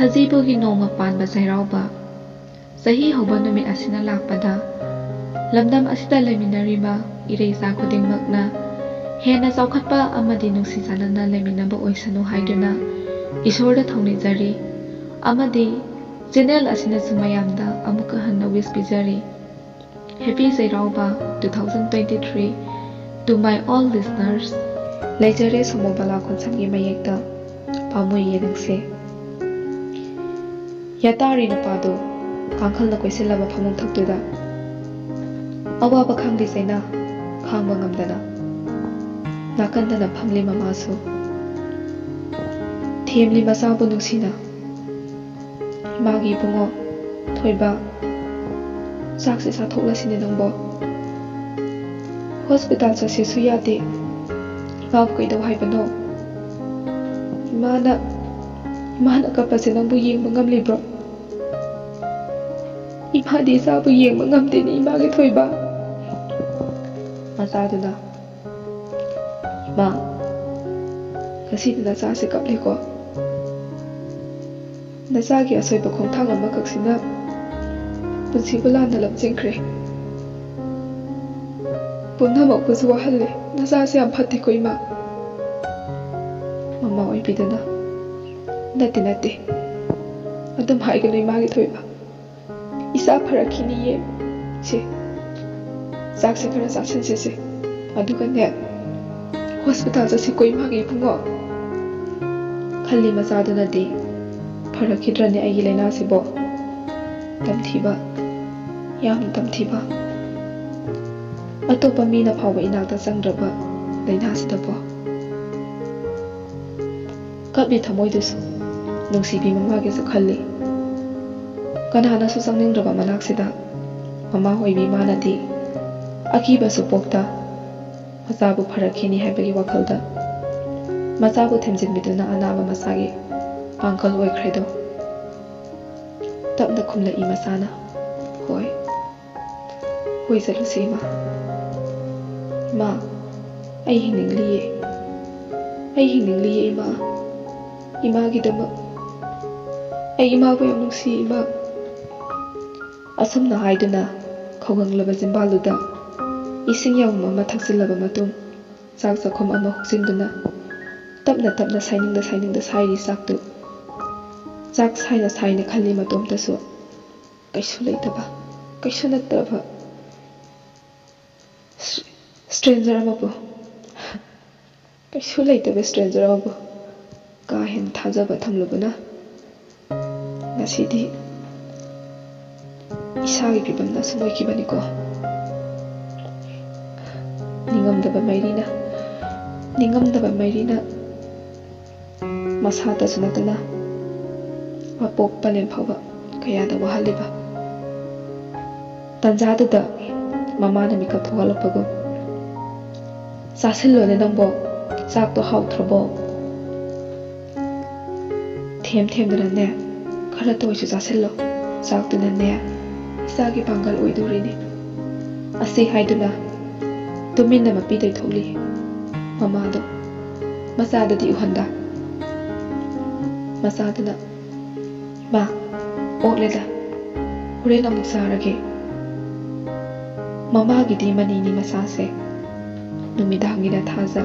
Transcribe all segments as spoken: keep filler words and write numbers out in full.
ꯁꯖꯤꯕꯨꯒꯤ ꯅꯣꯡꯃ ꯄꯥꯟꯕ ꯆꯩꯔꯥꯎꯕ꯫ ꯆꯍꯤ ꯍꯧꯕ ꯅꯨꯃꯤꯠ ꯑꯁꯤꯅ ꯂꯥꯛꯄꯗ, ꯂꯝꯗꯝ ꯑꯁꯤꯗ ꯂꯩꯃꯤꯟꯅꯔꯤꯕ ꯏꯔꯩꯆꯥ ꯈꯨꯗꯤꯡꯃꯛꯅ ꯍꯦꯟꯅ ꯆꯥꯎꯈꯠꯄ ꯑꯃꯗꯤ ꯅꯨꯡꯁꯤ ꯆꯥꯟꯅꯅ ꯂꯩꯃꯤꯟꯅꯕ ꯑꯣꯏꯁꯅꯨ ꯍꯥꯏꯗꯨꯅ ꯏꯁꯣꯔꯗ ꯊꯧꯅꯤꯖꯔꯤ, ꯑꯃꯗꯤ ꯆꯦꯅꯦꯜ ꯑꯁꯤꯅꯁꯨ ꯃꯌꯥꯝꯗ ꯑꯃꯨꯛꯀ ꯍꯟꯅ wish ꯄꯤꯖꯔꯤ꯫ Happy Cheiraoba two thousand twenty three to my all listeners. ꯂꯩꯖꯔꯦ ꯁꯣꯃꯣꯕꯂꯥ ꯈꯣꯟꯁꯝꯒꯤ ꯃꯌꯦꯛꯇ ꯄꯥꯝꯃꯨꯏꯌꯦ ꯅꯪꯁꯦ꯫ ꯌꯥꯇꯥꯔꯤ ꯅꯨꯄꯥꯗꯨ ꯀꯥꯡꯈꯜꯅ ꯀꯣꯏꯁꯤꯜꯂꯕ ꯐꯃꯨꯡ ꯊꯛꯇꯨꯗ ꯑꯋꯥꯕ ꯈꯪꯗꯦ ꯆꯩꯅꯥ, ꯈꯥꯡꯕ ꯉꯝꯗꯅ ꯅꯥꯀꯟꯗꯅ ꯐꯝꯂꯤ ꯃꯃꯥꯁꯨ꯫ ꯊꯦꯝꯂꯤ ꯃꯆꯥꯕꯨ ꯅꯨꯡꯁꯤꯅ, "ꯏꯃꯥꯒꯤ ꯏꯕꯨꯡꯉꯣ, ꯊꯣꯏꯕ, ꯆꯥꯛꯁꯦ ꯆꯥꯊꯣꯛꯂꯁꯤꯅꯦ ꯅꯪꯕꯣ꯫ ꯍꯣꯁꯄꯤꯇꯥꯜ ꯆꯠꯁꯦꯁꯨ ꯌꯥꯗꯦ꯫ ꯏꯃꯥꯕꯨ ꯀꯩꯗꯧ ꯍꯥꯏꯕꯅꯣ? ꯏꯃꯥꯅ, ꯏꯃꯥꯅ ꯀꯞꯄꯁꯦ ꯅꯪꯕꯨ ꯌꯦꯡꯕ ꯉꯝꯂꯤꯕ꯭ꯔꯣ? ꯏꯃꯥꯗꯤ ꯏꯆꯥꯕꯨ ꯌꯦꯡꯕ ꯉꯝꯗꯦꯅꯦ, ꯏꯃꯥꯒꯤ ꯊꯣꯏꯕ꯫" ꯃꯆꯥꯗꯨꯅ, "ꯏꯃꯥ, ꯉꯁꯤꯗꯤ ꯅꯆꯥꯁꯦ ꯀꯞꯂꯦꯀꯣ꯫ ꯅꯆꯥꯒꯤ ꯑꯁꯣꯏꯕ ꯈꯣꯡꯊꯥꯡ ꯑꯃꯈꯛꯁꯤꯅ ꯄꯨꯟꯁꯤꯕꯨ ꯂꯥꯟꯅ ꯂꯝꯖꯤꯡꯈ꯭ꯔꯦ꯫ ꯄꯨꯝꯅꯃꯛꯄꯨꯁꯨ ꯋꯥꯍꯜꯂꯦ꯫ ꯅꯆꯥꯁꯦ ꯌꯥꯝ ꯐꯠꯇꯦꯀꯣ, ꯏꯃꯥ꯫" ꯃꯃꯥ ꯑꯣꯏꯕꯤꯗꯨꯅ, "ꯅꯠꯇꯦ, ꯅꯠꯇꯦ꯫ ꯑꯗꯨꯝ ꯍꯥꯏꯒꯅꯨ, ꯏꯃꯥꯒꯤ ꯊꯣꯏꯕ꯫ ꯏꯆꯥ ꯐꯔꯛꯈꯤꯅꯤꯌꯦ꯫ ꯁꯦ, ꯆꯥꯛꯁꯦ ꯈꯔ ꯆꯥꯁꯤꯟꯁꯦꯁꯦ꯫ ꯑꯗꯨꯒꯅꯦ, ꯍꯣꯁꯄꯤꯇꯥꯜ ꯆꯠꯁꯤꯀꯣ, ꯏꯃꯥꯒꯤ ꯏꯕꯨꯡꯉꯣ꯫" ꯈꯜꯂꯤ ꯃꯆꯥꯗꯨꯅꯗꯤ, "ꯐꯔꯛꯈꯤꯗ꯭ꯔꯅꯦ ꯑꯩꯒꯤ ꯂꯥꯏꯅꯥꯁꯤꯕꯣ? ꯇꯝꯊꯤꯕ, ꯌꯥꯝꯅ ꯇꯝꯊꯤꯕ꯫ ꯑꯇꯣꯞꯄ ꯃꯤꯅ ꯐꯥꯎꯕ ꯏꯅꯥꯛꯇ ꯆꯪꯗ꯭ꯔꯕ ꯂꯥꯏꯅꯥꯁꯤꯗꯕꯣ?" ꯀꯞꯂꯤ ꯊꯃꯣꯏꯗꯨꯁꯨ ꯅꯨꯡꯁꯤꯕꯤ ꯃꯃꯥꯒꯤꯁꯨ ꯈꯜꯂꯤ꯫ ꯀꯅꯥꯅꯁꯨ ꯆꯪꯅꯤꯡꯗ꯭ꯔꯕ ꯃꯅꯥꯛꯁꯤꯗ ꯃꯃꯥ ꯑꯣꯏꯕꯤ ꯃꯥꯅꯗꯤ ꯑꯀꯤꯕꯁꯨ ꯄꯣꯛꯇ ꯃꯆꯥꯕꯨ ꯐꯔꯛꯈꯤꯅꯤ ꯍꯥꯏꯕꯒꯤ ꯋꯥꯈꯜꯗ ꯃꯆꯥꯕꯨ ꯊꯦꯝꯖꯤꯟꯕꯤꯗꯨꯅ ꯑꯅꯥꯕ ꯃꯆꯥꯒꯤ ꯄꯥꯡꯒꯜ ꯑꯣꯏꯈ꯭ꯔꯦꯗꯣ꯫ ꯇꯞꯅ ꯈꯨꯝꯂꯛꯏ ꯃꯆꯥꯅ, "ꯍꯣꯏ, ꯍꯣꯏ, ꯆꯠꯂꯨꯁꯤ ꯏꯃꯥ꯫ ꯏꯃꯥ, ꯑꯩ ꯍꯤꯡꯅꯤꯡꯂꯤꯌꯦ꯫ ꯑꯩ ꯍꯤꯡꯅꯤꯡꯂꯤꯌꯦ ꯏꯃꯥ꯫ ꯏꯃꯥꯒꯤꯗꯃꯛ, ꯑꯩ ꯏꯃꯥꯕꯨ ꯌꯥꯝ ꯅꯨꯡꯁꯤ, ꯏꯃꯥ꯫ ꯑꯁꯨꯝꯅ ꯍꯥꯏꯗꯨꯅ ꯈꯧꯒꯪꯂꯕ ꯆꯤꯟꯕꯥꯜꯗꯨꯗ ꯏꯁꯤꯡ ꯌꯥꯎꯝ ꯑꯃ ꯊꯛꯆꯤꯜꯂꯕ ꯃꯇꯨꯡ, ꯆꯥꯛ ꯆꯥꯛꯈꯨꯝ ꯑꯃ ꯍꯨꯛꯆꯤꯟꯗꯨꯅ ꯇꯞꯅ ꯇꯞꯅ ꯁꯥꯏꯅꯤꯡꯗ ꯁꯥꯏꯅꯤꯡꯗ ꯁꯥꯏꯔꯤ ꯆꯥꯛꯇꯨ꯫ ꯆꯥꯛ ꯁꯥꯏꯅ ꯁꯥꯏꯅ ꯈꯜꯂꯤ ꯃꯇꯣꯝꯇꯁꯨ, ꯀꯩꯁꯨ ꯂꯩꯇꯕ, ꯀꯩꯁꯨ ꯅꯠꯇꯕ stranger ꯑꯃꯕꯨ, ꯀꯩꯁꯨ ꯂꯩꯇꯕ stranger ꯑꯃꯕꯨ ꯀꯥ ꯍꯦꯟꯅ ꯊꯥꯖꯕ ꯊꯝꯂꯨꯕꯅ ꯉꯁꯤꯗꯤ ꯏꯁꯥꯒꯤ ꯐꯤꯕꯝꯗ ꯑꯁꯨꯝ ꯑꯣꯏꯈꯤꯕꯅꯤꯀꯣ꯫ ꯅꯤꯡꯉꯝꯗꯕ ꯃꯩꯔꯤꯅ, ꯅꯤꯡꯉꯝꯗꯕ ꯃꯩꯔꯤꯅ ꯃꯁꯥꯇꯁꯨ ꯅꯠꯇꯅ ꯃꯄꯣꯛ ꯄꯂꯦꯝ ꯐꯥꯎꯕ ꯀꯌꯥꯗ ꯋꯥꯍꯜꯂꯤꯕ꯫ ꯇꯟꯖꯥꯗꯨꯗ ꯃꯃꯥꯅ ꯃꯤꯀꯞ ꯊꯣꯛꯍꯜꯂꯛꯄꯒꯨꯝ, "ꯆꯥꯁꯤꯜꯂꯣꯅꯦ ꯅꯪꯕꯣ, ꯆꯥꯛꯇꯣ ꯍꯥꯎꯇ꯭ꯔꯕꯣ? ꯊꯦꯝ ꯊꯦꯝꯗꯅꯅꯦ, ꯈꯔꯇ ꯑꯣꯏꯁꯨ ꯆꯥꯁꯤꯜꯂꯣ꯫ ꯆꯥꯛꯇꯨꯅꯅꯦ ꯏꯆꯥꯒꯤ ꯄꯥꯡꯒꯜ ꯑꯣꯏꯗꯣꯔꯤꯅꯤ"꯫ ꯑꯁꯤ ꯍꯥꯏꯗꯨꯅ ꯇꯨꯃꯤꯟꯅ ꯃꯄꯤ ꯇꯩꯊꯣꯛꯂꯤ ꯃꯃꯥꯗꯣ꯫ ꯃꯆꯥꯗꯗꯤ ꯎꯍꯟꯗ꯫ ꯃꯆꯥꯗꯨꯅ, "ꯏꯃꯥ, ꯑꯣꯛꯂꯦꯗ, ꯍꯣꯔꯦꯟ ꯑꯃꯨꯛ ꯆꯥꯔꯒꯦ"꯫ ꯃꯃꯥꯒꯤꯗꯤ ꯃꯅꯤꯅꯤ ꯃꯆꯥꯁꯦ꯫ ꯅꯨꯃꯤꯗꯥꯡꯒꯤꯅ ꯊꯥꯖ,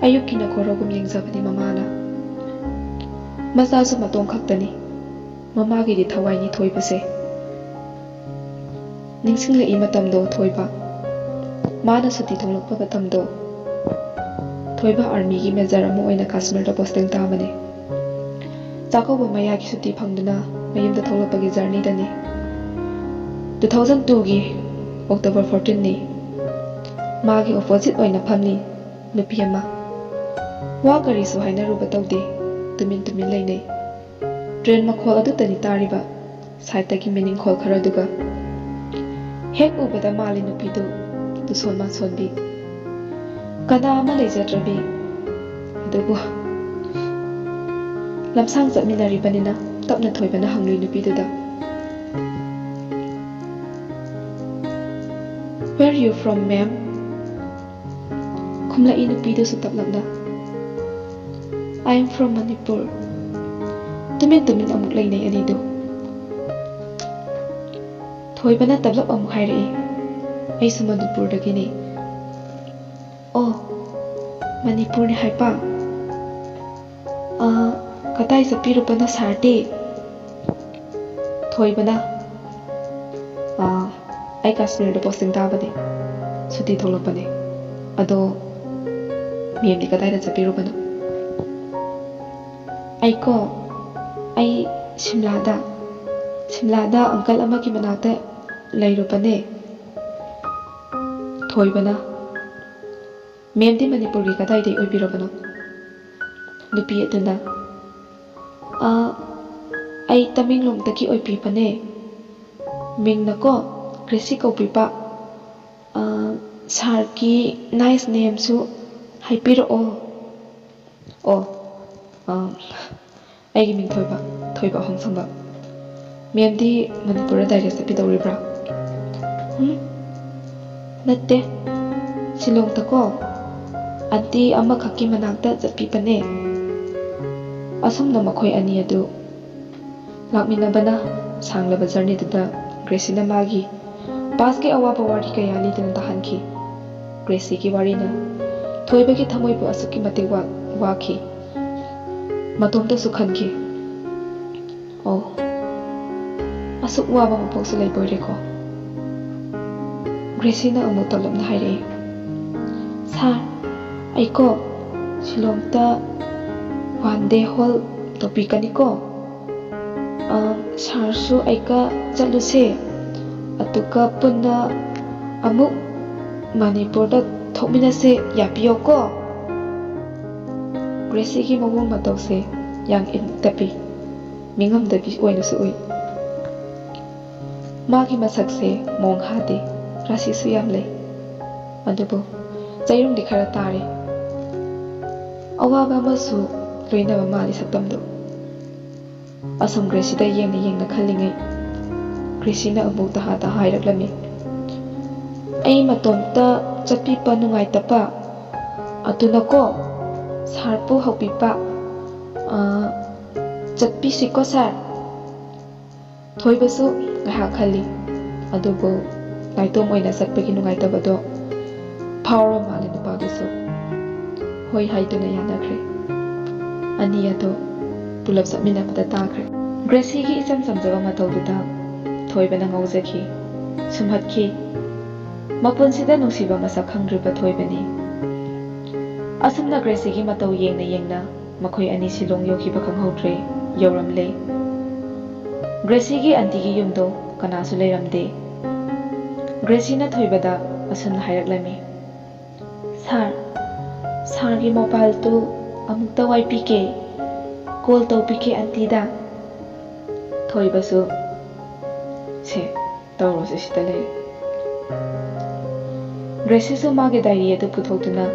ꯑꯌꯨꯛꯀꯤꯅ ꯈꯣꯔꯣꯒꯨꯝ ꯌꯦꯡꯖꯕꯅꯤ ꯃꯃꯥꯅ꯫ ꯃꯆꯥꯁꯨ ꯃꯇꯣꯝ ꯈꯛꯇꯅꯤ꯫ ꯃꯃꯥꯒꯤꯗꯤ ꯊꯋꯥꯏꯅꯤ ꯊꯣꯏꯕꯁꯦ꯫ ꯅꯤꯡꯁꯤꯡꯂꯛꯏ ꯃꯇꯝꯗꯣ ꯊꯣꯏꯕ꯫ ꯃꯥꯅ ꯁꯨꯇꯤ ꯊꯣꯛꯂꯛꯄ ꯃꯇꯝꯗꯣ꯫ ꯊꯣꯏꯕ ꯑꯥꯔꯃꯤꯒꯤ ꯃꯦꯖꯔ ꯑꯃ ꯑꯣꯏꯅ ꯀꯥꯁꯃꯤꯔꯗ ꯄꯣꯁꯇꯤꯡ ꯇꯥꯕꯅꯤ꯫ ꯆꯥꯛꯀꯧꯕ ꯃꯌꯥꯒꯤ ꯁꯨꯇꯤ ꯐꯪꯗꯨꯅ ꯃꯌꯨꯝꯗ ꯊꯣꯛꯂꯛꯄꯒꯤ ꯖꯔꯅꯤꯗꯅꯤ꯫ Two thousand twoꯒꯤ October fourteenꯅꯤ꯫ ꯃꯥꯒꯤ ꯑꯣꯄꯣꯖꯤꯠ ꯑꯣꯏꯅ ꯐꯝꯂꯤ ꯅꯨꯄꯤ ꯑꯃ꯫ ꯋꯥ ꯀꯔꯤꯁꯨ ꯍꯥꯏꯅꯔꯨꯕ ꯇꯧꯗꯦ, ꯇꯨꯃꯤꯟ ꯇꯨꯃꯤꯟ ꯂꯩꯅꯩ꯫ ꯇ꯭ꯔꯦꯟ ꯃꯈꯣꯜ ꯑꯗꯨꯇꯅꯤ ꯇꯥꯔꯤꯕ, ꯁꯥꯏꯠꯇꯒꯤ ꯃꯤꯅꯤꯡꯈꯣꯜ ꯈꯔꯗꯨꯒ꯫ ꯍꯦꯛ ꯎꯕꯗ ꯃꯥꯜꯂꯤ ꯅꯨꯄꯤꯗꯨ ꯇꯨꯁꯣꯟ ꯃꯥꯁꯣꯟꯕꯤ꯫ ꯀꯅꯥ ꯑꯃ ꯂꯩꯖꯗ꯭ꯔꯕꯤ꯫ ꯑꯗꯨꯕꯨ ꯂꯝꯁꯥꯡ ꯆꯠꯃꯤꯟꯅꯔꯤꯕꯅꯤꯅ ꯇꯞꯅ ꯊꯣꯏꯕꯅ ꯍꯪꯂꯨꯏ ꯅꯨꯄꯤꯗꯨꯗ, "Where you from, ma'am?" ꯈꯨꯝꯂꯛꯏ ꯅꯨꯄꯤꯗꯨꯁꯨ ꯇꯞꯂꯞꯅ, "I am from Manipur." ꯇꯨꯃꯤꯟ ꯇꯨꯃꯤꯟ ꯑꯃꯨꯛ ꯂꯩꯅꯩ ꯑꯅꯤꯗꯨ꯫ ꯊꯣꯏꯕꯅ ꯇꯞꯂꯞ ꯑꯃꯨꯛ ꯍꯥꯏꯔꯛꯏ, "ꯑꯩꯁꯨ ꯃꯅꯤꯄꯨꯔꯗꯒꯤꯅꯤ꯫" "ꯑꯣ, ꯃꯅꯤꯄꯨꯔꯅꯤ ꯍꯥꯏꯕ? ꯑꯥ, ꯀꯗꯥꯏ ꯆꯠꯄꯤꯔꯨꯕꯅꯣ ꯁꯥꯔꯗꯤ?" ꯊꯣꯏꯕꯅ, "ꯑꯥ, ꯑꯩ ꯀꯥꯁꯃꯤꯔꯗ ꯄꯣꯁꯇꯤꯡ ꯇꯥꯕꯅꯦ, ꯁꯨꯇꯤ ꯊꯣꯛꯂꯛꯄꯅꯦ꯫ ꯑꯗꯣ ꯃꯦꯝꯗꯤ ꯀꯗꯥꯏꯗ ꯆꯠꯄꯤꯔꯨꯕꯅꯣ?" "ꯑꯩꯀꯣ, ꯑꯩ ꯁꯤꯝꯂꯥꯗ, ꯁꯤꯝꯂꯥꯗ ꯑꯪꯀꯜ ꯑꯃꯒꯤ ꯃꯅꯥꯛꯇ ꯂꯩꯔꯨꯕꯅꯦ꯫" ꯊꯣꯏꯕꯅ, "ꯃꯦꯝꯗꯤ ꯃꯅꯤꯄꯨꯔꯒꯤ ꯀꯗꯥꯏꯗꯒꯤ ꯑꯣꯏꯕꯤꯔꯕꯅꯣ?" ꯅꯨꯄꯤ ꯑꯗꯨꯅ, "ꯑ, ꯑꯩ ꯇꯃꯦꯡꯂꯣꯡꯗꯒꯤ ꯑꯣꯏꯕꯤꯕꯅꯦ꯫ ꯃꯤꯡꯅꯀꯣ ꯒ꯭ꯔꯦꯁꯤ ꯀꯧꯕꯤꯕ꯫ ꯑ, ꯁꯥꯔꯒꯤ ꯅꯥꯏꯁ ꯅꯦꯝꯁꯨ ꯍꯥꯏꯕꯤꯔꯛꯑꯣ꯫" "ꯑꯣ, ꯑ, ꯑꯩꯒꯤ ꯃꯤꯡ ꯊꯣꯏꯕ, ꯊꯣꯏꯕ ꯑꯍꯣꯡꯁꯝꯕ꯫ ꯃꯦꯝꯗꯤ ꯃꯅꯤꯄꯨꯔꯗ ꯗꯥꯏꯔꯦꯛ ꯆꯠꯄꯤꯗꯧꯔꯤꯕ꯭ꯔꯥ?" "ꯎꯝ, ꯅꯠꯇꯦ, ꯁꯤꯂꯣꯡꯗꯀꯣ ꯑꯟꯇꯤ ꯑꯃꯈꯛꯀꯤ ꯃꯅꯥꯛꯇ ꯆꯠꯄꯤꯕꯅꯦ꯫" ꯑꯁꯨꯝꯅ ꯃꯈꯣꯏ ꯑꯅꯤ ꯑꯗꯨ ꯂꯥꯛꯃꯤꯟꯅꯕꯅ ꯁꯥꯡꯂꯕ ꯖꯔꯅꯤꯗꯨꯗ ꯒ꯭ꯔꯦꯁꯤꯅ ꯃꯥꯒꯤ ꯄꯥꯁꯀꯤ ꯑꯋꯥꯕ ꯋꯥꯔꯤ ꯀꯌꯥ ꯂꯤꯗꯨꯅ ꯇꯥꯍꯟꯈꯤ꯫ ꯒ꯭ꯔꯦꯁꯤꯒꯤ ꯋꯥꯔꯤꯅ ꯊꯣꯏꯕꯒꯤ ꯊꯃꯣꯏꯕꯨ ꯑꯁꯨꯛꯀꯤ ꯃꯇꯤꯛ ꯋꯥ-, ꯋꯥꯈꯤ꯫ ꯃꯇꯣꯝꯇꯁꯨ ꯈꯟꯈꯤ, "ꯑꯣ, ꯑꯁꯨꯛ ꯋꯥꯕ ꯃꯄꯣꯛꯁꯨ ꯂꯩꯕ ꯑꯣꯏꯔꯦꯀꯣ?" ꯒ꯭ꯔꯦꯁꯤꯅ ꯑꯃꯨꯛ ꯇꯞꯂꯞꯅ ꯍꯥꯏꯔꯛꯏ, "ꯁꯥꯔ, ꯑꯩꯀꯣ ꯁꯤꯂꯣꯡꯗ ꯋꯥꯟ ꯗꯦ ꯍꯣꯜ ꯇꯧꯕꯤꯒꯅꯤꯀꯣ꯫ ꯑ, ꯁꯥꯔꯁꯨ ꯑꯩꯒ ꯆꯠꯂꯨꯁꯦ꯫ ꯑꯗꯨꯒ ꯄꯨꯟꯅ ꯑꯃꯨꯛ ꯃꯅꯤꯄꯨꯔꯗ ꯊꯣꯛꯃꯤꯟꯅꯁꯦ, ꯌꯥꯕꯤꯌꯣꯀꯣ?" ꯒ꯭ꯔꯦꯁꯤꯒꯤ ꯃꯑꯣꯡ ꯃꯇꯧꯁꯦ ꯌꯥꯝ ꯏꯪ ꯇꯞꯄꯤ, ꯃꯤꯉꯝꯗꯕꯤ ꯑꯣꯏꯅꯁꯨ ꯎꯏ꯫ ꯃꯥꯒꯤ ꯃꯁꯛꯁꯦ ꯃꯑꯣꯡ ꯍꯥꯗꯦ, ꯔꯥꯁꯤꯁꯨ ꯌꯥꯝ ꯂꯩ, ꯑꯗꯨꯕꯨ ꯆꯩꯔꯨꯡꯗꯤ ꯈꯔ ꯇꯥꯔꯦ꯫ ꯑꯋꯥꯕ ꯑꯃꯁꯨ ꯂꯣꯏꯅꯕ ꯃꯥꯜꯂꯤ ꯁꯛꯇꯝꯗꯨ꯫ ꯑꯁꯨꯝ ꯒ꯭ꯔꯦꯁꯤꯗ ꯌꯦꯡꯅ ꯌꯦꯡꯅ ꯈꯜꯂꯤꯉꯩ, ꯒ꯭ꯔꯦꯁꯤꯅ ꯑꯃꯨꯛ ꯇꯍꯥ ꯇꯍꯥ ꯍꯥꯏꯔꯛꯂꯝꯃꯤ, "ꯑꯩ ꯃꯇꯣꯝꯇ ꯆꯠꯄꯤꯕ ꯅꯨꯡꯉꯥꯏꯇꯕ, ꯑꯗꯨꯅꯀꯣ ꯁꯥꯔꯕꯨ ꯍꯧꯕꯤꯕ, ꯑ, "ꯆꯠꯄꯤꯁꯤꯀꯣ ꯁꯥꯔ?" ꯊꯣꯏꯕꯁꯨ ꯉꯥꯏꯍꯥꯛ ꯈꯜꯂꯤ꯫ ꯑꯗꯨꯕꯨ ꯅꯥꯏꯇꯣꯝ ꯑꯣꯏꯅ ꯆꯠꯄꯒꯤ ꯅꯨꯡꯉꯥꯏꯇꯕꯗꯣ ꯐꯥꯎꯔ ꯃꯥꯜꯂꯦ ꯅꯨꯄꯥꯗꯨꯁꯨ꯫ ꯍꯣꯏ ꯍꯥꯏꯗꯨꯅ ꯌꯥꯅꯈ꯭ꯔꯦ꯫ ꯑꯅꯤ ꯑꯗꯨ ꯄꯨꯂꯞ ꯆꯠꯃꯤꯟꯅꯕꯗ ꯇꯥꯈ꯭ꯔꯦ꯫ ꯒ꯭ꯔꯦꯁꯤꯒꯤ ꯏꯆꯝ ꯆꯝꯖꯕ ꯃꯇꯧꯗꯨꯗ ꯊꯣꯏꯕꯅ ꯉꯥꯎꯖꯈꯤ꯫ ꯁꯨꯝꯍꯠꯈꯤ꯫ ꯃꯄꯨꯟꯁꯤꯗ ꯅꯨꯡꯁꯤꯕ ꯃꯁꯛ ꯈꯪꯗ꯭ꯔꯤꯕ ꯊꯣꯏꯕꯅꯤ꯫ ꯑꯁꯨꯝꯅ ꯒ꯭ꯔꯦꯁꯤꯒꯤ ꯃꯇꯧ ꯌꯦꯡꯅ ꯌꯦꯡꯅ ꯃꯈꯣꯏ ꯑꯅꯤ ꯁꯤꯂꯣꯡ ꯌꯧꯈꯤꯕ ꯈꯪꯍꯧꯗ꯭ꯔꯦ꯫ ꯌꯧꯔꯝꯂꯦ꯫ ꯒ꯭ꯔꯦꯁꯤꯒꯤ ꯑꯟꯇꯤꯒꯤ ꯌꯨꯝꯗꯣ ꯀꯅꯥꯁꯨ ꯂꯩꯔꯝꯗꯦ꯫ ꯒ꯭ꯔꯦꯁꯤꯅ ꯊꯣꯏꯕꯗ ꯑꯁꯨꯝꯅ ꯍꯥꯏꯔꯛꯂꯝꯃꯤ, "ꯁꯥꯔ, ꯁꯥꯔꯒꯤ ꯃꯣꯕꯥꯏꯜꯗꯨ ꯑꯃꯨꯛꯇ ꯋꯥꯏꯕꯤꯒꯦ, ꯀꯣꯜ ꯇꯧꯕꯤꯒꯦ ꯑꯟꯇꯤꯗ꯫" ꯊꯣꯏꯕꯁꯨ, "ꯁꯦ, ꯇꯧꯔꯣꯁꯦ, ꯁꯤꯗ ꯂꯩ꯫" ꯒ꯭ꯔꯦꯁꯤꯁꯨ ꯃꯥꯒꯤ ꯗꯥꯏꯔꯤ ꯑꯗꯨ ꯄꯨꯊꯣꯛꯇꯨꯅ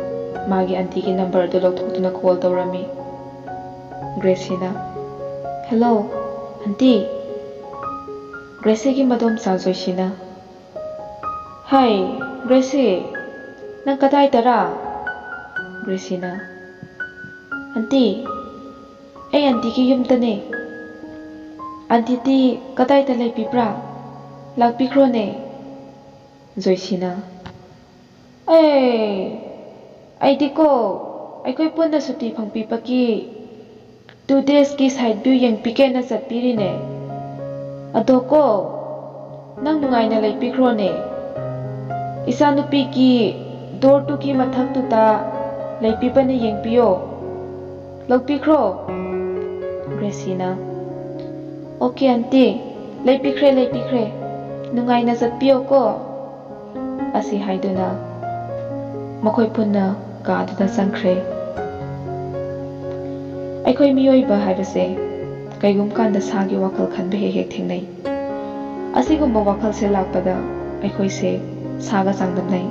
ꯃꯥꯒꯤ ꯑꯟꯇꯤꯒꯤ ꯅꯝꯕꯔ ꯑꯗꯨ ꯂꯧꯊꯣꯛꯇꯨꯅ ꯀꯣꯜ ꯇꯧꯔꯝꯃꯤ꯫ ꯒ꯭ꯔꯦꯁꯤꯅ, "ꯍꯦꯜꯂꯣ, ꯑꯟꯇꯤ꯫" ꯒ꯭ꯔꯦꯁꯤꯒꯤ ꯃꯗꯣꯝꯆꯥ ꯖꯣꯏꯁꯤꯅ, "ꯍꯥꯏ, ꯒ꯭ꯔꯦꯁꯤ, ꯅꯪ ꯀꯗꯥꯏꯗꯔꯥ?" ꯒ꯭ꯔꯦꯁꯤꯅ, "ꯑꯟꯇꯤ, ꯑꯩ ꯑꯟꯇꯤꯒꯤ ꯌꯨꯝꯗꯅꯦ꯫ ꯑꯟꯇꯤꯗꯤ ꯀꯗꯥꯏꯗ ꯂꯩꯕꯤꯕ꯭ꯔꯥ? ꯂꯥꯛꯄꯤꯈ꯭ꯔꯣꯅꯦ꯫" ꯖꯣꯏꯁꯤꯅ, "ꯑꯦ, ꯑꯩꯗꯤꯀꯣ, ꯑꯩꯈꯣꯏ ꯄꯨꯟꯅ ꯁꯨꯇꯤ ꯐꯪꯕꯤꯕꯒꯤ ꯇꯨ ꯗꯦꯖꯀꯤ ꯁꯥꯏꯠ ꯚ꯭ꯌꯨ ꯌꯦꯡꯕꯤꯒꯦꯅ ꯆꯠꯄꯤꯔꯤꯅꯦ꯫ ꯑꯗꯣ ꯀꯣ, ꯅꯪ ꯅꯨꯡꯉꯥꯏꯅ ꯂꯩꯕꯤꯈ꯭ꯔꯣꯅꯦ꯫ ꯏꯆꯥꯅꯨꯄꯤꯒꯤ ꯗꯣꯔ ꯇꯨꯒꯤ ꯃꯊꯛꯇꯨꯗ ꯂꯩꯕꯤꯕꯅ ꯌꯦꯡꯕꯤꯌꯣ꯫ ꯂꯧꯕꯤꯈ꯭ꯔꯣ꯫" ꯒ꯭ꯔꯦꯁꯤꯅ, "ꯑꯣꯀꯦ ꯑꯟꯇꯤ, ꯂꯩꯕꯤꯈ꯭ꯔꯦ, ꯂꯩꯕꯤꯈ꯭ꯔꯦ꯫ ꯅꯨꯡꯉꯥꯏꯅ ꯆꯠꯄꯤꯌꯣꯀꯣ꯫" ꯑꯁꯤ ꯍꯥꯏꯗꯨꯅ ꯃꯈꯣꯏ ꯄꯨꯟꯅ ꯀꯥꯗꯨꯗ ꯆꯪꯈ꯭ꯔꯦ꯫ ꯑꯩꯈꯣꯏ ꯃꯤꯑꯣꯏꯕ ꯍꯥꯏꯕꯁꯦ ꯀꯩꯒꯨꯝꯕ ꯀꯥꯟꯗ ꯁꯥꯒꯤ ꯋꯥꯈꯜ ꯈꯟꯕ ꯍꯦꯛ ꯍꯦꯛ ꯊꯦꯡꯅꯩ꯫ ꯑꯁꯤꯒꯨꯝꯕ ꯋꯥꯈꯜꯁꯦ ꯂꯥꯛꯄꯗ ꯑꯩꯈꯣꯏꯁꯦ ꯁꯥꯒ ꯆꯥꯡꯗꯝꯅꯩ꯫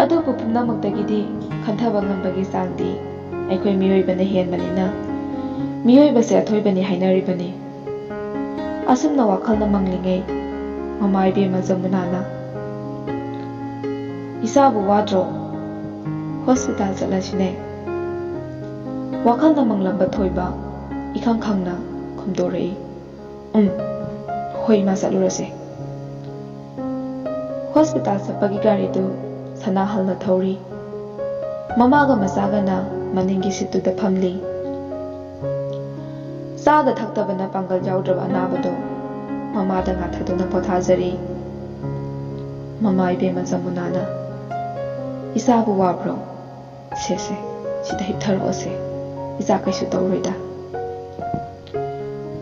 ꯑꯗꯨꯕꯨ ꯄꯨꯝꯅꯃꯛꯇꯒꯤꯗꯤ ꯈꯟꯊꯕ ꯉꯝꯕꯒꯤ ꯆꯥꯡꯗꯤ ꯑꯩꯈꯣꯏ ꯃꯤꯑꯣꯏꯕꯅ ꯍꯦꯟꯕꯅꯤꯅ ꯃꯤꯑꯣꯏꯕꯁꯦ ꯑꯊꯣꯏꯕꯅꯤ ꯍꯥꯏꯅꯔꯤꯕꯅꯤ꯫ ꯑꯁꯨꯝꯅ ꯋꯥꯈꯜꯅ ꯃꯪꯂꯤꯉꯩ ꯃꯃꯥ ꯏꯕꯦꯝꯃ ꯖꯃꯨꯅꯥꯅ, "ꯏꯆꯥꯕꯨ ꯋꯥꯗ꯭ꯔꯣ? ꯍꯣꯁꯄꯤꯇꯥꯜ ꯆꯠꯂꯁꯤꯅꯦ꯫" ꯋꯥꯈꯜꯅ ꯃꯪꯂꯝꯕ ꯊꯣꯏꯕ ꯏꯈꯪ ꯈꯪꯅ ꯈꯨꯝꯗꯣꯔꯛꯏ꯫ "ꯎꯝ, ꯍꯣꯏ ꯏꯃꯥ, ꯆꯠꯂꯨꯔꯁꯦ"꯫ ꯍꯣꯁꯄꯤꯇꯥꯜ ꯆꯠꯄꯒꯤ ꯒꯥꯔꯤꯗꯨ ꯁꯅꯥꯍꯜꯅ ꯊꯧꯔꯤ꯫ ꯃꯃꯥꯒ ꯃꯆꯥꯒꯅ ꯃꯅꯤꯡꯒꯤ ꯁꯤꯠꯇꯨꯗ ꯐꯝꯂꯤ꯫ ꯆꯥꯗ ꯊꯛꯇꯕꯅ ꯄꯥꯡꯒꯜ ꯌꯥꯎꯗ꯭ꯔꯕ ꯑꯅꯥꯕꯗꯣ ꯃꯃꯥꯗ ꯉꯥꯊꯗꯨꯅ ꯄꯣꯊꯥꯖꯔꯤ꯫ ꯃꯃꯥ ꯏꯕꯦꯝꯃ ꯖꯃꯨꯅꯥꯅ, "ꯏꯆꯥꯕꯨ ꯋꯥꯕ꯭ꯔꯣ? ꯁꯦ, ꯁꯦ, ꯁꯤꯗ ꯍꯤꯞꯊꯔꯛꯑꯣꯁꯦ꯫ ꯏꯆꯥ ꯀꯩꯁꯨ ꯇꯧꯔꯣꯏꯗ"꯫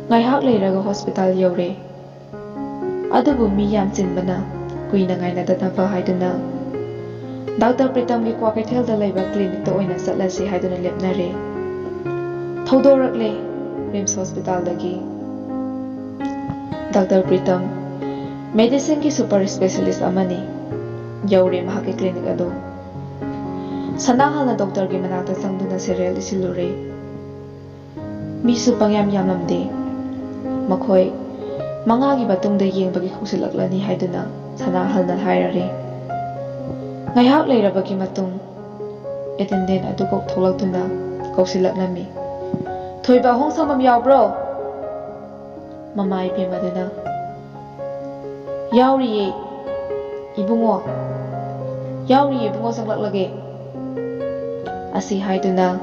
ꯉꯥꯏꯍꯥꯛ ꯂꯩꯔꯒ ꯍꯣꯁꯄꯤꯇꯥꯜ ꯌꯧꯔꯦ꯫ ꯑꯗꯨꯕꯨ ꯃꯤ ꯌꯥꯝ ꯆꯤꯟꯕꯅ ꯀꯨꯏꯅ ꯉꯥꯏꯅꯗꯅꯕ ꯍꯥꯏꯗꯨꯅ ꯗꯥꯛꯇꯔ ꯄ꯭ꯔꯤꯇꯝꯒꯤ ꯀ꯭ꯋꯥꯀꯩꯊꯦꯜꯗ ꯂꯩꯕ ꯀ꯭ꯂꯤꯅꯤꯛꯇ ꯑꯣꯏꯅ ꯆꯠꯂꯁꯤ ꯍꯥꯏꯗꯨꯅ ꯂꯦꯞꯅꯔꯦ꯫ ꯊꯧꯗꯣꯔꯛꯂꯦ ꯔꯤꯝꯁ ꯍꯣꯁꯄꯤꯇꯥꯜꯗꯒꯤ꯫ ꯗꯥꯛꯇꯔ ꯄ꯭ꯔꯤꯇꯝ, ꯃꯦꯗꯤꯁꯤꯟꯒꯤ ꯁꯨꯄꯔ ꯏꯁꯄꯦꯁꯤꯌꯦꯂꯤꯁ ꯑꯃꯅꯤ꯫ ꯌꯧꯔꯦ ꯃꯍꯥꯛꯀꯤ ꯀ꯭ꯂꯤꯅꯤꯛ ꯑꯗꯨ꯫ ꯁꯅꯥꯍꯜꯅ ꯗꯣꯛꯇꯔꯒꯤ ꯃꯅꯥꯛꯇ ꯆꯪꯗꯨꯅ ꯁꯦꯔꯤꯌꯦꯜ ꯏꯁꯤꯜꯂꯨꯔꯦ꯫ ꯃꯤꯁꯨ ꯄꯪꯌꯥꯝ ꯌꯥꯝꯂꯝꯗꯦ꯫ ꯃꯈꯣꯏ ꯃꯉꯥꯒꯤ ꯃꯇꯨꯡꯗ ꯌꯦꯡꯕꯒꯤ ꯀꯧꯁꯤꯜꯂꯛꯂꯅꯤ ꯍꯥꯏꯗꯨꯅ ꯁꯅꯥꯍꯜꯅ ꯍꯥꯏꯔꯔꯦ꯫ ꯉꯥꯏꯍꯥꯛ ꯂꯩꯔꯕꯒꯤ ꯃꯇꯨꯡ ꯑꯦꯇꯦꯟꯗꯦꯟ ꯑꯗꯨ ꯀꯣꯛ ꯊꯣꯛꯂꯛꯇꯨꯅ ꯀꯧꯁꯤꯜꯂꯛꯂꯝꯃꯤ꯫ "ꯊꯣꯏꯕ, ꯑꯍꯣꯡ ꯁꯪꯕꯝ ꯌꯥꯎꯕ꯭ꯔꯣ?" ꯃꯃꯥ ꯏꯕꯦꯝꯃꯗꯨꯅ, "ꯌꯥꯎꯔꯤꯌꯦ ꯏꯕꯨꯡꯉꯣ, ꯌꯥꯎꯔꯤꯌꯦ ꯏꯕꯨꯡꯉꯣ, ꯆꯪꯂꯛꯂꯒꯦ" ꯑꯁꯤ ꯍꯥꯏꯗꯨꯅ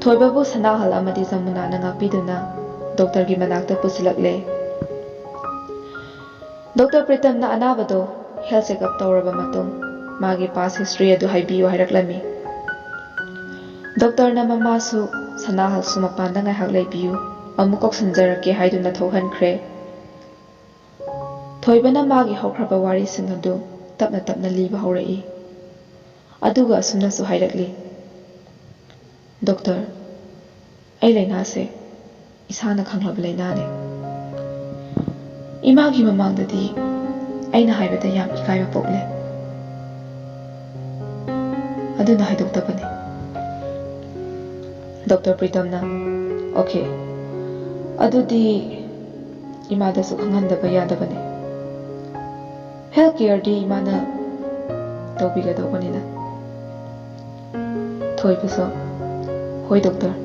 ꯊꯣꯏꯕꯕꯨ ꯁꯅꯥꯍꯜ ꯑꯃꯗꯤ ꯖꯃꯨꯅꯥꯅ ꯉꯥꯛꯄꯤꯗꯨꯅ ꯗꯣꯛꯇꯔꯒꯤ ꯃꯅꯥꯛꯇ ꯄꯨꯁꯤꯜꯂꯛꯂꯦ꯫ ꯗꯣꯛꯇꯔ ꯄ꯭ꯔꯤꯇꯝꯅ ꯑꯅꯥꯕꯗꯣ ꯍꯦꯜꯊ ꯆꯦꯛꯑꯞ ꯇꯧꯔꯕ ꯃꯇꯨꯡ ꯃꯥꯒꯤ ꯄꯥꯁ ꯍꯤꯁꯇ꯭ꯔꯤ ꯑꯗꯨ ꯍꯥꯏꯕꯤꯌꯨ ꯍꯥꯏꯔꯛꯂꯝꯃꯤ꯫ ꯗꯣꯛꯇꯔꯅ ꯃꯃꯥꯁꯨ ꯁꯅꯥꯍꯜꯁꯨ ꯃꯄꯥꯟꯗ ꯉꯥꯏꯍꯥꯛ ꯂꯩꯕꯤꯌꯨ, ꯑꯃꯨꯛ ꯀꯧꯁꯤꯟꯖꯔꯛꯀꯦ ꯍꯥꯏꯗꯨꯅ ꯊꯣꯛꯍꯟꯈ꯭ꯔꯦ꯫ ꯊꯣꯏꯕꯅ ꯃꯥꯒꯤ ꯍꯧꯈ꯭ꯔꯕ ꯋꯥꯔꯤꯁꯤꯡ ꯑꯗꯨ ꯇꯞꯅ ꯇꯞꯅ ꯂꯤꯕ ꯍꯧꯔꯛꯏ꯫ ꯑꯗꯨꯒ ꯑꯁꯨꯝꯅꯁꯨ ꯍꯥꯏꯔꯛꯂꯤ, "ꯗꯣꯛꯇꯔ, ꯑꯩ ꯂꯥꯏꯅꯥꯁꯦ ꯏꯁꯥꯅ ꯈꯪꯂꯕ ꯂꯥꯏꯅꯥꯅꯤ꯫ ꯏꯃꯥꯒꯤ ꯃꯃꯥꯡꯗꯗꯤ ꯑꯩꯅ ꯍꯥꯏꯕꯗ ꯌꯥꯝ ꯏꯀꯥꯏꯕ ꯄꯣꯛꯂꯦ꯫ ꯑꯗꯨꯅ ꯍꯥꯏꯗꯣꯛꯇꯕꯅꯤ"꯫ ꯗꯣꯛꯇꯔ ꯄ꯭ꯔꯤꯇꯝꯅ, "ꯑꯣꯀꯦ, ꯑꯗꯨꯗꯤ ꯏꯃꯥꯗꯁꯨ ꯈꯪꯍꯟꯗꯕ ꯌꯥꯗꯕꯅꯤ꯫ ꯍꯦꯜꯊ ꯀꯦꯌꯔꯗꯤ ꯏꯃꯥꯅ ꯇꯧꯕꯤꯒꯗꯧꯕꯅꯤꯅ"꯫ ꯊꯣꯏꯕꯁꯨ, "ꯍꯣꯏ ꯗꯣꯛꯇꯔ"꯫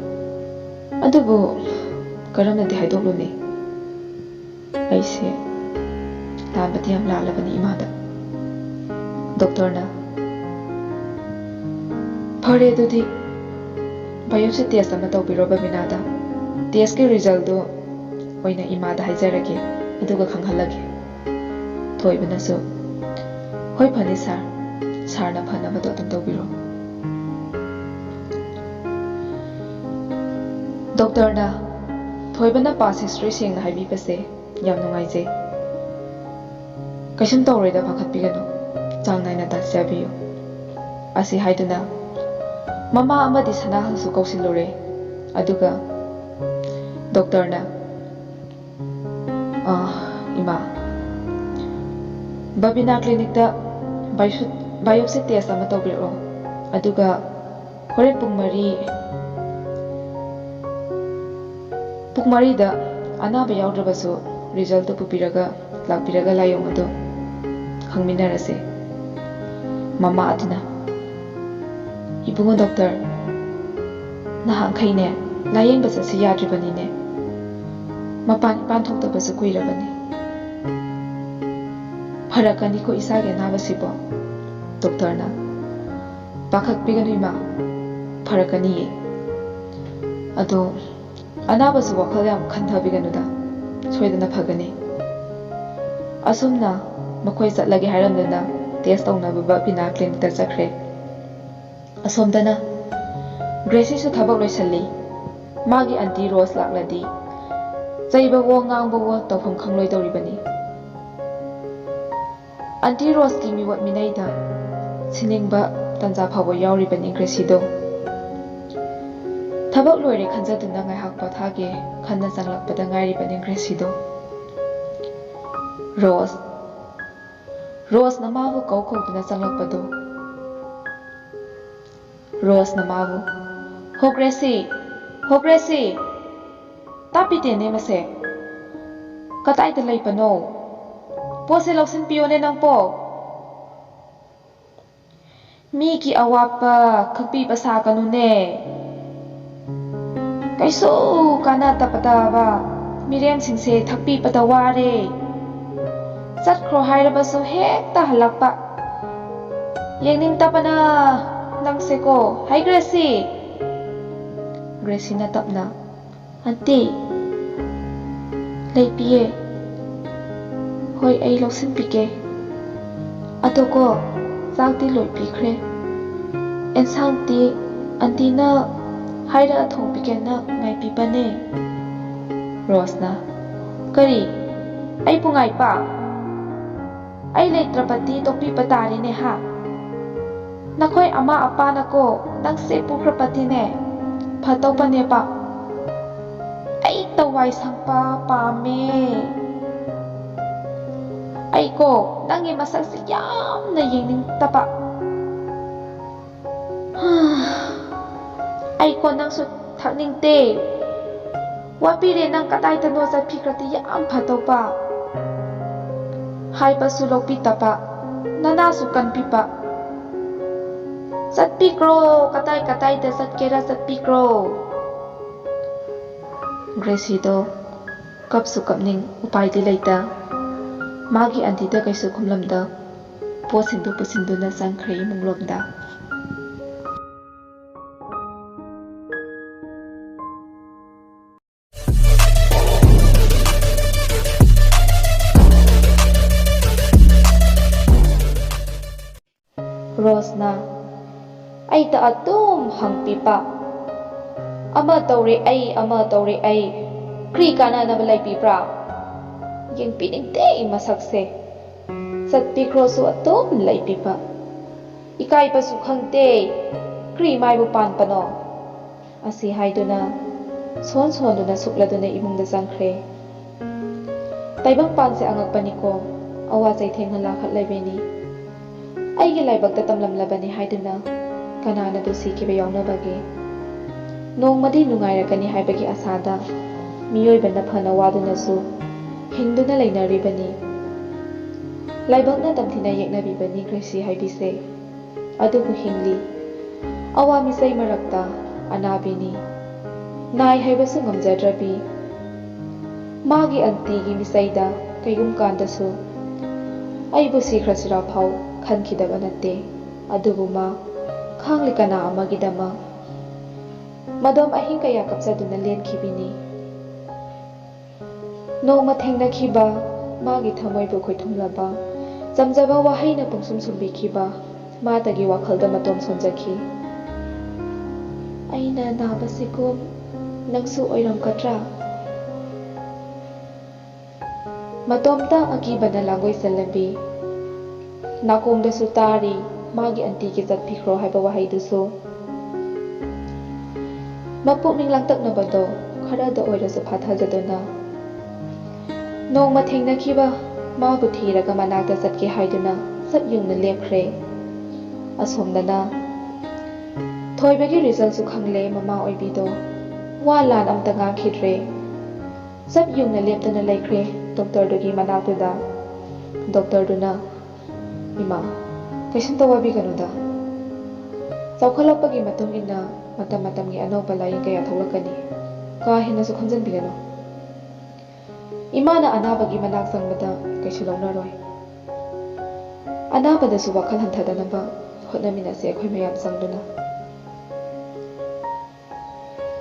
ꯑꯗꯨꯕꯨ ꯀꯔꯝꯅꯗꯤ ꯍꯥꯏꯗꯣꯛꯂꯨꯅꯤ? ꯑꯩꯁꯦ ꯂꯥꯟꯕꯗꯤ ꯌꯥꯝ ꯂꯥꯜꯂꯕꯅꯤ ꯏꯃꯥꯗ꯫ ꯗꯣꯛꯇꯔꯅ, "ꯐꯔꯦ, ꯑꯗꯨꯗꯤ ꯕꯥꯏꯑꯣꯞꯁꯤ ꯇꯦꯁ ꯑꯃ ꯇꯧꯕꯤꯔꯣ ꯕꯕꯤꯅꯥꯗ꯫ ꯇꯦꯁꯀꯤ ꯔꯤꯖꯜꯗꯨ ꯑꯣꯏꯅ ꯏꯃꯥꯗ ꯍꯥꯏꯖꯔꯒꯦ, ꯑꯗꯨꯒ ꯈꯪꯍꯜꯂꯒꯦ꯫" ꯊꯣꯏꯕꯅꯁꯨ, "ꯍꯣꯏ, ꯐꯅꯤ ꯁꯥꯔ, ꯁꯥꯔꯅ ꯐꯅꯕꯗꯣ ꯑꯗꯨꯝ ꯇꯧꯕꯤꯔꯣ꯫" ꯗꯣꯛꯇꯔꯅ ꯊꯣꯏꯕꯅ ꯄꯥꯁ ꯍꯤꯁꯇ꯭ꯔꯤ ꯁꯦꯡꯅ ꯍꯥꯏꯕꯤꯕꯁꯦ ꯌꯥꯝ ꯅꯨꯡꯉꯥꯏꯖꯩ꯫ "ꯀꯩꯁꯨꯝ ꯇꯧꯔꯣꯏꯗ, ꯄꯥꯈꯠꯄꯤꯒꯅꯨ, ꯆꯥꯡ ꯅꯥꯏꯅ ꯇꯥꯛꯆꯕꯤꯌꯨ꯫" ꯑꯁꯤ ꯍꯥꯏꯗꯨꯅ ꯃꯃꯥ ꯑꯃꯗꯤ ꯁꯅꯥꯍꯜꯁꯨ ꯀꯧꯁꯤꯜꯂꯨꯔꯦ꯫ ꯑꯗꯨꯒ ꯗꯣꯛꯇꯔꯅ, "ꯑꯥ, ꯏꯃꯥ, ꯕꯕꯤꯅꯥ ꯀ꯭ꯂꯤꯅꯤꯛꯇ ꯕꯥꯏꯑꯣꯞꯁꯤ ꯇꯦꯁ ꯑꯃ ꯇꯧꯕꯤꯔꯛꯑꯣ, ꯑꯗꯨꯒ ꯍꯣꯔꯦꯟ ꯄꯨꯡ ꯃꯔꯤ, ꯄꯨꯡ ꯃꯔꯤꯗ ꯑꯅꯥꯕ ꯌꯥꯎꯗ꯭ꯔꯕꯁꯨ ꯔꯤꯖꯜꯇꯨ ꯄꯨꯕꯤꯔꯒ, ꯂꯥꯛꯄꯤꯔꯒ ꯂꯥꯏꯑꯣꯡ ꯑꯗꯨ ꯈꯪꯃꯤꯟꯅꯔꯁꯦ꯫" ꯃꯃꯥ ꯑꯗꯨꯅ, "ꯏꯕꯨꯡꯉꯣ ꯗꯣꯛꯇꯔ, ꯅꯍꯥꯟꯈꯩꯅꯦ ꯂꯥꯏꯌꯦꯡꯕ ꯆꯠꯁꯤ ꯌꯥꯗ꯭ꯔꯤꯕꯅꯤꯅꯦ꯫ ꯃꯄꯥꯟ ꯏꯄꯥꯟ ꯊꯣꯛꯇꯕꯁꯨ ꯀꯨꯏꯔꯕꯅꯤ꯫" "ꯐꯔꯛꯀꯅꯤꯀꯣ ꯏꯆꯥꯒꯤ ꯑꯅꯥꯕꯁꯤꯕꯣ?" ꯗꯣꯛꯇꯔꯅ, "ꯄꯥꯈꯠꯄꯤꯒꯅꯨ ꯏꯃꯥ, ꯐꯔꯛꯀꯅꯤꯌꯦ꯫ ꯑꯗꯣ ꯑꯅꯥꯕꯁꯨ ꯋꯥꯈꯜ ꯌꯥꯝ ꯈꯟꯊꯕꯤꯒꯅꯨꯗ, ꯁꯣꯏꯗꯅ ꯐꯒꯅꯤ꯫" ꯑꯁꯨꯝꯅ ꯃꯈꯣꯏ ꯆꯠꯂꯒꯦ ꯍꯥꯏꯔꯝꯗꯨꯅ ꯇꯦꯁ ꯇꯧꯅꯕ ꯕꯕꯤꯅꯥ ꯀ꯭ꯂꯤꯅꯤꯛꯇ ꯆꯠꯈ꯭ꯔꯦ꯫ ꯑꯁꯣꯝꯗꯅ ꯒ꯭ꯔꯦꯁꯤꯁꯨ ꯊꯕꯛ ꯂꯣꯏꯁꯜꯂꯤ꯫ ꯃꯥꯒꯤ ꯑꯟꯇꯤ ꯔꯣꯁ ꯂꯥꯛꯂꯗꯤ ꯆꯩꯕꯋꯣ ꯉꯥꯡꯕꯋꯣ ꯇꯧꯐꯝ ꯈꯪꯂꯣꯏꯗꯧꯔꯤꯕꯅꯤ꯫ ꯑꯟꯇꯤ ꯔꯣꯁꯀꯤ ꯃꯤꯑꯣꯠ ꯃꯤꯅꯩꯗ ꯁꯤꯅꯤꯡꯕ ꯇꯟꯖꯥ ꯐꯥꯎꯕ ꯌꯥꯎꯔꯤꯕꯅꯤ ꯒ꯭ꯔꯦꯁꯤꯗꯣ꯫ ꯊꯕꯛ ꯂꯣꯏꯔꯦ ꯈꯟꯖꯗꯨꯅ ꯉꯥꯏꯍꯥꯛ ꯄꯣꯊꯥꯒꯦ ꯈꯟꯅ ꯆꯪꯂꯛꯄꯗ ꯉꯥꯏꯔꯤꯕꯅꯤ ꯒ꯭ꯔꯦꯁꯤꯗꯣ꯫ ꯔꯣꯁ, ꯔꯣꯁꯅ ꯃꯥꯕꯨ ꯀꯧ ꯀꯧꯗꯨꯅ ꯆꯪꯂꯛꯄꯗꯣ꯫ ꯔꯣꯁꯅ ꯃꯥꯕꯨ, "ꯍꯣ ꯒ꯭ꯔꯦꯁꯤ, ꯍꯣ ꯒ꯭ꯔꯦꯁꯤ, ꯇꯥꯞꯄꯤꯇꯦꯅꯦ ꯃꯁꯦ꯫ ꯀꯗꯥꯏꯗ ꯂꯩꯕꯅꯣ? ꯄꯣꯠꯁꯦ ꯂꯧꯁꯤꯟꯕꯤꯌꯣꯅꯦ ꯅꯪꯄꯣ꯫ ꯃꯤꯒꯤ ꯑꯋꯥꯠꯄ ꯈꯛꯄꯤꯕ ꯁꯥꯒꯅꯨꯅꯦ꯫" ꯀꯩꯁꯨ ꯀꯥꯟꯅꯗꯕꯗꯕ ꯃꯤꯔꯦꯝꯁꯤꯡꯁꯦ ꯊꯛꯄꯤꯕꯗ ꯋꯥꯔꯦ꯫ ꯆꯠꯈ꯭ꯔꯣ ꯍꯥꯏꯔꯕꯁꯨ ꯍꯦꯛꯇ ꯍꯜꯂꯛꯄ꯫ ꯌꯦꯡꯅꯤꯡꯗꯕꯅ ꯅꯪꯁꯦꯀꯣ꯫ ꯍꯥꯏ ꯒ꯭ꯔꯦꯁꯤ!" ꯒ꯭ꯔꯦꯁꯤꯅ ꯇꯞꯅ, "ꯑꯟꯇꯤ, ꯂꯩꯄꯤꯌꯦ꯫ ꯍꯣꯏ, ꯑꯩ ꯂꯧꯁꯤꯟꯕꯤꯒꯦ꯫ ꯑꯗꯣꯀꯣ, ꯆꯥꯛꯇꯤ ꯂꯣꯏꯕꯤꯈ꯭ꯔꯦ꯫ ꯑꯦꯟꯁꯥꯡꯗꯤ ꯑꯟꯇꯤꯅ ꯍꯥꯏꯔꯛꯑ ꯊꯣꯡꯕꯤꯒꯦꯅ ꯉꯥꯏꯕꯤꯕꯅꯦ꯫" ꯔꯣꯁꯅ, "ꯀꯔꯤ? ꯑꯩꯕꯨ ꯉꯥꯏꯕ? ꯑꯩ ꯂꯩꯇ꯭ꯔꯕꯗꯤ ꯇꯣꯛꯄꯤꯕ ꯇꯥꯔꯦꯅꯦ ꯍꯥ? ꯅꯈꯣꯏ ꯑꯃꯥ ꯑꯄꯥꯅꯀꯣ ꯅꯪꯁꯦ ꯄꯨꯈ꯭ꯔꯕꯗꯤꯅꯦ ꯐꯇꯧꯕꯅꯦꯕ꯫ ꯑꯩ ꯇꯋꯥꯏ ꯁꯪꯄ ꯄꯥꯝꯃꯦ꯫ ꯑꯩꯀꯣ ꯅꯪꯒꯤ ꯃꯁꯛꯁꯦ ꯌꯥꯝꯅ ꯌꯦꯡꯅꯤꯡꯗꯕ꯫ ꯑꯩꯀꯣ ꯅꯪꯁꯨ ꯊꯛꯅꯤꯡꯗꯦ꯫ ꯋꯥꯄꯤꯔꯦ, ꯅꯪ ꯀꯗꯥꯏꯗꯅꯣ ꯆꯠꯈꯤꯈ꯭ꯔꯗꯤ ꯌꯥꯝ ꯐꯗꯧꯕ꯫ ꯍꯥꯏꯕꯁꯨ ꯂꯧꯕꯤꯗꯕ, ꯅꯅꯥꯁꯨ ꯀꯟꯕꯤꯕ꯫ ꯆꯠꯄꯤꯈ꯭ꯔꯣ, ꯀꯗꯥꯏ ꯀꯗꯥꯏꯗ ꯆꯠꯀꯦꯔꯥ ꯆꯠꯄꯤꯈ꯭ꯔꯣ꯫" ꯒ꯭ꯔꯦꯁꯤꯗꯣ ꯀꯞꯁꯨ ꯀꯞꯅꯤꯡ, ꯎꯄꯥꯏꯗꯤ ꯂꯩꯇ꯫ ꯃꯥꯒꯤ ꯑꯟꯇꯤꯗ ꯀꯩꯁꯨ ꯈꯨꯝꯂꯝꯗ ꯄꯣꯠꯁꯤꯡꯗꯨ ꯄꯨꯁꯤꯟꯗꯨꯅ ꯆꯪꯈ꯭ꯔꯦ ꯏꯃꯨꯡꯂꯣꯝꯗ꯫ ꯔꯣꯁꯅ ꯑꯩꯗ ꯑꯗꯨꯝ ꯍꯪꯄꯤꯕ꯫ ꯑꯃ ꯇꯧꯔꯦ ꯑꯩ, ꯑꯃ ꯇꯧꯔꯦ ꯑꯩ꯫ ꯀ꯭ꯔꯤ ꯀꯥꯟꯅꯅꯕ ꯂꯩꯕꯤꯕ꯭ꯔꯥ? ꯌꯦꯡꯕꯤꯅꯤꯡꯗꯦ ꯃꯁꯛꯁꯦ꯫ ꯆꯠꯄꯤꯈ꯭ꯔꯣꯁꯨ ꯑꯗꯨꯝ ꯂꯩꯕꯤꯕ꯫ ꯏꯀꯥꯏꯕꯁꯨ ꯈꯪꯗꯦ꯫ ꯀ꯭ꯔꯤ ꯃꯥꯏꯕꯨ ꯄꯥꯟꯕꯅꯣ? ꯑꯁꯤ ꯍꯥꯏꯗꯨꯅ ꯁꯣꯟ ꯁꯣꯟꯗꯨꯅ ꯁꯨꯛꯂꯗꯨꯅ ꯏꯃꯨꯡꯗ ꯆꯪꯈ꯭ꯔꯦ꯫ ꯇꯥꯏꯕꯪꯄꯥꯟꯁꯦ ꯑꯉꯛꯄꯅꯤꯀꯣ, ꯑꯋꯥ ꯆꯩꯊꯦꯡꯅ ꯂꯥꯈꯠꯂꯕꯤꯅꯤ꯫ ꯑꯩꯒꯤ ꯂꯥꯏꯕꯛꯇ ꯇꯝꯂꯝꯂꯕꯅꯤ ꯍꯥꯏꯗꯨꯅ ꯀꯅꯥꯅꯕꯨ ꯁꯤꯈꯤꯕ ꯌꯥꯎꯅꯕꯒꯦ? ꯅꯣꯡꯃꯗꯤ ꯅꯨꯡꯉꯥꯏꯔꯛꯀꯅꯤ ꯍꯥꯏꯕꯒꯤ ꯑꯁꯥꯗ ꯃꯤꯑꯣꯏꯕꯅ ꯐꯅ ꯋꯥꯗꯨꯅꯁꯨ ꯍꯤꯡꯗꯨꯅ ꯂꯩꯅꯔꯤꯕꯅꯤ꯫ ꯂꯥꯏꯕꯛꯅ ꯇꯝꯊꯤꯅ ꯌꯦꯛꯅꯕꯤꯕꯅꯤ ꯒ꯭ꯔꯦꯁꯤ ꯍꯥꯏꯕꯤꯁꯦ꯫ ꯑꯗꯨꯕꯨ ꯍꯤꯡꯂꯤ꯫ ꯑꯋꯥ ꯃꯤꯆꯩ ꯃꯔꯛꯇ ꯑꯅꯥꯕꯤꯅꯤ꯫ ꯅꯥꯏ ꯍꯥꯏꯕꯁꯨ ꯉꯝꯖꯗ꯭ꯔꯕꯤ꯫ ꯃꯥꯒꯤ ꯑꯟꯇꯤꯒꯤ ꯃꯤꯁꯩꯗ ꯀꯩꯒꯨꯝ ꯀꯥꯟꯗꯁꯨ ꯑꯩꯕꯨ ꯁꯤꯈ꯭ꯔꯁꯤꯔꯥ ꯐꯥꯎ ꯈꯟꯈꯤꯗꯕ ꯅꯠꯇꯦ꯫ ꯑꯗꯨꯕꯨ ꯃꯥ ꯈꯥꯡꯂꯤ ꯀꯅꯥ ꯑꯃꯒꯤꯗꯃꯛ꯫ ꯃꯗꯣꯝ ꯑꯍꯤꯡ ꯀꯌꯥ ꯀꯞꯆꯗꯨꯅ ꯂꯦꯟꯈꯤꯕꯤꯅꯤ꯫ ꯅꯣꯡꯃ ꯊꯦꯡꯅꯈꯤꯕ ꯃꯥꯒꯤ ꯊꯃꯣꯏꯕꯨ ꯈꯣꯏꯊꯨꯝꯂꯕ ꯆꯝꯖꯕ ꯋꯥꯍꯩꯅ ꯄꯨꯡꯁꯨꯝ ꯁꯨꯝꯕꯤꯈꯤꯕ ꯃꯥꯇꯒꯤ ꯋꯥꯈꯜꯗ ꯃꯇꯣꯝ ꯁꯣꯟꯖꯈꯤ꯫ "ꯑꯩꯅ ꯅꯥꯕꯁꯤꯒꯨꯝ ꯅꯪꯁꯨ ꯑꯣꯏꯔꯝꯒꯗ꯭ꯔꯥ?" ꯃꯇꯣꯝꯇ ꯑꯀꯤꯕꯅ ꯂꯥꯡꯒꯣꯏ ꯆꯜꯂꯝꯃꯤ꯫ ꯅꯥꯀꯣꯡꯗꯁꯨ ꯇꯥꯔꯤ ꯃꯥꯒꯤ ꯑꯟꯇꯤꯒꯤ "ꯆꯠꯄꯤꯈ꯭ꯔꯣ" ꯍꯥꯏꯕ ꯋꯥꯍꯩꯗꯨꯁꯨ꯫ ꯃꯄꯨꯛꯅꯤꯡ ꯂꯥꯡꯇꯛꯅꯕꯗꯣ ꯈꯔꯗ ꯑꯣꯏꯔꯁꯨ ꯐꯥꯊꯖꯗꯨꯅ, ꯅꯣꯡꯃ ꯊꯦꯡꯅꯈꯤꯕ ꯃꯥꯕꯨ ꯊꯤꯔꯒ ꯃꯅꯥꯛꯇ ꯆꯠꯀꯦ ꯍꯥꯏꯗꯨꯅ ꯆꯞ ꯌꯨꯡꯅ ꯂꯦꯞꯈ꯭ꯔꯦ꯫ ꯑꯁꯣꯝꯗꯅ ꯊꯣꯏꯕꯒꯤ ꯔꯤꯖꯜꯁꯨ ꯈꯪꯂꯦ ꯃꯃꯥ ꯑꯣꯏꯕꯤꯗꯣ꯫ ꯋꯥ ꯂꯥꯟ ꯑꯝꯇ ꯉꯥꯡꯈꯤꯗ꯭ꯔꯦ꯫ ꯆꯞ ꯌꯨꯡꯅ ꯂꯦꯞꯇꯨꯅ ꯂꯩꯈ꯭ꯔꯦ ꯗꯣꯛꯇꯔꯗꯨꯒꯤ ꯃꯅꯥꯛꯇꯨꯗ꯫ ꯗꯣꯛꯇꯔꯗꯨꯅ, "ꯏꯃꯥ, ꯀꯩꯁꯨꯝꯇ ꯋꯥꯕꯤꯒꯅꯨꯗ꯫ ꯆꯥꯎꯈꯠꯂꯛꯄꯒꯤ ꯃꯇꯨꯡ ꯏꯟꯅ ꯃꯇꯝ ꯃꯇꯝꯒꯤ ꯑꯅꯧꯕ ꯂꯥꯏꯌꯦꯡ ꯀꯌꯥ ꯊꯣꯛꯂꯛꯀꯅꯤ꯫ ꯀꯥ ꯍꯦꯟꯅꯁꯨ ꯈꯟꯖꯤꯟꯕꯤꯒꯅꯨ꯫ ꯏꯃꯥꯅ ꯑꯅꯥꯕꯒꯤ ꯃꯅꯥꯛ ꯆꯪꯕꯗ ꯀꯩꯁꯨ ꯂꯧꯅꯔꯣꯏ꯫ ꯑꯅꯥꯕꯗꯁꯨ ꯋꯥꯈꯜ ꯍꯟꯊꯗꯅꯕ ꯍꯣꯠꯅꯃꯤꯟꯅꯁꯦ ꯑꯩꯈꯣꯏ ꯃꯌꯥꯝ ꯆꯪꯗꯨꯅ꯫"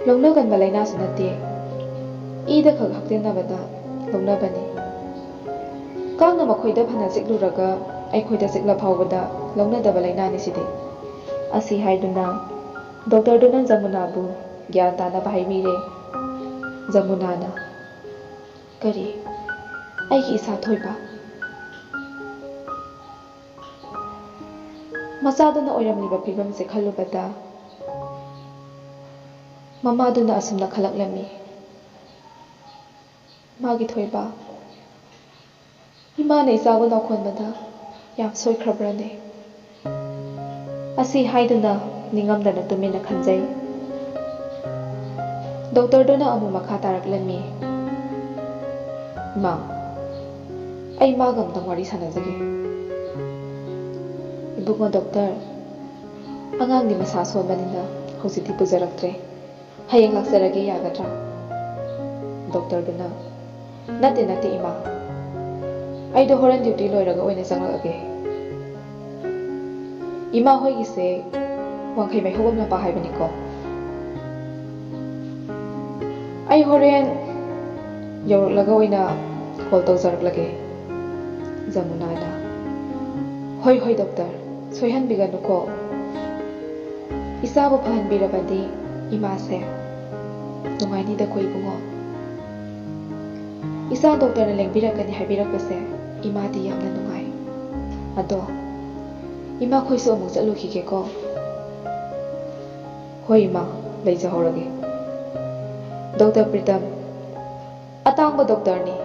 ꯂꯧꯅꯒꯟꯕ ꯂꯥꯏꯅꯥꯁꯨ ꯅꯠꯇꯦ꯫ ꯏꯗ ꯈꯛ ꯍꯛꯇꯦꯟꯅꯕꯗ ꯂꯧꯅꯕꯅꯤ꯫ ꯀꯥꯡꯅ ꯃꯈꯣꯏꯗ ꯐꯅ ꯆꯤꯛꯂꯨꯔꯒ ꯑꯩꯈꯣꯏꯗ ꯆꯤꯛꯂ ꯐꯥꯎꯕꯗ ꯂꯧꯅꯗꯕ ꯂꯥꯏꯅꯥꯅꯤ ꯁꯤꯗꯤ꯫ ꯑꯁꯤ ꯍꯥꯏꯗꯨꯅ ꯗꯣꯛꯇꯔꯗꯨꯅ ꯖꯃꯨꯅꯥꯕꯨ ꯒ꯭ꯌꯥꯟ ꯇꯥꯅꯕ ꯍꯥꯏꯕꯤꯔꯦ꯫ ꯖꯃꯨꯅꯥꯅ, "ꯀꯔꯤ? ꯑꯩꯒꯤ ꯏꯆꯥ ꯊꯣꯏꯕ?" ꯃꯆꯥꯗꯨꯅ ꯑꯣꯏꯔꯝꯂꯤꯕ ꯐꯤꯕꯝꯁꯦ ꯈꯜꯂꯨꯕꯗ ꯃꯃꯥꯗꯨꯅ ꯑꯁꯨꯝꯅ ꯈꯜꯂꯛꯂꯝꯃꯤ, "ꯃꯥꯒꯤ ꯊꯣꯏꯕ, ꯏꯃꯥꯅ ꯏꯆꯥꯕꯨ ꯂꯥꯎꯈꯣꯟꯕꯗ ꯌꯥꯝ ꯁꯣꯏꯈ꯭ꯔꯕ꯭ꯔꯅꯦ?" ꯑꯁꯤ ꯍꯥꯏꯗꯨꯅ ꯅꯤꯡꯉꯝꯗꯅ ꯇꯨꯃꯤꯟꯅ ꯈꯟꯖꯩ꯫ ꯗꯣꯛꯇꯔꯗꯨꯅ ꯑꯃꯨꯛ ꯃꯈꯥ ꯇꯥꯔꯛꯂꯝꯃꯤ, "ꯏꯃꯥ, ꯑꯩ ꯃꯥꯒ ꯑꯝꯇꯪ ꯋꯥꯔꯤ ꯁꯥꯟꯅꯖꯒꯦ꯫" "ꯏꯕꯨꯡꯉꯣ ꯗꯣꯛꯇꯔ, ꯑꯉꯥꯡꯗꯤ ꯃꯁꯥ ꯁꯣꯟꯕꯅꯤꯅ ꯍꯧꯖꯤꯛꯇꯤ ꯄꯨꯖꯔꯛꯇ꯭ꯔꯦ꯫ ꯍꯌꯦꯡ ꯂꯥꯛꯆꯔꯒꯦ, ꯌꯥꯒꯗ꯭ꯔꯥ? ꯗꯣꯛꯇꯔꯗꯨꯅ, "ꯅꯠꯇꯦ, ꯅꯠꯇꯦ, ꯏꯃꯥ꯫ ꯑꯩꯗꯣ ꯍꯣꯔꯦꯟ ꯗ꯭ꯌꯨꯇꯤ ꯂꯣꯏꯔꯒ ꯑꯣꯏꯅ ꯆꯪꯂꯛꯑꯒꯦ꯫ ꯏꯃꯥ ꯍꯣꯏꯒꯤꯁꯦ ꯋꯥꯡꯈꯩ ꯃꯩꯍꯧꯕꯝ ꯂꯝꯄꯥꯛ ꯍꯥꯏꯕꯅꯤꯀꯣ? ꯑꯩ ꯍꯣꯔꯦꯟ ꯌꯧꯔꯛꯂꯒ ꯑꯣꯏꯅ ꯀꯣꯜ ꯇꯧꯖꯔꯛꯂꯒꯦ꯫" ꯖꯃꯨꯅꯥꯅ, "ꯍꯣꯏ, ꯍꯣꯏ, ꯗꯣꯛꯇꯔ, ꯁꯣꯏꯍꯟꯕꯤꯒꯅꯨꯀꯣ꯫ ꯏꯆꯥꯕꯨ ꯐꯍꯟꯕꯤꯔꯕꯗꯤ ꯏꯃꯥꯁꯦ ꯅꯨꯡꯉꯥꯏꯅꯤꯗꯀꯣ, ꯏꯕꯨꯡꯉꯣ꯫ ꯏꯆꯥ ꯗꯣꯛꯇꯔꯅ ꯂꯦꯡꯕꯤꯔꯛꯀꯅꯤ ꯍꯥꯏꯕꯤꯔꯛꯄꯁꯦ ꯏꯃꯥꯗꯤ ꯌꯥꯝꯅ ꯅꯨꯡꯉꯥꯏ꯫ ꯑꯗꯣ ꯏꯃꯥꯈꯣꯏꯁꯨ ꯑꯃꯨꯛ ꯆꯠꯂꯨꯈꯤꯒꯦꯀꯣ꯫" "ꯍꯣꯏ ꯏꯃꯥ, ꯂꯩꯖꯍꯧꯔꯒꯦ꯫" ꯗꯣꯛꯇꯔ ꯄ꯭ꯔꯤꯇꯝ ꯑꯇꯥꯡꯕ ꯗꯣꯛꯇꯔꯅꯤ꯫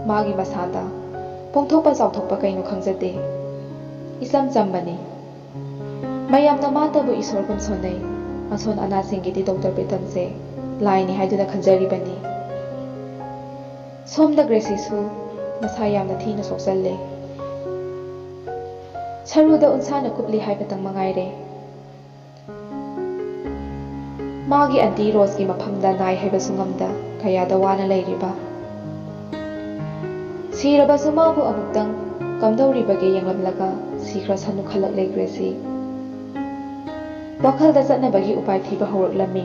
ꯃꯥꯒꯤ ꯃꯁꯥꯗ ꯄꯣꯡꯊꯣꯛꯄ ꯆꯥꯎꯊꯣꯛꯄ ꯀꯩꯅꯣ ꯈꯪꯖꯗꯦ꯫ ꯏꯆꯝ ꯆꯝꯕꯅꯤ꯫ ꯃꯌꯥꯝꯅ ꯃꯥꯇꯕꯨ ꯏꯁꯣꯔꯒꯨꯝ ꯁꯣꯟꯅꯩ꯫ ꯑꯁꯣꯟ ꯑꯅꯥꯁꯤꯡꯒꯤꯗꯤ ꯗꯣꯛꯇꯔ ꯄ꯭ꯔꯤꯇꯝꯁꯦ ꯂꯥꯏꯅꯤ ꯍꯥꯏꯗꯨꯅ ꯈꯟꯖꯔꯤꯕꯅꯤ꯫ ꯁꯣꯝꯗ ꯒ꯭ꯔꯦꯁꯤꯁꯨ ꯃꯁꯥ ꯌꯥꯝꯅ ꯊꯤꯅ ꯁꯣꯛꯆꯜꯂꯦ꯫ ꯁꯔꯨꯗ ꯎꯟꯁꯥꯅ ꯀꯨꯞꯂꯤ ꯍꯥꯏꯕꯇꯪ ꯃꯉꯥꯏꯔꯦ꯫ ꯃꯥꯒꯤ ꯑꯟꯇꯤ ꯔꯣꯁꯀꯤ ꯃꯐꯝꯗ ꯅꯥꯏ ꯍꯥꯏꯕꯁꯨ ꯉꯝꯗ ꯀꯌꯥꯗ ꯋꯥꯅ ꯂꯩꯔꯤꯕ꯫ ꯁꯤꯔꯕꯁꯨ ꯃꯥꯕꯨ ꯑꯃꯨꯛꯇꯪ ꯀꯝꯗꯧꯔꯤꯕꯒꯦ ꯌꯦꯡꯂꯝꯂꯒ ꯁꯤꯈ꯭ꯔꯁꯅꯨ ꯈꯜꯂꯛꯂꯦ ꯒ꯭ꯔꯦꯁꯤ꯫ ꯋꯥꯈꯜꯗ ꯆꯠꯅꯕꯒꯤ ꯎꯄꯥꯏ ꯊꯤꯕ ꯍꯧꯔꯛꯂꯝꯃꯤ꯫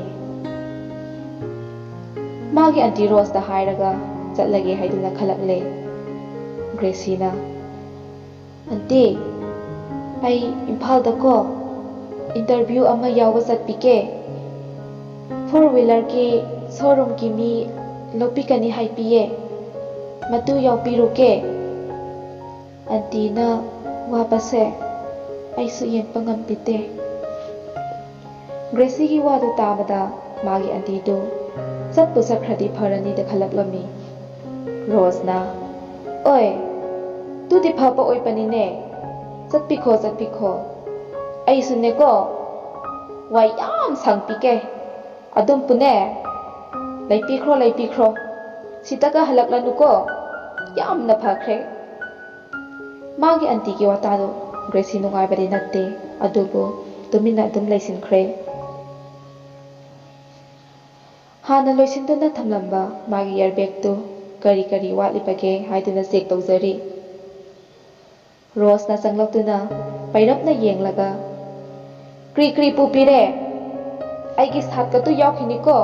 ꯃꯥꯒꯤ ꯑꯟꯇꯤ ꯔꯣꯁꯇ ꯍꯥꯏꯔꯒ ꯆꯠꯂꯒꯦ ꯍꯥꯏꯗꯨꯅ ꯈꯜꯂꯛꯂꯦ ꯒ꯭ꯔꯦꯁꯤꯅ꯫ "ꯑꯟꯇꯤ, ꯑꯩ ꯏꯝꯐꯥꯜꯗꯀꯣ ꯏꯟꯇꯔꯚ꯭ꯌꯨ ꯑꯃ ꯌꯥꯎꯕ ꯆꯠꯄꯤꯒꯦ꯫ ꯐꯣꯔ ꯋꯤꯂꯔꯒꯤ ꯁꯣꯔꯨꯝꯒꯤ ꯃꯤ ꯂꯧꯕꯤꯒꯅꯤ ꯍꯥꯏꯕꯤꯌꯦ꯫ ꯃꯇꯨ ꯌꯥꯎꯕꯤꯔꯨꯒꯦ꯫" ꯑꯟꯇꯤꯅ ꯋꯥꯕꯁꯦ ꯑꯩꯁꯨ ꯌꯦꯡꯕ ꯉꯝꯕꯤꯗꯦ꯫ ꯒ꯭ꯔꯦꯁꯤꯒꯤ ꯋꯥꯗꯨ ꯇꯥꯕꯗ ꯃꯥꯒꯤ ꯑꯟꯇꯤꯗꯨ ꯆꯠꯄꯨ ꯆꯠꯈ꯭ꯔꯗꯤ ꯐꯔꯅꯤꯗ ꯈꯜꯂꯛꯂꯝꯃꯤ꯫ ꯔꯣꯁꯅ, "ꯑꯣꯏ, ꯇꯨꯗꯤ ꯐꯕ ꯑꯣꯏꯕꯅꯤꯅꯦ꯫ ꯆꯠꯄꯤꯈꯣ, ꯆꯠꯄꯤꯈꯣ꯫ ꯑꯩꯁꯨꯅꯦꯀꯣ, ꯋꯥ ꯌꯥꯝ ꯁꯪꯄꯤꯒꯦ꯫ ꯑꯗꯨꯝ ꯄꯨꯅꯦ꯫ ꯂꯩꯄꯤꯈ꯭ꯔꯣ, ꯂꯩꯄꯤꯈ꯭ꯔꯣ꯫ ꯁꯤꯗꯒ ꯍꯜꯂꯛꯂꯅꯨꯀꯣ꯫ ꯌꯥꯝꯅ ꯐꯈ꯭ꯔꯦ꯫" ꯃꯥꯒꯤ ꯑꯟꯇꯤꯒꯤ ꯋꯥꯇꯥꯗꯨ ꯒ꯭ꯔꯦꯁꯤ ꯅꯨꯡꯉꯥꯏꯕꯗꯤ ꯅꯠꯇꯦ, ꯑꯗꯨꯕꯨ ꯇꯨꯃꯤꯟꯅ ꯑꯗꯨꯝ ꯂꯩꯁꯤꯟꯈ꯭ꯔꯦ꯫ ꯍꯥꯟꯅ ꯂꯣꯏꯁꯤꯟꯗꯨꯅ ꯊꯝꯂꯝꯕ ꯃꯥꯒꯤ ꯏꯌꯥꯔ ꯕꯦꯒꯇꯨ ꯀꯔꯤ ꯀꯔꯤ ꯋꯥꯠꯂꯤꯕꯒꯦ ꯍꯥꯏꯗꯨꯅ ꯆꯦꯛ ꯇꯧꯖꯔꯤ꯫ ꯔꯣꯁꯅ ꯆꯪꯂꯛꯇꯨꯅ ꯄꯩꯔꯞꯅ ꯌꯦꯡꯂꯒ, "ꯀ꯭ꯔꯤ ꯀ꯭ꯔꯤ ꯄꯨꯕꯤꯔꯦ? ꯑꯩꯒꯤ ꯁꯥꯠꯀꯇꯨ ꯌꯥꯎꯈꯤꯅꯤꯀꯣ?"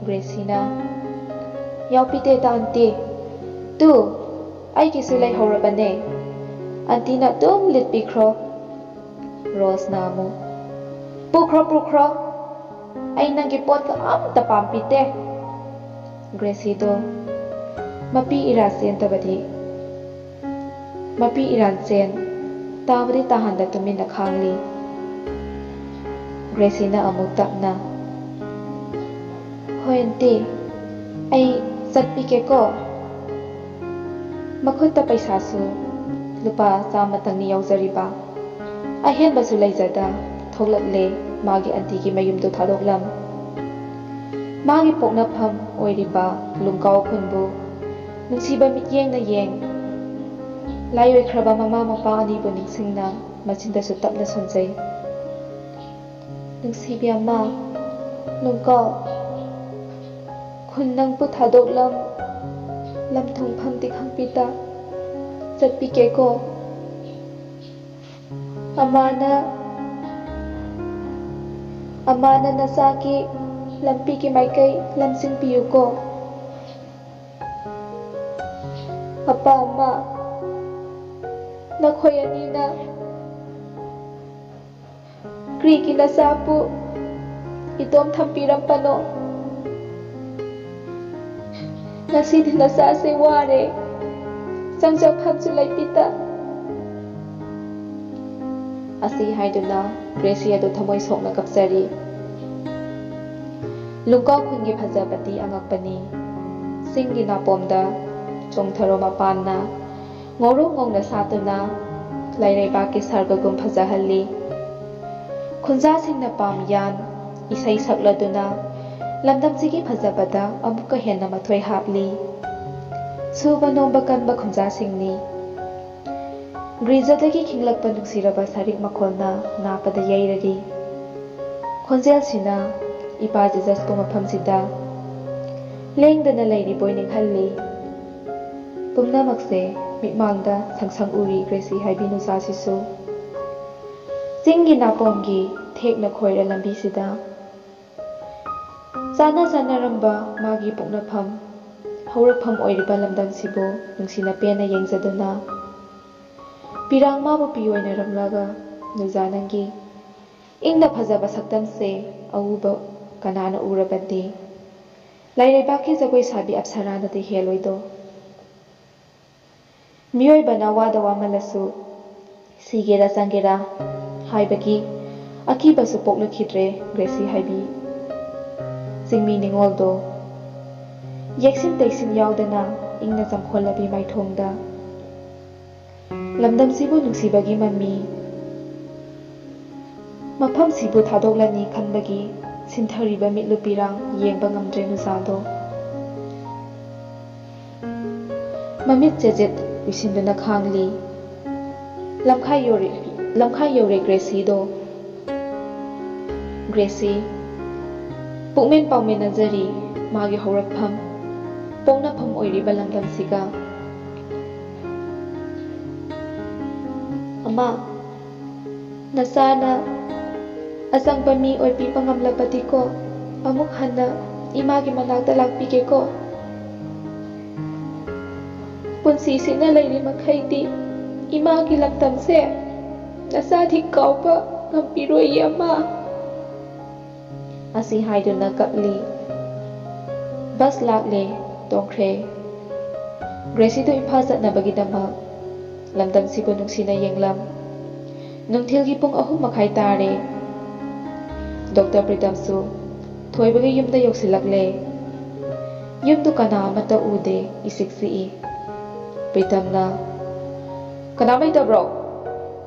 ꯒ꯭ꯔꯦꯁꯤꯅ, "ꯌꯥꯎꯕꯤꯗꯦꯗ ꯑꯟꯇꯤ꯫ ꯇꯨ, ꯑꯩꯒꯤꯁꯨ ꯂꯩꯍꯧꯔꯕꯅꯦ꯫ ꯑꯟꯇꯤꯅ ꯑꯗꯨꯝ ꯂꯤꯠꯄꯤꯈ꯭ꯔꯣ꯫" ꯔꯣꯁꯅ ꯑꯃꯨꯛ, "ꯄꯨꯈ꯭ꯔꯣ, ꯄꯨꯈ꯭ꯔꯣ꯫ ꯑꯩ ꯅꯪꯒꯤ ꯄꯣꯠꯀ ꯑꯝꯇ ꯄꯥꯝꯕꯤꯗꯦ꯫" ꯒ꯭ꯔꯦꯁꯤꯗꯣ ꯃꯄꯤ ꯏꯔꯥ ꯆꯦꯟꯗꯕꯗꯤ, ꯃꯄꯤ ꯏꯔꯥꯟ ꯆꯦꯟ ꯇꯥꯕꯗꯤ ꯇꯥꯍꯟꯗ ꯇꯨꯃꯤꯟꯅ ꯈꯥꯡꯂꯤ꯫ ꯒ꯭ꯔꯦꯁꯤꯅ ꯑꯃꯨꯛ ꯇꯞꯅ, "ꯍꯣꯏ ꯑꯟꯇꯤ, ꯑꯩ ꯆꯠꯄꯤꯒꯦꯀꯣ꯫" ꯃꯈꯨꯠꯇ ꯄꯩꯁꯥꯁꯨ ꯂꯨꯄꯥ ꯆꯥꯝꯃꯇꯪꯅꯤ ꯌꯥꯎꯖꯔꯤꯕ꯫ ꯑꯍꯦꯟꯕꯁꯨ ꯂꯩꯖꯗ ꯊꯣꯛꯂꯛꯂꯦ ꯃꯥꯒꯤ ꯑꯟꯇꯤꯒꯤ ꯃꯌꯨꯝꯗꯨ ꯊꯥꯗꯣꯛꯂꯝ꯫ ꯃꯥꯒꯤ ꯄꯣꯛꯅꯐꯝ ꯑꯣꯏꯔꯤꯕ ꯂꯨꯡꯀꯥꯎ ꯈꯨꯟꯕꯨ ꯅꯨꯡꯁꯤꯕ ꯃꯤꯠꯌꯦꯡꯅ ꯌꯦꯡ, ꯂꯥꯏꯑꯣꯏꯈ꯭ꯔꯕ ꯃꯃꯥ ꯃꯄꯥ ꯑꯅꯤꯕꯨ ꯅꯤꯡꯁꯤꯡꯅ ꯃꯆꯤꯟꯗꯁꯨ ꯇꯞꯅ ꯁꯣꯟꯖꯩ꯫ "ꯅꯨꯡꯁꯤꯕꯤ ꯑꯃ, ꯂꯨꯡꯀꯥꯎ, ꯈꯨꯟ ꯅꯪꯕꯨ ꯊꯥꯗꯣꯛꯂꯝ, ꯂꯝ ꯊꯨꯡꯐꯝꯗꯤ ꯈꯪꯕꯤꯗ ꯆꯠꯄꯤꯒꯦꯀꯣ꯫ ꯑꯃꯥꯅ, ꯑꯃꯥꯅ ꯅꯆꯥꯒꯤ ꯂꯝꯕꯤꯒꯤ ꯃꯥꯏꯀꯩ ꯂꯝꯖꯤꯡꯕꯤꯌꯨꯀꯣ꯫ ꯑꯄꯥ ꯑꯃ, ꯅꯈꯣꯏ ꯑꯅꯤꯅ ꯀ꯭ꯔꯤꯒꯤ ꯅꯆꯥꯕꯨ ꯏꯇꯣꯝ ꯊꯝꯕꯤꯔꯝꯕꯅꯣ? ꯉꯁꯤꯗꯤ ꯅꯆꯥꯁꯦ ꯋꯥꯔꯦ, ꯆꯪꯖꯐꯝꯁꯨ ꯂꯩꯕꯤꯗ꯫" ꯑꯁꯤ ꯍꯥꯏꯗꯨꯅ ꯒ꯭ꯔꯦꯁꯤ ꯑꯗꯨ ꯊꯃꯣꯏ ꯁꯣꯛꯅ ꯀꯞꯆꯔꯤ꯫ ꯂꯨꯡꯀꯥꯎ ꯈꯨꯟꯒꯤ ꯐꯖꯕꯗꯤ ꯑꯉꯛꯄꯅꯤ꯫ ꯆꯤꯡꯒꯤ ꯅꯥꯄꯣꯝꯗ ꯆꯣꯡꯊꯔꯣ ꯃꯄꯥꯟꯅ ꯉꯧꯔꯣꯛ ꯉꯧꯅ ꯁꯥꯠꯇꯨꯅ ꯂꯩꯔꯩꯕꯥꯛꯀꯤ ꯁꯔꯒꯒꯨꯝ ꯐꯖꯍꯜꯂꯤ꯫ ꯈꯨꯟꯖꯥꯁꯤꯡꯅ ꯄꯥꯝ ꯌꯥꯟ ꯏꯁꯩ ꯁꯛꯂꯗꯨꯅ ꯂꯝꯗꯝꯁꯤꯒꯤ ꯐꯖꯕꯗ ꯑꯃꯨꯛꯀ ꯍꯦꯟꯅ ꯃꯊꯣꯏ ꯍꯥꯞꯂꯤ꯫ ꯁꯨꯕ ꯅꯣꯝꯕ ꯀꯟꯕ ꯈꯨꯟꯖꯥꯁꯤꯡꯅꯤ꯫ ꯒ꯭ꯔꯤꯖꯗꯒꯤ ꯈꯤꯡꯂꯛꯄ ꯅꯨꯡꯁꯤꯔꯕ ꯁꯔꯤꯛ ꯃꯈꯣꯜꯅ ꯅꯥꯄꯗ ꯌꯩꯔꯔꯤ꯫ ꯈꯣꯟꯖꯦꯜꯁꯤꯅ ꯏꯄꯥ ꯖꯤꯖꯁꯄꯨ ꯃꯐꯝꯁꯤꯗ ꯂꯦꯡꯗꯅ ꯂꯩꯔꯤꯕꯣꯏ ꯅꯤꯡꯍꯜꯂꯤ꯫ ꯄꯨꯝꯅꯃꯛꯁꯦ ꯃꯤꯠꯃꯥꯡꯗ ꯁꯪꯁꯪ ꯎꯔꯤ ꯒ꯭ꯔꯦꯁꯤ ꯍꯥꯏꯕꯤ ꯅꯨꯆꯥꯁꯤꯁꯨ꯫ ꯆꯤꯡꯒꯤ ꯅꯥꯄꯣꯝꯒꯤ ꯊꯦꯛꯅ ꯈꯣꯏꯔ ꯂꯝꯕꯤꯁꯤꯗ ꯆꯥꯅ ꯆꯥꯅꯔꯝꯕ ꯃꯥꯒꯤ ꯄꯣꯛꯅꯐꯝ, ꯍꯧꯔꯛꯐꯝ ꯑꯣꯏꯔꯤꯕ ꯂꯝꯗꯝꯁꯤꯕꯨ ꯅꯨꯡꯁꯤꯅ ꯄꯦꯟꯅ ꯌꯦꯡꯖꯗꯨꯅ, ꯄꯤꯔꯥꯡ ꯃꯥꯕꯨ ꯄꯤꯑꯣꯏꯅꯔꯝꯂꯒ, ꯅꯨꯖꯥ ꯅꯪꯒꯤ ꯏꯪꯅ ꯐꯖꯕ ꯁꯛꯇꯝꯁꯦ ꯑꯎꯕ ꯀꯅꯥꯅ ꯎꯔꯕꯗꯤ, ꯂꯥꯏꯔꯩꯕꯥꯛꯀꯤ ꯖꯒꯣꯏ ꯁꯥꯕꯤ ꯑꯞꯁꯔꯥꯅꯗꯤ ꯍꯦꯜꯂꯣꯏꯗꯣ꯫ ꯃꯤꯑꯣꯏꯕꯅ ꯋꯥꯗ ꯋꯥꯃꯜꯂꯁꯨ ꯁꯤꯒꯦꯔꯥ ꯆꯪꯒꯦꯔꯥ ꯍꯥꯏꯕꯒꯤ ꯑꯀꯤꯕꯁꯨ ꯄꯣꯛꯂꯛꯈꯤꯗ꯭ꯔꯦ ꯒ꯭ꯔꯦꯁꯤ ꯍꯥꯏꯕꯤ ꯆꯤꯡꯃꯤ ꯅꯤꯉꯣꯜꯗꯣ꯫ ꯌꯦꯛꯁꯤꯟ ꯇꯩꯁꯤꯟ ꯌꯥꯎꯗꯅ ꯏꯪꯅ ꯆꯪꯈꯣꯜꯂꯕꯤ ꯃꯥꯏꯊꯣꯡꯗ ꯂꯝꯗꯝꯁꯤꯕꯨ ꯅꯨꯡꯁꯤꯕꯒꯤ ꯃꯃꯤ, ꯃꯐꯝꯁꯤꯕꯨ ꯊꯥꯗꯣꯛꯂꯅꯤ ꯈꯟꯕꯒꯤ ꯁꯤꯟꯊꯔꯤꯕ ꯃꯤꯠꯂꯨ ꯄꯤꯔꯥꯡ ꯌꯦꯡꯕ ꯉꯝꯗ꯭ꯔꯦ ꯅꯨꯖꯥꯗꯣ꯫ ꯃꯃꯤꯠ ꯆꯦꯖꯦꯠ ꯎꯏꯁꯤꯟꯗꯨꯅ ꯈꯥꯡꯂꯤ꯫ ꯂꯝꯈꯥꯏ ꯌꯧꯔꯦ, ꯂꯝꯈꯥꯏ ꯌꯧꯔꯦ ꯒ꯭ꯔꯦꯁꯤꯗꯣ꯫ ꯒ꯭ꯔꯦꯁꯤ, ꯄꯨꯛꯃꯦꯟ ꯄꯥꯎꯃꯦꯟꯅꯖꯔꯤ ꯃꯥꯒꯤ ꯍꯧꯔꯛꯐꯝ, ꯄꯣꯛꯅꯐꯝ ꯑꯣꯏꯔꯤꯕ ꯂꯝꯗꯝꯁꯤꯒ꯫ ꯑꯃ, ꯅꯆꯥꯅ ꯑꯆꯪꯕ ꯃꯤ ꯑꯣꯏꯕꯤꯕ ꯉꯝꯂꯕꯗꯤꯀꯣ, ꯑꯃꯨꯛ ꯍꯟꯅ ꯏꯃꯥꯒꯤ ꯃꯅꯥꯛꯇ ꯂꯥꯛꯄꯤꯒꯦꯀꯣ꯫ ꯄꯨꯟꯁꯤꯁꯤꯅ ꯂꯩꯔꯤ ꯃꯈꯩꯗꯤ ꯏꯃꯥꯒꯤ ꯂꯝꯗꯝꯁꯦ ꯅꯆꯥꯗꯤ ꯀꯥꯎꯕ ꯉꯝꯕꯤꯔꯣꯏꯌꯦ, ꯑꯃ꯫ ꯑꯁꯤ ꯍꯥꯏꯗꯨꯅ ꯀꯞꯂꯤ꯫ ꯕꯁ ꯂꯥꯛꯂꯦ, ꯇꯣꯡꯈ꯭ꯔꯦ꯫ ꯒ꯭ꯔꯦꯁꯤꯗꯨ ꯏꯝꯐꯥꯜ ꯆꯠꯅꯕꯒꯤꯗꯃꯛ ꯂꯝꯗꯝꯁꯤꯕꯨ ꯅꯨꯡꯁꯤꯅ ꯌꯦꯡꯂꯝ꯫ ꯅꯨꯡꯊꯤꯜꯒꯤ ꯄꯨꯡ ꯑꯍꯨꯝ ꯃꯈꯥꯏ ꯇꯥꯔꯦ꯫ ꯗꯣꯛꯇꯔ ꯄ꯭ꯔꯤꯇꯝꯁꯨ ꯊꯣꯏꯕꯒꯤ ꯌꯨꯝꯗ ꯌꯧꯁꯤꯜꯂꯛꯂꯦ꯫ ꯌꯨꯝꯗꯨ ꯀꯅꯥ ꯑꯃꯠꯇ ꯎꯗꯦ, ꯏꯆꯤꯛ ꯆꯤꯛꯏ꯫ ꯄ꯭ꯔꯤꯇꯝꯅ, "ꯀꯅꯥꯝ ꯂꯩꯇꯕ꯭ꯔꯣ?"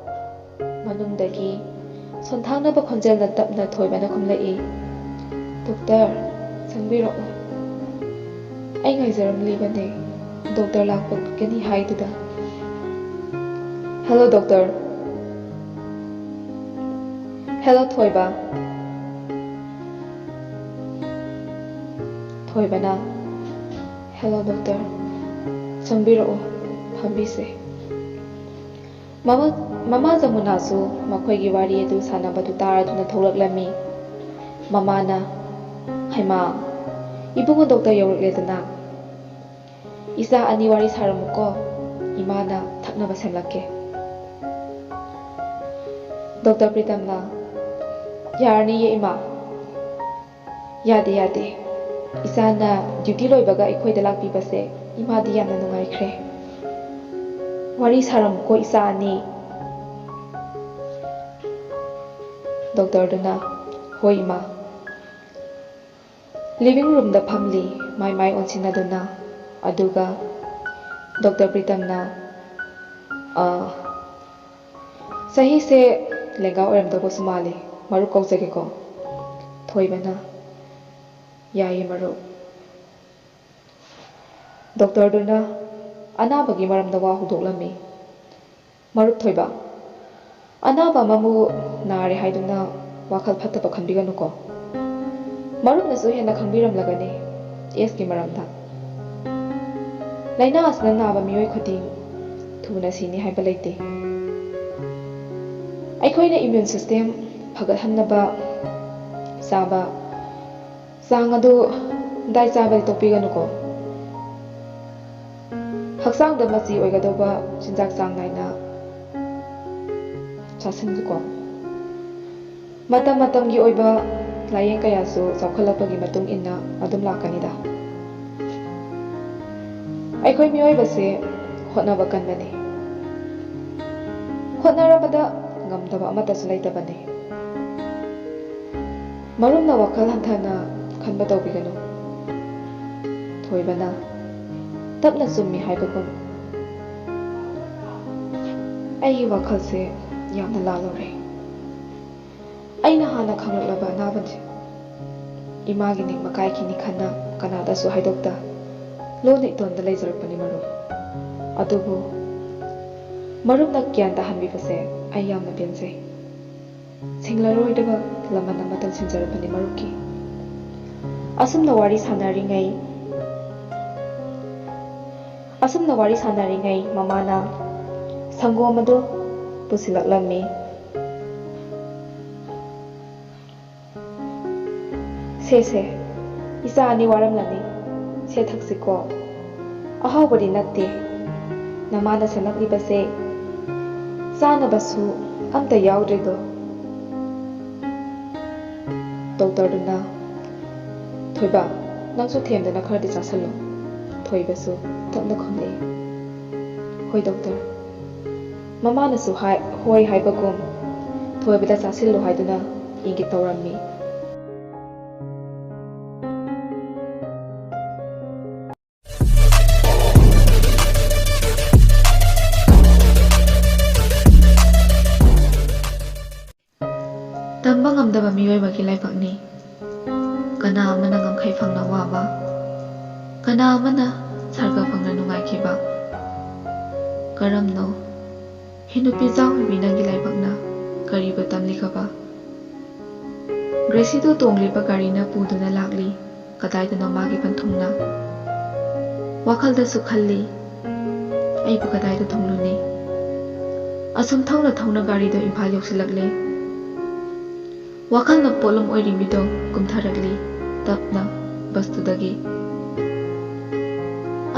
ꯃꯅꯨꯡꯗꯒꯤ ꯁꯣꯟꯊꯥꯡꯅꯕ ꯈꯣꯟꯖꯦꯜꯗ ꯇꯞꯅ ꯊꯣꯏꯕꯅ ꯈꯨꯝꯂꯛꯏ, "ꯗꯣꯛꯇꯔ, ꯆꯪꯕꯤꯔꯛꯎ꯫ ꯑꯩ ꯉꯥꯏꯖꯔꯝꯂꯤꯕꯅꯦ ꯗꯣꯛꯇꯔ ꯂꯥꯛꯄꯒꯅꯤ ꯍꯥꯏꯗꯨꯗ꯫" "Hello doctor." "ꯍꯦꯜꯂꯣ ꯊꯣꯏꯕ꯫ ꯑꯣꯏꯕꯅ, "ꯍꯦꯂꯣ ꯗꯣꯛꯇꯔ, ꯆꯪꯕꯤꯔꯛꯎ, ꯐꯝꯕꯤꯁꯦ"꯫ ꯃꯃꯥ, ꯃꯃꯥ ꯖꯃꯨꯅꯥꯁꯨ ꯃꯈꯣꯏꯒꯤ ꯋꯥꯔꯤ ꯑꯗꯨ ꯁꯥꯟꯅꯕꯗꯨ ꯇꯥꯔꯗꯨꯅ ꯊꯣꯛꯂꯛꯂꯝꯃꯤ꯫ ꯃꯃꯥꯅ, "ꯍꯩꯃꯥ, ꯏꯕꯨꯡꯉꯣ ꯗꯣꯛꯇꯔ ꯌꯧꯔꯛꯂꯦꯗꯅ꯫ ꯏꯆꯥ ꯑꯅꯤ ꯋꯥꯔꯤ ꯁꯥꯔꯝꯃꯨꯀꯣ, ꯏꯃꯥꯅ ꯊꯛꯅꯕ ꯁꯦꯝꯂꯛꯀꯦ"꯫ ꯗꯣꯛꯇꯔ ꯄ꯭ꯔꯤꯇꯝꯅ, "ꯌꯥꯔꯅꯤꯌꯦ ꯏꯃꯥ"꯫ "ꯌꯥꯗꯦ, ꯌꯥꯗꯦ꯫ ꯏꯆꯥꯅ ꯗ꯭ꯌꯨꯇꯤ ꯂꯣꯏꯕꯒ ꯑꯩꯈꯣꯏꯗ ꯂꯥꯛꯄꯤꯕꯁꯦ ꯏꯃꯥꯗꯤ ꯌꯥꯝꯅ ꯅꯨꯡꯉꯥꯏꯈ꯭ꯔꯦ꯫ ꯋꯥꯔꯤ ꯁꯥꯔꯝꯃꯨꯀꯣ ꯏꯆꯥ ꯑꯅꯤ"꯫ ꯗꯣꯛꯇꯔꯗꯨꯅ, "ꯍꯣꯏ ꯏꯃꯥ"꯫ ꯂꯤꯚꯤꯡ ꯔꯨꯝꯗ ꯐꯝꯂꯤ, ꯃꯥꯏ ꯃꯥꯏ ꯑꯣꯟꯁꯤꯟꯅꯗꯨꯅ꯫ ꯑꯗꯨꯒ ꯗꯣꯛꯇꯔ ꯄ꯭ꯔꯤꯇꯝꯅ, "ꯑ, ꯆꯍꯤꯁꯦ ꯂꯦꯡꯒꯥ ꯑꯣꯏꯔꯝꯗꯧꯕꯁꯨ ꯃꯥꯜꯂꯤ, ꯃꯔꯨꯞ ꯀꯧꯖꯒꯦꯀꯣ"꯫ ꯊꯣꯏꯕꯅ, "ꯌꯥꯏꯌꯦ ꯃꯔꯨꯞ"꯫ ꯗꯣꯛꯇꯔꯗꯨꯅ ꯑꯅꯥꯕꯒꯤ ꯃꯔꯝꯗ ꯋꯥ ꯍꯧꯗꯣꯛꯂꯝꯃꯤ꯫ "ꯃꯔꯨꯞ ꯊꯣꯏꯕ, ꯑꯅꯥꯕ ꯑꯃꯕꯨ ꯅꯥꯔꯦ ꯍꯥꯏꯗꯨꯅ ꯋꯥꯈꯜ ꯐꯠꯇꯕ ꯈꯟꯕꯤꯒꯅꯨꯀꯣ꯫ ꯃꯔꯨꯞꯅꯁꯨ ꯍꯦꯟꯅ ꯈꯪꯕꯤꯔꯝꯂꯒꯅꯤ ꯑꯦꯁꯀꯤ ꯃꯔꯝꯗ꯫ ꯂꯥꯏꯅꯥ ꯑꯁꯤꯅ ꯅꯥꯕ ꯃꯤꯑꯣꯏ ꯈꯨꯗꯤꯡ ꯊꯨꯅ ꯁꯤꯅꯤ ꯍꯥꯏꯕ ꯂꯩꯇꯦ꯫ ꯑꯩꯈꯣꯏꯅ ꯏꯃ꯭ꯌꯨꯟ ꯁꯤꯁꯇꯦꯝ ꯐꯒꯠꯍꯟꯅꯕ ꯆꯥꯕ ꯆꯥꯡ ꯑꯗꯨ ꯗꯥꯏꯠ ꯆꯥꯕꯗꯤ ꯇꯣꯛꯄꯤꯒꯅꯨꯀꯣ꯫ ꯍꯛꯆꯥꯡꯗ ꯃꯆꯤ ꯑꯣꯏꯒꯗꯧꯕ ꯆꯤꯟꯖꯥꯛ ꯆꯥꯡ ꯅꯥꯏꯅ ꯆꯥꯁꯤꯟꯕꯤꯌꯨꯀꯣ꯫ ꯃꯇꯝ ꯃꯇꯝꯒꯤ ꯑꯣꯏꯕ ꯂꯥꯏꯌꯦꯡ ꯀꯌꯥꯁꯨ ꯆꯥꯎꯈꯠꯂꯛꯄꯒꯤ ꯃꯇꯨꯡ ꯏꯟꯅ ꯑꯗꯨꯝ ꯂꯥꯛꯀꯅꯤꯗ꯫ ꯑꯩꯈꯣꯏ ꯃꯤꯑꯣꯏꯕꯁꯦ ꯍꯣꯠꯅꯕ ꯀꯟꯕꯅꯤ꯫ ꯍꯣꯠꯅꯔꯕꯗ ꯉꯝꯗꯕ ꯑꯃꯠꯇꯁꯨ ꯂꯩꯇꯕꯅꯤ꯫ ꯃꯔꯨꯞꯅ ꯋꯥꯈꯜ ꯍꯟꯊꯅ ꯈꯟꯕ ꯇꯧꯕꯤꯒꯅꯨ꯫ ꯊꯣꯏꯕꯅ, "ꯇꯞꯅ ꯆꯨꯝꯃꯤ ꯍꯥꯏꯕꯒꯨꯝ꯫ ꯑꯩꯒꯤ ꯋꯥꯈꯜꯁꯦ ꯌꯥꯝꯅ ꯂꯥꯜꯂꯨꯔꯦ꯫ ꯑꯩꯅ ꯍꯥꯟꯅ ꯈꯪꯂꯛꯂꯕ ꯑꯅꯥꯕꯅꯤ꯫ ꯏꯃꯥꯒꯤ ꯅꯤꯡꯕ ꯀꯥꯏꯈꯤꯅꯤ ꯈꯟꯅ ꯀꯅꯥꯗꯁꯨ ꯍꯥꯏꯗꯣꯛꯇ ꯂꯣꯟꯅ ꯏꯇꯣꯟꯗ ꯂꯩꯖꯔꯛꯄꯅꯤ ꯃꯔꯨꯞ꯫ ꯑꯗꯨꯕꯨ ꯃꯔꯨꯞꯅ ꯒ꯭ꯌꯥꯟ ꯇꯥꯍꯟꯕꯤꯕꯁꯦ ꯑꯩ ꯌꯥꯝꯅ ꯄꯦꯟꯖꯩ꯫ ꯁꯤꯡꯂꯔꯣꯏꯗꯕ ꯂꯃꯟ ꯑꯃ ꯇꯝꯁꯤꯟꯖꯔꯕꯅꯤ ꯃꯔꯨꯞꯀꯤ꯫ ꯑꯁꯨꯝꯅ ꯋꯥꯔꯤ ꯁꯥꯟꯅꯔꯤꯉꯩ ꯑꯁꯨꯝꯅ ꯋꯥꯔꯤ ꯁꯥꯟꯅꯔꯤꯉꯩ ꯃꯃꯥꯅ ꯁꯪꯒꯣꯝ ꯑꯗꯨ ꯄꯨꯁꯤꯜꯂꯛꯂꯝꯃꯤ꯫ "ꯁꯦ, ꯁꯦ, ꯏꯆꯥ ꯑꯅꯤ ꯋꯥꯔꯝꯂꯅꯤ꯫ ꯁꯦ, ꯊꯛꯁꯤꯀꯣ꯫ ꯑꯍꯥꯎꯕꯗꯤ ꯅꯠꯇꯦ꯫ ꯅꯃꯥꯅ ꯁꯦꯝꯂꯛꯂꯤꯕꯁꯦ ꯆꯥꯅꯕꯁꯨ ꯑꯝꯇ ꯌꯥꯎꯗ꯭ꯔꯦꯗꯣ꯫" ꯗꯣꯛꯇꯔꯗꯨꯅ, "ꯊꯣꯏꯕ, ꯅꯪꯁꯨ ꯊꯦꯝꯗꯅ ꯈꯔꯗꯤ ꯆꯥꯁꯜꯂꯨ꯫" ꯊꯣꯏꯕꯁꯨ ꯇꯞꯅ ꯈꯨꯝꯂꯛꯏ꯫ "ꯍꯣꯏ ꯗꯣꯛꯇꯔ꯫" ꯃꯃꯥꯅꯁꯨ ꯍꯥꯏ, ꯍꯣꯏ ꯍꯥꯏꯕꯒꯨꯝ ꯊꯣꯏꯕꯗ ꯆꯥꯁꯤꯜꯂꯨ ꯍꯥꯏꯗꯨꯅ ꯏꯪꯒꯤꯠ ꯇꯧꯔꯝꯃꯤ꯫ ꯇꯝꯕ ꯉꯝꯗꯕ ꯃꯤꯑꯣꯏꯕꯒꯤ ꯂꯥꯏꯕꯛꯅꯤ꯫ ꯀꯅꯥ ꯑꯃꯅ ꯉꯝꯈꯩ ꯐꯪꯅ ꯋꯥꯕ, ꯀꯅꯥ ꯑꯃꯅ ꯁꯔꯒ ꯐꯪꯅ ꯅꯨꯡꯉꯥꯏꯈꯤꯕ꯫ ꯀꯔꯝꯅꯣ? ꯍꯦ ꯅꯨꯄꯤ ꯆꯥꯎ ꯑꯣꯏꯕꯤ, ꯅꯪꯒꯤ ꯂꯥꯏꯕꯛꯅ ꯀꯔꯤꯕꯨ ꯇꯝꯂꯤꯒꯕ? ꯒ꯭ꯔꯦꯁꯤꯗꯨ ꯇꯣꯡꯂꯤꯕ ꯒꯥꯔꯤꯅ ꯄꯨꯗꯨꯅ ꯂꯥꯛꯂꯤ꯫ ꯀꯗꯥꯏꯗꯅꯣ ꯃꯥꯒꯤ ꯄꯟꯊꯨꯡꯅ? ꯋꯥꯈꯜꯗꯁꯨ ꯈꯜꯂꯤ, "ꯑꯩꯕꯨ ꯀꯗꯥꯏꯗ ꯊꯨꯡꯂꯨꯅꯤ?" ꯑꯁꯨꯝ ꯊꯧꯅ ꯊꯧꯅ ꯒꯥꯔꯤꯗꯨ ꯏꯝꯐꯥꯜ ꯌꯧꯁꯤꯜꯂꯛꯂꯦ꯫ ꯋꯥꯈꯜꯅ ꯄꯣꯠꯂꯨꯝ ꯑꯣꯏꯔꯤꯕꯤꯗꯣ ꯀꯨꯝꯊꯔꯛꯂꯤ, ꯇꯞꯅ, ꯕꯁꯇꯨꯗꯒꯤ꯫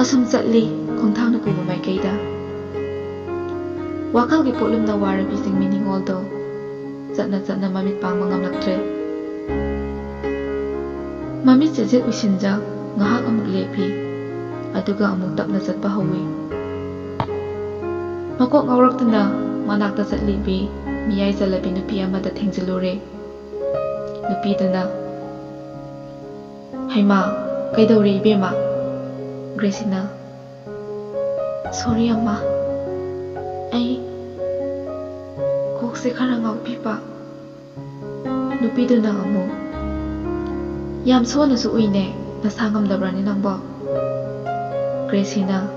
ꯑꯁꯨꯝ ꯆꯠꯂꯤ, ꯈꯣꯡꯊꯥꯡꯅ ꯄꯨꯕ ꯃꯥꯏꯀꯩꯗ꯫ ꯋꯥꯈꯜꯒꯤ ꯄꯣꯠꯂꯨꯝꯅ ꯋꯥꯔꯕꯤ ꯆꯤꯡꯃꯤ ꯅꯤꯉꯣꯜꯗꯣ ꯆꯠꯅ ꯆꯠꯅ ꯃꯃꯤꯠ ꯄꯥꯡꯕ ꯉꯝꯂꯛꯇ꯭ꯔꯦ꯫ ꯃꯃꯤꯠ ꯆꯦꯖꯦꯠ ꯎꯏꯁꯤꯟꯖ ꯉꯥꯏꯍꯥꯛ ꯑꯃꯨꯛ ꯂꯦꯞꯄꯤ, ꯑꯗꯨꯒ ꯑꯃꯨꯛ ꯇꯞꯅ ꯆꯠꯄ ꯍꯧꯏ꯫ ꯃꯀꯣꯛ ꯉꯥꯎꯔꯛꯇꯨꯅ ꯃꯅꯥꯛꯇ ꯆꯠꯂꯤꯕꯤ ꯃꯤꯌꯥꯏ ꯆꯜꯂꯕꯤ ꯅꯨꯄꯤ ꯑꯃꯗ ꯊꯦꯡꯖꯤꯜꯂꯨꯔꯦ꯫ ꯅꯨꯄꯤꯗꯨꯅ, "ꯍꯩꯃꯥ, ꯀꯩꯗꯧꯔꯦ ꯏꯕꯦꯝꯃ?" ꯒ꯭ꯔꯦꯁꯤꯅ, "ꯁꯣꯔꯤ ꯑꯝꯃ, ꯑꯩ ꯀꯣꯛꯁꯦ ꯈꯔ ꯉꯥꯎꯕꯤꯕ꯫" ꯅꯨꯄꯤꯗꯨꯅ ꯑꯃꯨꯛ, "ꯌꯥꯝ ꯁꯣꯟꯅꯁꯨ ꯎꯏꯅꯦ, ꯅꯁꯥ ꯉꯝꯗꯕ꯭ꯔꯅꯦ ꯅꯪꯕꯣ?" ꯒ꯭ꯔꯦꯁꯤꯅ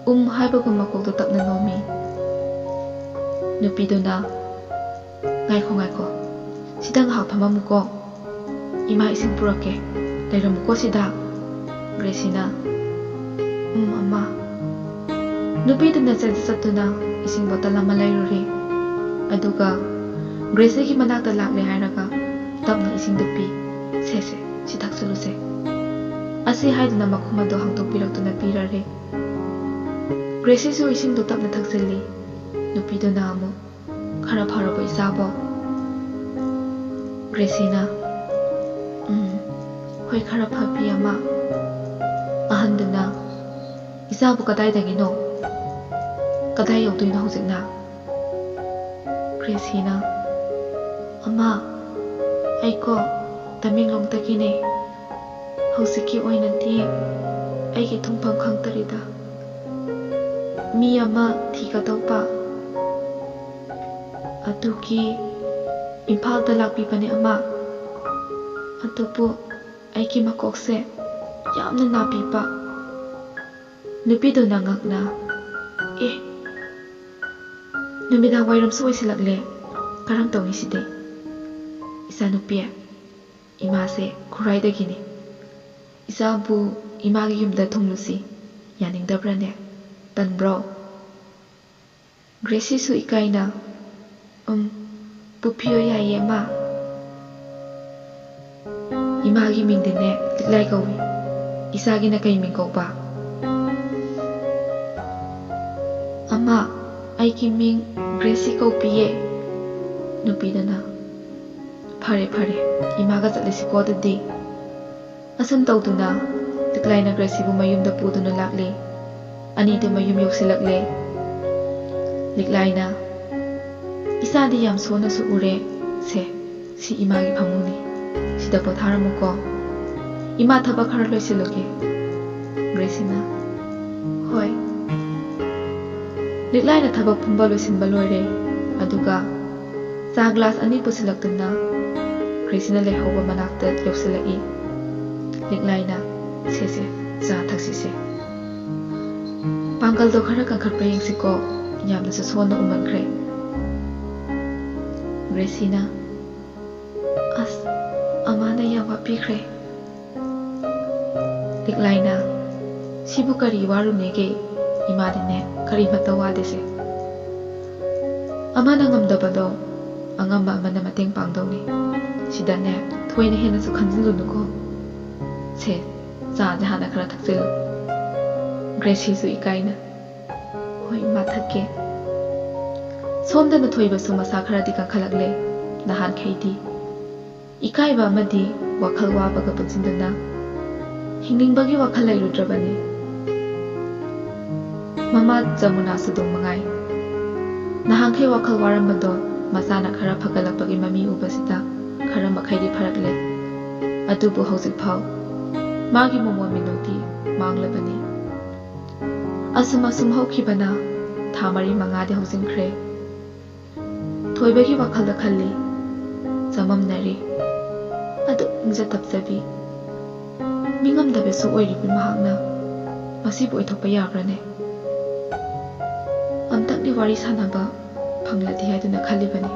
ꯎꯝ ꯍꯥꯏꯕꯒꯨꯝ ꯃꯀꯣꯛꯇꯣ ꯇꯞꯅ ꯅꯣꯝꯃꯤ꯫ ꯅꯨꯄꯤꯗꯨꯅ, "ꯉꯥꯏꯈꯣ, ꯉꯥꯏꯈꯣ, ꯁꯤꯗ ꯉꯥꯏꯍꯥꯛ ꯐꯝꯃꯝꯃꯨꯀꯣ, ꯏꯃꯥ ꯏꯁꯤꯡ ꯄꯨꯔꯛꯀꯦ꯫" "ꯂꯩꯔꯝꯃꯨꯀꯣ ꯁꯤꯗ", ꯒ꯭ꯔꯦꯁꯤꯅ꯫ "ꯎꯝ, ꯑꯃ"꯫ ꯅꯨꯄꯤꯗꯨꯅ ꯆꯠ ꯆꯠꯇꯨꯅ ꯏꯁꯤꯡ ꯕꯣꯇꯜ ꯑꯃ ꯂꯩꯔꯨꯔꯦ꯫ ꯑꯗꯨꯒ ꯒ꯭ꯔꯦꯁꯤꯒꯤ ꯃꯅꯥꯛꯇ ꯂꯥꯛꯂꯦ ꯍꯥꯏꯔꯒ ꯇꯞꯅ ꯏꯁꯤꯡꯗꯨ ꯄꯤ꯫ "ꯁꯦ, ꯁꯦ, ꯁꯤ ꯊꯛꯆꯜꯂꯨꯁꯦ"꯫ ꯑꯁꯤ ꯍꯥꯏꯗꯨꯅ ꯃꯈꯨꯝ ꯑꯗꯨ ꯍꯥꯡꯗꯣꯛꯄꯤꯔꯛꯇꯨꯅ ꯄꯤꯔꯔꯦ꯫ ꯒ꯭ꯔꯦꯁꯤꯁꯨ ꯏꯁꯤꯡꯗꯨ ꯇꯞꯅ ꯊꯛꯆꯤꯜꯂꯤ꯫ ꯅꯨꯄꯤꯗꯨꯅ ꯑꯃꯨꯛ, "ꯈꯔ ꯐꯔꯕꯣ ꯏꯆꯥꯕꯣ?" ꯒ꯭ꯔꯦꯁꯤꯅ, "ꯎꯝ, ꯍꯣꯏ, ꯈꯔ ꯐꯄꯤ ꯑꯃ"꯫ ꯑꯍꯟꯗꯨꯅ, "ꯏꯆꯥꯕꯨ ꯀꯗꯥꯏꯗꯒꯤꯅꯣ? ꯀꯗꯥꯏ ꯌꯧꯗꯣꯏꯅꯣ ꯍꯧꯖꯤꯛꯅ?" ꯒ꯭ꯔꯦꯁꯤꯅ, "ꯑꯃ, ꯑꯩꯀꯣ ꯇꯃꯦꯡꯂꯣꯡꯗꯒꯤꯅꯦ꯫ ꯍꯧꯖꯤꯛꯀꯤ ꯑꯣꯏꯅꯗꯤ ꯑꯩꯒꯤ ꯊꯨꯡꯐꯝ ꯈꯪꯗꯔꯤꯗ꯫ ꯃꯤ ꯑꯃ ꯊꯤꯒꯗꯧꯕ꯫ ꯑꯗꯨꯒꯤ ꯏꯝꯐꯥꯜꯗ ꯂꯥꯛꯄꯤꯕꯅꯦ ꯑꯃ꯫ ꯑꯗꯨꯕꯨ ꯑꯩꯒꯤ ꯃꯀꯣꯛꯁꯦ ꯌꯥꯝꯅ ꯅꯥꯕꯤꯕ"꯫ ꯅꯨꯄꯤꯗꯨꯅ ꯉꯛꯅ, "ꯑꯦ, ꯅꯨꯃꯤꯗꯥꯡ ꯋꯥꯏꯔꯝꯁꯨ ꯑꯣꯏꯁꯤꯜꯂꯛꯂꯦ꯫ ꯀꯔꯝ ꯇꯧꯅꯤ ꯁꯤꯗꯤ? ꯏꯆꯥꯅꯨꯄꯤ, ꯏꯃꯥꯁꯦ ꯈꯨꯔꯥꯏꯗꯒꯤꯅꯤ꯫ ꯏꯆꯥꯕꯨ ꯏꯃꯥꯒꯤ ꯌꯨꯝꯗ ꯊꯨꯡꯂꯨꯁꯤ꯫ ꯌꯥꯅꯤꯡꯗꯕ꯭ꯔꯅꯦ? ꯇꯟꯕ꯭ꯔꯣ?" ꯒ꯭ꯔꯦꯁꯤꯁꯨ ꯏꯀꯥꯏꯅ, "ꯎꯝ, ꯄꯨꯕꯤꯌꯣ, ꯌꯥꯏꯌꯦ, ꯃꯥ꯫ ꯏꯃꯥꯒꯤ ꯃꯤꯡꯗꯤꯅꯦ ꯂꯤꯛꯂꯥꯏ ꯀꯧꯏ꯫ ꯏꯆꯥꯒꯤꯅ ꯀꯩ ꯃꯤꯡ ꯀꯧꯕ?" "ꯑꯃ, ꯑꯩꯒꯤ ꯃꯤꯡ ꯒ꯭ꯔꯦꯁꯤ ꯀꯧꯕꯤꯌꯦ"꯫ ꯅꯨꯄꯤꯗꯨꯅ, "ꯐꯔꯦ, ꯐꯔꯦ, ꯏꯃꯥꯒ ꯆꯠꯂꯁꯤꯀꯣ ꯑꯗꯨꯗꯤ"꯫ ꯑꯁꯨꯝ ꯇꯧꯗꯨꯅ ꯂꯤꯛꯂꯥꯏꯅ ꯒ꯭ꯔꯦꯁꯤꯕꯨ ꯃꯌꯨꯝꯗ ꯄꯨꯗꯨꯅ ꯂꯥꯛꯂꯤ꯫ ꯑꯅꯤꯗꯨ ꯃꯌꯨꯝ ꯌꯧꯁꯤꯜꯂꯛꯂꯦ꯫ ꯂꯤꯛꯂꯥꯏꯅ, "ꯏꯆꯥꯗꯤ ꯌꯥꯝ ꯁꯣꯟꯅꯁꯨ ꯎꯔꯦ꯫ ꯁꯦ, ꯁꯤ ꯏꯃꯥꯒꯤ ꯐꯃꯨꯡꯅꯤ꯫ ꯁꯤꯗ ꯄꯣꯊꯥꯔꯝꯃꯨꯀꯣ"꯫ "ꯏꯃꯥ ꯊꯕꯛ ꯈꯔ ꯂꯣꯏꯁꯤꯜꯂꯨꯒꯦ"꯫ ꯒ꯭ꯔꯦꯁꯤꯅ, "ꯍꯣꯏ"꯫ ꯂꯤꯛꯂꯥꯏꯅ ꯊꯕꯛ ꯄꯨꯝꯕ ꯂꯣꯏꯁꯤꯟꯕ ꯂꯣꯏꯔꯦ꯫ ꯑꯗꯨꯒ ꯆꯥ ꯒ꯭ꯂꯥꯁ ꯑꯅꯤ ꯄꯨꯁꯤꯜꯂꯛꯇꯨꯅ ꯒ꯭ꯔꯦꯁꯤꯅ ꯂꯩꯍꯧꯕ ꯃꯅꯥꯛꯇ ꯌꯧꯁꯤꯜꯂꯛꯏ꯫ ꯂꯤꯛꯂꯥꯏꯅ, "ꯁꯦ, ꯁꯦ, ꯆꯥ ꯊꯛꯁꯤꯁꯦ꯫ ꯄꯥꯡꯒꯜꯗꯣ ꯈꯔ ꯀꯟꯈꯠꯄ ꯌꯦꯡꯁꯤꯀꯣ, ꯌꯥꯝꯅꯁꯨ ꯁꯣꯟꯅ ꯎꯃꯟꯈ꯭ꯔꯦ"꯫ ꯒ꯭ꯔꯦꯁꯤꯅ, "ꯑꯁ, ꯑꯃꯥꯅ ꯌꯥꯝ ꯋꯥꯕꯤꯈ꯭ꯔꯦ"꯫ ꯂꯤꯛꯂꯥꯏꯅ, "ꯁꯤꯕꯨ ꯀꯔꯤ ꯋꯥꯔꯨꯅꯦꯒꯦ? ꯏꯃꯥꯗꯤꯅꯦ ꯀꯔꯤꯃꯠꯇ ꯋꯥꯗꯦꯁꯦ꯫ ꯑꯃꯅ ꯉꯝꯗꯕꯗꯣ ꯑꯉꯝꯕ ꯑꯃꯅ ꯃꯇꯦꯡ ꯄꯥꯡꯗꯧꯅꯤ꯫ ꯁꯤꯗꯅꯦ ꯊꯣꯏꯅ ꯍꯦꯟꯅꯁꯨ ꯈꯟꯖꯤꯜꯂꯨꯅꯨꯀꯣ꯫ ꯁꯦ, ꯆꯥꯁꯦ ꯍꯥꯟꯅ ꯈꯔ ꯊꯛꯆꯤꯜꯂꯨ꯫" ꯒ꯭ꯔꯦꯁꯤꯁꯨ ꯏꯀꯥꯏꯅ, "ꯍꯣꯏ ꯏꯃꯥ, ꯊꯛꯀꯦ꯫" ꯁꯣꯝꯗꯅ ꯊꯣꯏꯕꯁꯨ ꯃꯁꯥ ꯈꯔꯗꯤ ꯀꯟꯈꯠꯂꯛꯂꯦ꯫ ꯅꯍꯥꯟꯈꯩꯗꯤ ꯏꯀꯥꯏꯕ ꯑꯃꯗꯤ ꯋꯥꯈꯜ ꯋꯥꯕꯒ ꯄꯨꯟꯁꯤꯟꯗꯨꯅ ꯍꯤꯡꯅꯤꯡꯕꯒꯤ ꯋꯥꯈꯜ ꯂꯩꯔꯨꯗ꯭ꯔꯕꯅꯤ꯫ ꯃꯃꯥ ꯖꯃꯨꯅꯥꯁꯨ ꯗꯣꯡ ꯃꯉꯥꯏ꯫ ꯅꯍꯥꯟꯈꯩ ꯋꯥꯈꯜ ꯋꯥꯔꯝꯕꯗꯣ ꯃꯁꯥꯅ ꯈꯔ ꯐꯒꯠꯂꯛꯄꯒꯤ ꯃꯃꯤ ꯎꯕꯁꯤꯗ ꯈꯔ ꯃꯈꯩꯗꯤ ꯐꯔꯛꯂꯦ꯫ ꯑꯗꯨꯕꯨ ꯍꯧꯖꯤꯛꯐꯥꯎ ꯃꯥꯒꯤ ꯃꯣꯃꯣꯟ ꯃꯤꯅꯣꯛꯇꯤ ꯃꯥꯡꯂꯕꯅꯤ꯫ ꯑꯁꯨꯝ ꯑꯁꯨꯝ ꯍꯧꯈꯤꯕꯅ ꯊꯥ ꯃꯔꯤ ꯃꯉꯥꯗꯤ ꯍꯧꯖꯤꯟꯈ꯭ꯔꯦ꯫ ꯊꯣꯏꯕꯒꯤ ꯋꯥꯈꯜꯗ ꯈꯜꯂꯤ, ꯆꯃꯝꯅꯔꯤ꯫ ꯑꯗꯨꯛ ꯏꯪꯖ ꯇꯞꯆꯕꯤ, ꯃꯤꯉꯝꯗꯕꯁꯨ ꯑꯣꯏꯔꯤꯕꯤ ꯃꯍꯥꯛꯅ ꯃꯁꯤꯕꯨ ꯑꯣꯏꯊꯣꯛꯄ ꯌꯥꯕ꯭ꯔꯅꯦ? ꯑꯝꯇꯪꯗꯤ ꯋꯥꯔꯤ ꯁꯥꯟꯅꯕ ꯐꯪꯂꯗꯤ ꯍꯥꯏꯗꯨꯅ ꯈꯜꯂꯤꯕꯅꯤ꯫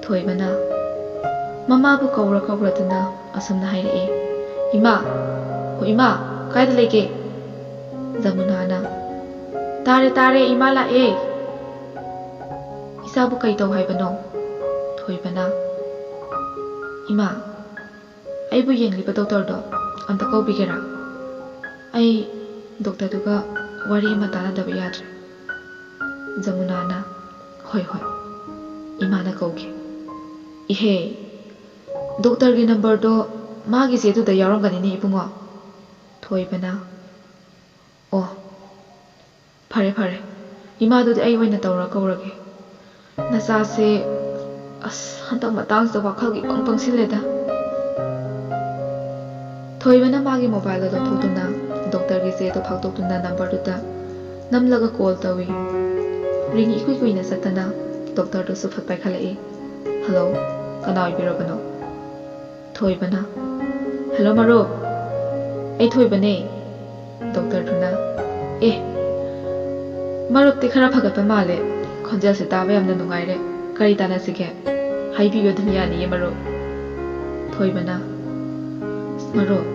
ꯊꯣꯏꯕꯅ ꯃꯃꯥꯕꯨ ꯀꯧꯔ ꯀꯧꯔꯗꯨꯅ ꯑꯁꯨꯝꯅ ꯍꯥꯏꯔꯛꯏ, "ꯏꯃꯥ, ꯑꯣ ꯏꯃꯥ, ꯀꯥꯏꯗ ꯂꯩꯒꯦ?" ꯖꯃꯨꯅꯥꯅ, "ꯇꯥꯔꯦ, ꯇꯥꯔꯦ, ꯏꯃꯥ ꯂꯥꯛꯑꯦ꯫" "ꯏꯆꯥꯕꯨ ꯀꯩ ꯇꯧ ꯍꯥꯏꯕꯅꯣ?" ꯊꯣꯏꯕꯅ, "ꯏꯃꯥ, ꯑꯩꯕꯨ ꯌꯦꯡꯂꯤꯕ ꯗꯣꯛꯇꯔꯗꯣ ꯑꯝꯇ ꯀꯧꯕꯤꯒꯦꯔꯥ? ꯑꯩ ꯗꯣꯛꯇꯔꯗꯨꯒ ꯋꯥꯔꯤ ꯑꯃ ꯇꯥꯟꯅꯗꯕ ꯌꯥꯗ꯭ꯔꯦ꯫" ꯖꯃꯨꯅꯥꯅ, "ꯍꯣꯏ, ꯍꯣꯏ, ꯏꯃꯥꯅ ꯀꯧꯒꯦ꯫" "ꯏꯍꯦ, ꯗꯣꯛꯇꯔꯒꯤ ꯅꯝꯕꯔꯗꯣ ꯃꯥꯒꯤ ꯆꯦꯗꯨꯗ ꯌꯥꯎꯔꯝꯒꯅꯤꯅꯦ ꯏꯕꯨꯡꯉꯣ꯫" ꯊꯣꯏꯕꯅ, "ꯑꯣ, ꯐꯔꯦ, ꯐꯔꯦ, ꯏꯃꯥꯗꯨꯗꯤ ꯑꯩ ꯑꯣꯏꯅ ꯇꯧꯔ ꯀꯧꯔꯒꯦ꯫ ꯅꯆꯥꯁꯦ, ꯑꯁ, ꯍꯟꯗꯛ ꯃꯇꯥꯡꯁꯤꯗ ꯋꯥꯈꯜꯒ ꯏꯄꯪ ꯄꯪꯁꯤꯜꯂꯦꯗ꯫" ꯊꯣꯏꯕꯅ ꯃꯥꯒꯤ ꯃꯣꯕꯥꯏꯜꯗ ꯂꯧꯊꯣꯛꯇꯨꯅ ꯗꯣꯛꯇꯔꯒꯤ ꯆꯦꯗꯣ ꯐꯥꯛꯇꯣꯛꯇꯨꯅ ꯅꯝꯕꯔꯗꯨꯗ ꯅꯝꯂꯒ ꯀꯣꯜ ꯇꯧꯏ꯫ ꯔꯤꯡ ꯏꯀꯨꯏ ꯀꯨꯏꯅ ꯆꯠꯇꯅ ꯗꯣꯛꯇꯔꯗꯨꯁꯨ ꯐꯠ ꯄꯥꯏꯈꯠꯂꯛꯏ꯫ "ꯍꯜꯂꯣ, ꯀꯅꯥ ꯑꯣꯏꯕꯤꯔꯕꯅꯣ?" ꯊꯣꯏꯕꯅ, "ꯍꯜꯂꯣ ꯃꯔꯨꯞ, ꯑꯩ ꯊꯣꯏꯕꯅꯦ꯫" ꯗꯣꯛꯇꯔꯗꯨꯅ, "ꯑꯦ, ꯃꯔꯨꯞꯇꯤ ꯈꯔ ꯐꯒꯠꯄ ꯃꯥꯜꯂꯦ, ꯈꯣꯟꯖꯦꯜꯁꯦ ꯇꯥꯕ ꯌꯥꯝꯅ ꯅꯨꯡꯉꯥꯏꯔꯦ, ꯀꯔꯤ ꯇꯥꯟꯅꯁꯤꯒꯦ? ꯍꯥꯏꯕꯤꯌꯨ ꯑꯗꯨꯝ ꯌꯥꯅꯤꯌꯦ ꯃꯔꯨꯞ꯫" ꯊꯣꯏꯕꯅ, "ꯑꯁ ꯃꯔꯨꯞ,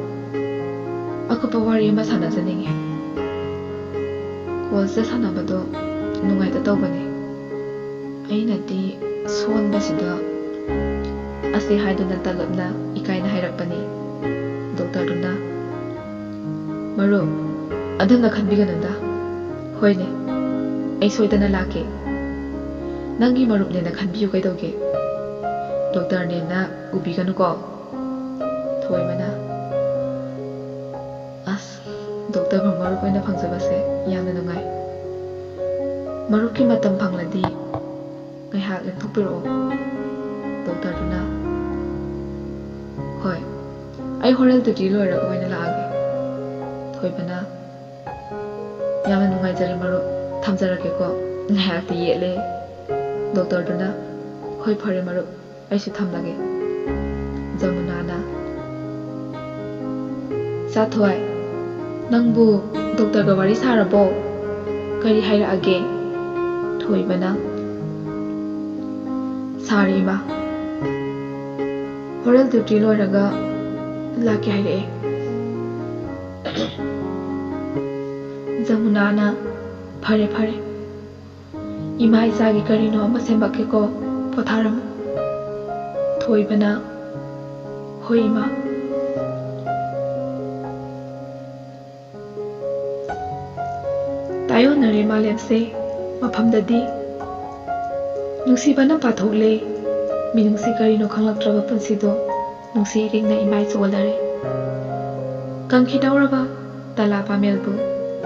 ꯑꯀꯨꯞꯄ ꯋꯥꯔꯤ ꯑꯃ ꯁꯥꯟꯅꯖꯅꯤꯡꯉꯤ꯫ ꯀꯣꯜꯁꯇ ꯁꯥꯟꯅꯕꯗꯣ ꯅꯨꯡꯉꯥꯏꯇ ꯇꯧꯕꯅꯦ꯫ ꯑꯩꯅꯗꯤ ꯁꯣꯟꯕꯁꯤꯗ ꯑꯁꯤ ꯍꯥꯏꯗꯨꯅ ꯇꯂꯞꯅ ꯏꯀꯥꯏꯅ ꯍꯥꯏꯔꯛꯄꯅꯤ꯫ ꯗꯣꯛꯇꯔꯗꯨꯅ, "ꯃꯔꯨꯞ, ꯑꯗꯨꯝꯅ ꯈꯟꯕꯤꯒꯅꯨꯗ꯫ ꯍꯣꯏꯅꯦ, ꯑꯩ ꯁꯣꯏꯗꯅ ꯂꯥꯛꯀꯦ꯫ ꯅꯪꯒꯤ ꯃꯔꯨꯞꯅꯦꯅ ꯈꯟꯕꯤꯌꯨ ꯀꯩꯗꯧꯒꯦ? ꯗꯣꯛꯇꯔꯅꯦꯅ ꯎꯕꯤꯒꯅꯨꯀꯣ꯫" ꯊꯣꯏꯕꯅ, "ꯑꯁ, ꯗꯣꯛꯇꯔ ꯐꯥꯎ ꯃꯔꯨꯞ ꯑꯣꯏꯅ ꯐꯪꯖꯕꯁꯦ ꯌꯥꯝꯅ ꯅꯨꯡꯉꯥꯏ꯫ ꯃꯔꯨꯞꯀꯤ ꯃꯇꯝ ꯐꯪꯂꯗꯤ ꯉꯥꯏꯍꯥꯛ ꯂꯦꯡꯊꯣꯛꯄꯤꯔꯛꯑꯣ꯫" ꯗꯣꯛꯇꯔꯗꯨꯅ, "ꯍꯣꯏ, ꯑꯩ ꯍꯣꯔꯦꯟ ꯗ꯭ꯌꯨꯇꯤ ꯂꯣꯏꯔꯒ ꯑꯣꯏꯅ ꯂꯥꯛꯑꯒꯦ꯫" ꯊꯣꯏꯕꯅ, "ꯌꯥꯝꯅ ꯅꯨꯡꯉꯥꯏꯖꯔꯦ ꯃꯔꯨꯞ, ꯊꯝꯖꯔꯒꯦꯀꯣ꯫" ꯉꯥꯏꯍꯥꯛꯇꯤ ꯌꯦꯠꯂꯦ꯫ ꯗꯣꯛꯇꯔꯗꯨꯅ, "ꯍꯣꯏ, ꯐꯔꯦ ꯃꯔꯨꯞ, ꯑꯩꯁꯨ ꯊꯝꯂꯒꯦ꯫" ꯖꯃꯨꯅꯥꯅ, "ꯆꯥꯊꯣꯏ, ꯅꯪꯕꯨ ꯗꯣꯛꯇꯔꯒ ꯋꯥꯔꯤ ꯁꯥꯔꯕꯣ? ꯀꯔꯤ ꯍꯥꯏꯔꯛꯑꯒꯦ?" ꯊꯣꯏꯕꯅ, "ꯁꯥꯔꯦ ꯏꯃꯥ, ꯍꯣꯔꯦꯟ ꯗ꯭ꯌꯨꯇꯤ ꯂꯣꯏꯔꯒ ꯂꯥꯛꯀꯦ ꯍꯥꯏꯔꯛꯑꯦ꯫" ꯖꯃꯨꯅꯥꯅ, "ꯐꯔꯦ, ꯐꯔꯦ꯫ ꯏꯃꯥ ꯏꯆꯥꯒꯤ ꯀꯔꯤꯅꯣ ꯑꯃ ꯁꯦꯝꯃꯛꯀꯦꯀꯣ, ꯄꯣꯊꯥꯔꯝꯃꯨ꯫" ꯊꯣꯏꯕꯅ, "ꯍꯣꯏ ꯏꯃꯥ꯫" ꯇꯥꯏꯌꯣꯟꯅꯔꯦ ꯃꯥꯂꯦꯝꯁꯦ ꯃꯐꯝꯗꯗꯤ꯫ ꯅꯨꯡꯁꯤꯕꯅ ꯄꯥꯊꯣꯛꯂꯦ ꯃꯤꯅꯨꯡꯁꯤ ꯀꯔꯤꯅꯣ ꯈꯪꯂꯛꯇ꯭ꯔꯕ ꯄꯨꯟꯁꯤꯗꯣ꯫ ꯅꯨꯡꯁꯤ ꯏꯔꯤꯛꯅ ꯏꯃꯥꯏ ꯆꯣꯜꯂꯔꯦ꯫ ꯀꯪꯈꯤꯗꯧꯔꯕ ꯇꯂꯥ ꯄꯥꯃꯦꯜꯕꯨ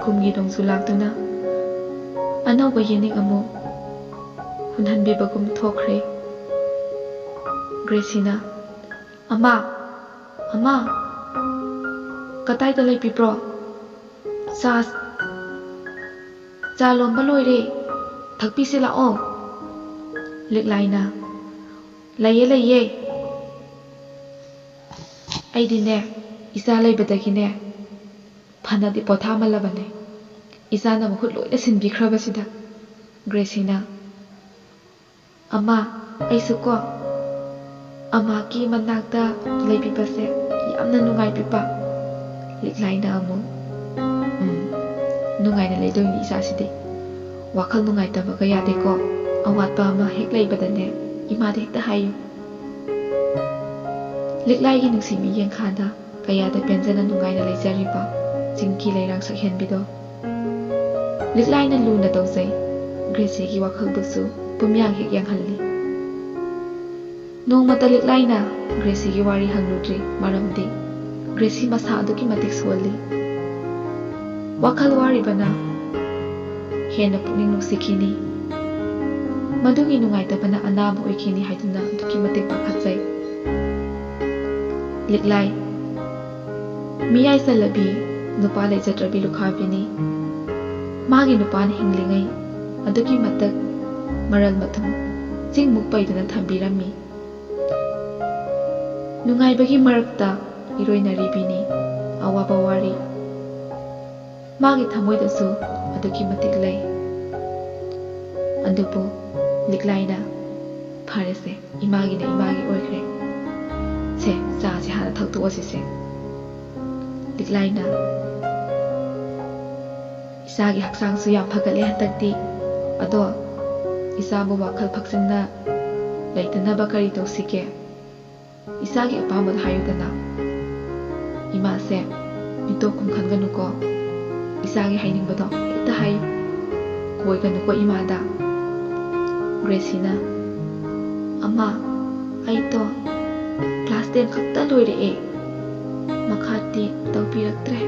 ꯀꯨꯝꯒꯤ ꯅꯣꯡꯖꯨ ꯂꯥꯛꯇꯨꯅ ꯑꯅꯧꯕ ꯌꯦꯅꯤꯡ ꯑꯃꯨꯛ ꯍꯨꯟꯍꯟꯕꯤꯕꯒꯨꯝ ꯊꯣꯛꯈ꯭ꯔꯦ꯫ ꯒ꯭ꯔꯦꯁꯤꯅ, "ꯑꯃꯥ, ꯑꯃꯥ, ꯀꯗꯥꯏꯗ ꯂꯩꯕꯤꯕ꯭ꯔꯣ? ꯆꯥ, ꯆꯥ ꯂꯣꯟꯕ ꯂꯣꯏꯔꯦ, ꯊꯛꯄꯤꯁꯤ ꯂꯥꯛꯑꯣ꯫" ꯂꯤꯛꯂꯥꯏꯅ, "ꯂꯩꯌꯦ, ꯂꯩꯌꯦ꯫ ꯑꯩꯗꯤꯅꯦ, ꯏꯆꯥ ꯂꯩꯕꯗꯒꯤꯅꯦ, ꯐꯅꯗꯤ ꯄꯣꯊꯥꯃꯜꯂꯕꯅꯦ, ꯏꯆꯥꯅ ꯃꯍꯨꯠ ꯂꯣꯏꯅ ꯁꯤꯟꯕꯤꯈ꯭ꯔꯕꯁꯤꯗ꯫" ꯒ꯭ꯔꯦꯁꯤꯅ, "ꯑꯃꯥ, ꯑꯩꯁꯨꯀꯣ ꯑꯃꯥꯒꯤ ꯃꯅꯥꯛꯇ ꯂꯩꯕꯤꯕꯁꯦ ꯌꯥꯝꯅ ꯅꯨꯡꯉꯥꯏꯕꯤꯕ꯫ ꯂꯤꯛꯂꯥꯏꯅ ꯑꯃꯨꯛ, "ꯎꯝ, ꯅꯨꯡꯉꯥꯏꯅ ꯂꯩꯗꯣꯏꯅꯤ ꯏꯆꯥꯁꯤꯗꯤ꯫ ꯋꯥꯈꯜ ꯅꯨꯡꯉꯥꯏꯇꯕꯒ ꯌꯥꯗꯦꯀꯣ꯫ ꯑꯋꯥꯠꯄ ꯑꯃ ꯍꯦꯛ ꯂꯩꯕꯗꯅꯦ, ꯏꯃꯥꯗ ꯍꯦꯛꯇ ꯍꯥꯏꯌꯨ꯫" ꯂꯤꯛꯂꯥꯏꯒꯤ ꯅꯨꯡꯁꯤ ꯃꯤꯠꯌꯦꯡ ꯈꯥꯗ ꯀꯌꯥꯗ ꯄꯦꯟꯖꯅ ꯅꯨꯡꯉꯥꯏꯅ ꯂꯩꯖꯔꯤꯕ ꯆꯤꯡꯒꯤ ꯂꯩꯔꯥꯡ ꯁꯛꯍꯦꯟꯕꯤꯗꯣ꯫ ꯂꯤꯛꯂꯥꯏꯅ ꯂꯨꯅ ꯇꯧꯖꯩ꯫ ꯒ꯭ꯔꯦꯁꯤꯒꯤ ꯋꯥꯈꯜꯕꯨꯁꯨ ꯄꯨꯝꯌꯥꯡ ꯍꯦꯛ ꯌꯥꯡꯍꯜꯂꯤ꯫ ꯅꯣꯡꯃꯇ ꯂꯤꯛꯂꯥꯏꯅ ꯒ꯭ꯔꯦꯁꯤꯒꯤ ꯋꯥꯔꯤ ꯍꯪꯂꯨꯗ꯭ꯔꯤ, ꯃꯔꯝꯗꯤ ꯒ꯭ꯔꯦꯁꯤ ꯃꯁꯥ ꯑꯗꯨꯛꯀꯤ ꯃꯇꯤꯛ ꯁꯣꯜꯂꯤ꯫ ꯋꯥꯈꯜ ꯋꯥꯔꯤꯕꯅ ꯍꯦꯟꯅ ꯄꯨꯛꯅꯤꯡ ꯅꯨꯡꯁꯤꯈꯤꯅꯤ꯫ ꯃꯗꯨꯒꯤ ꯅꯨꯡꯉꯥꯏꯇꯕꯅ ꯑꯅꯥꯕ ꯑꯣꯏꯈꯤꯅꯤ ꯍꯥꯏꯗꯨꯅ ꯑꯗꯨꯛꯀꯤ ꯃꯇꯤꯛ ꯄꯥꯈꯠꯆꯩ꯫ ꯂꯤꯛꯂꯥꯏ, ꯃꯤꯌꯥꯏ ꯆꯜꯂꯕꯤ, ꯅꯨꯄꯥ ꯂꯩꯖꯗ꯭ꯔꯕꯤ ꯂꯨꯈꯥꯕꯤꯅꯤ꯫ ꯃꯥꯒꯤ ꯅꯨꯄꯥꯅ ꯍꯤꯡꯂꯤꯉꯩ ꯑꯗꯨꯛꯀꯤ ꯃꯇꯤꯛ ꯃꯔꯜ ꯃꯊꯨꯝ ꯆꯤꯡꯃꯨꯛ ꯄꯩꯗꯨꯅ ꯊꯝꯕꯤꯔꯝꯃꯤ꯫ ꯅꯨꯡꯉꯥꯏꯕꯒꯤ ꯃꯔꯛꯇ ꯏꯔꯣꯏꯅꯔꯤꯕꯤꯅꯤ ꯑꯋꯥꯕ ꯋꯥꯔꯤ꯫ ꯃꯥꯒꯤ ꯊꯃꯣꯏꯗꯁꯨ ꯑꯗꯨꯛꯀꯤ ꯃꯇꯤꯛ ꯂꯩ꯫ ꯑꯗꯨꯕꯨ ꯂꯤꯛꯂꯥꯏꯅ, "ꯐꯔꯦꯁꯦ, ꯏꯃꯥꯒꯤꯅ ꯏꯃꯥꯒꯤ ꯑꯣꯏꯈ꯭ꯔꯦ꯫ ꯁꯦ, ꯆꯥꯁꯦ ꯍꯥꯟꯅ ꯊꯛꯇꯣꯛꯑꯁꯤꯁꯦ꯫" ꯂꯤꯛꯂꯥꯏꯅ, "ꯏꯆꯥꯒꯤ ꯍꯛꯆꯥꯡꯁꯨ ꯌꯥꯝ ꯐꯒꯠꯂꯦ ꯍꯟꯗꯛꯇꯤ꯫ ꯑꯗꯣ ꯏꯆꯥꯕꯨ ꯋꯥꯈꯜ ꯐꯛꯆꯤꯟꯅ ꯂꯩꯇꯅꯕ ꯀꯔꯤ ꯇꯧꯁꯤꯒꯦ? ꯏꯆꯥꯒꯤ ꯑꯄꯥꯝꯕꯗꯣ ꯍꯥꯏꯌꯨꯗꯅ꯫" "ꯏꯃꯥꯁꯦ ꯃꯤꯇꯣꯞ ꯈꯨꯝ ꯈꯟꯒꯅꯨꯀꯣ꯫ ꯏꯆꯥꯒꯤ ꯍꯥꯏꯅꯤꯡꯕꯗꯣ ꯍꯦꯛꯇ ꯍꯥꯏꯌꯨ꯫ ꯀꯣꯏꯒꯅꯨꯀꯣ ꯏꯃꯥꯗ꯫" ꯒ꯭ꯔꯦꯁꯤꯅ, "ꯑꯃ, ꯑꯩꯗꯣ ꯀ꯭ꯂꯥꯁ ꯇꯦꯟ ꯈꯛꯇ ꯂꯣꯏꯔꯛꯑꯦ꯫ ꯃꯈꯥꯗꯤ ꯇꯧꯕꯤꯔꯛꯇ꯭ꯔꯦ꯫"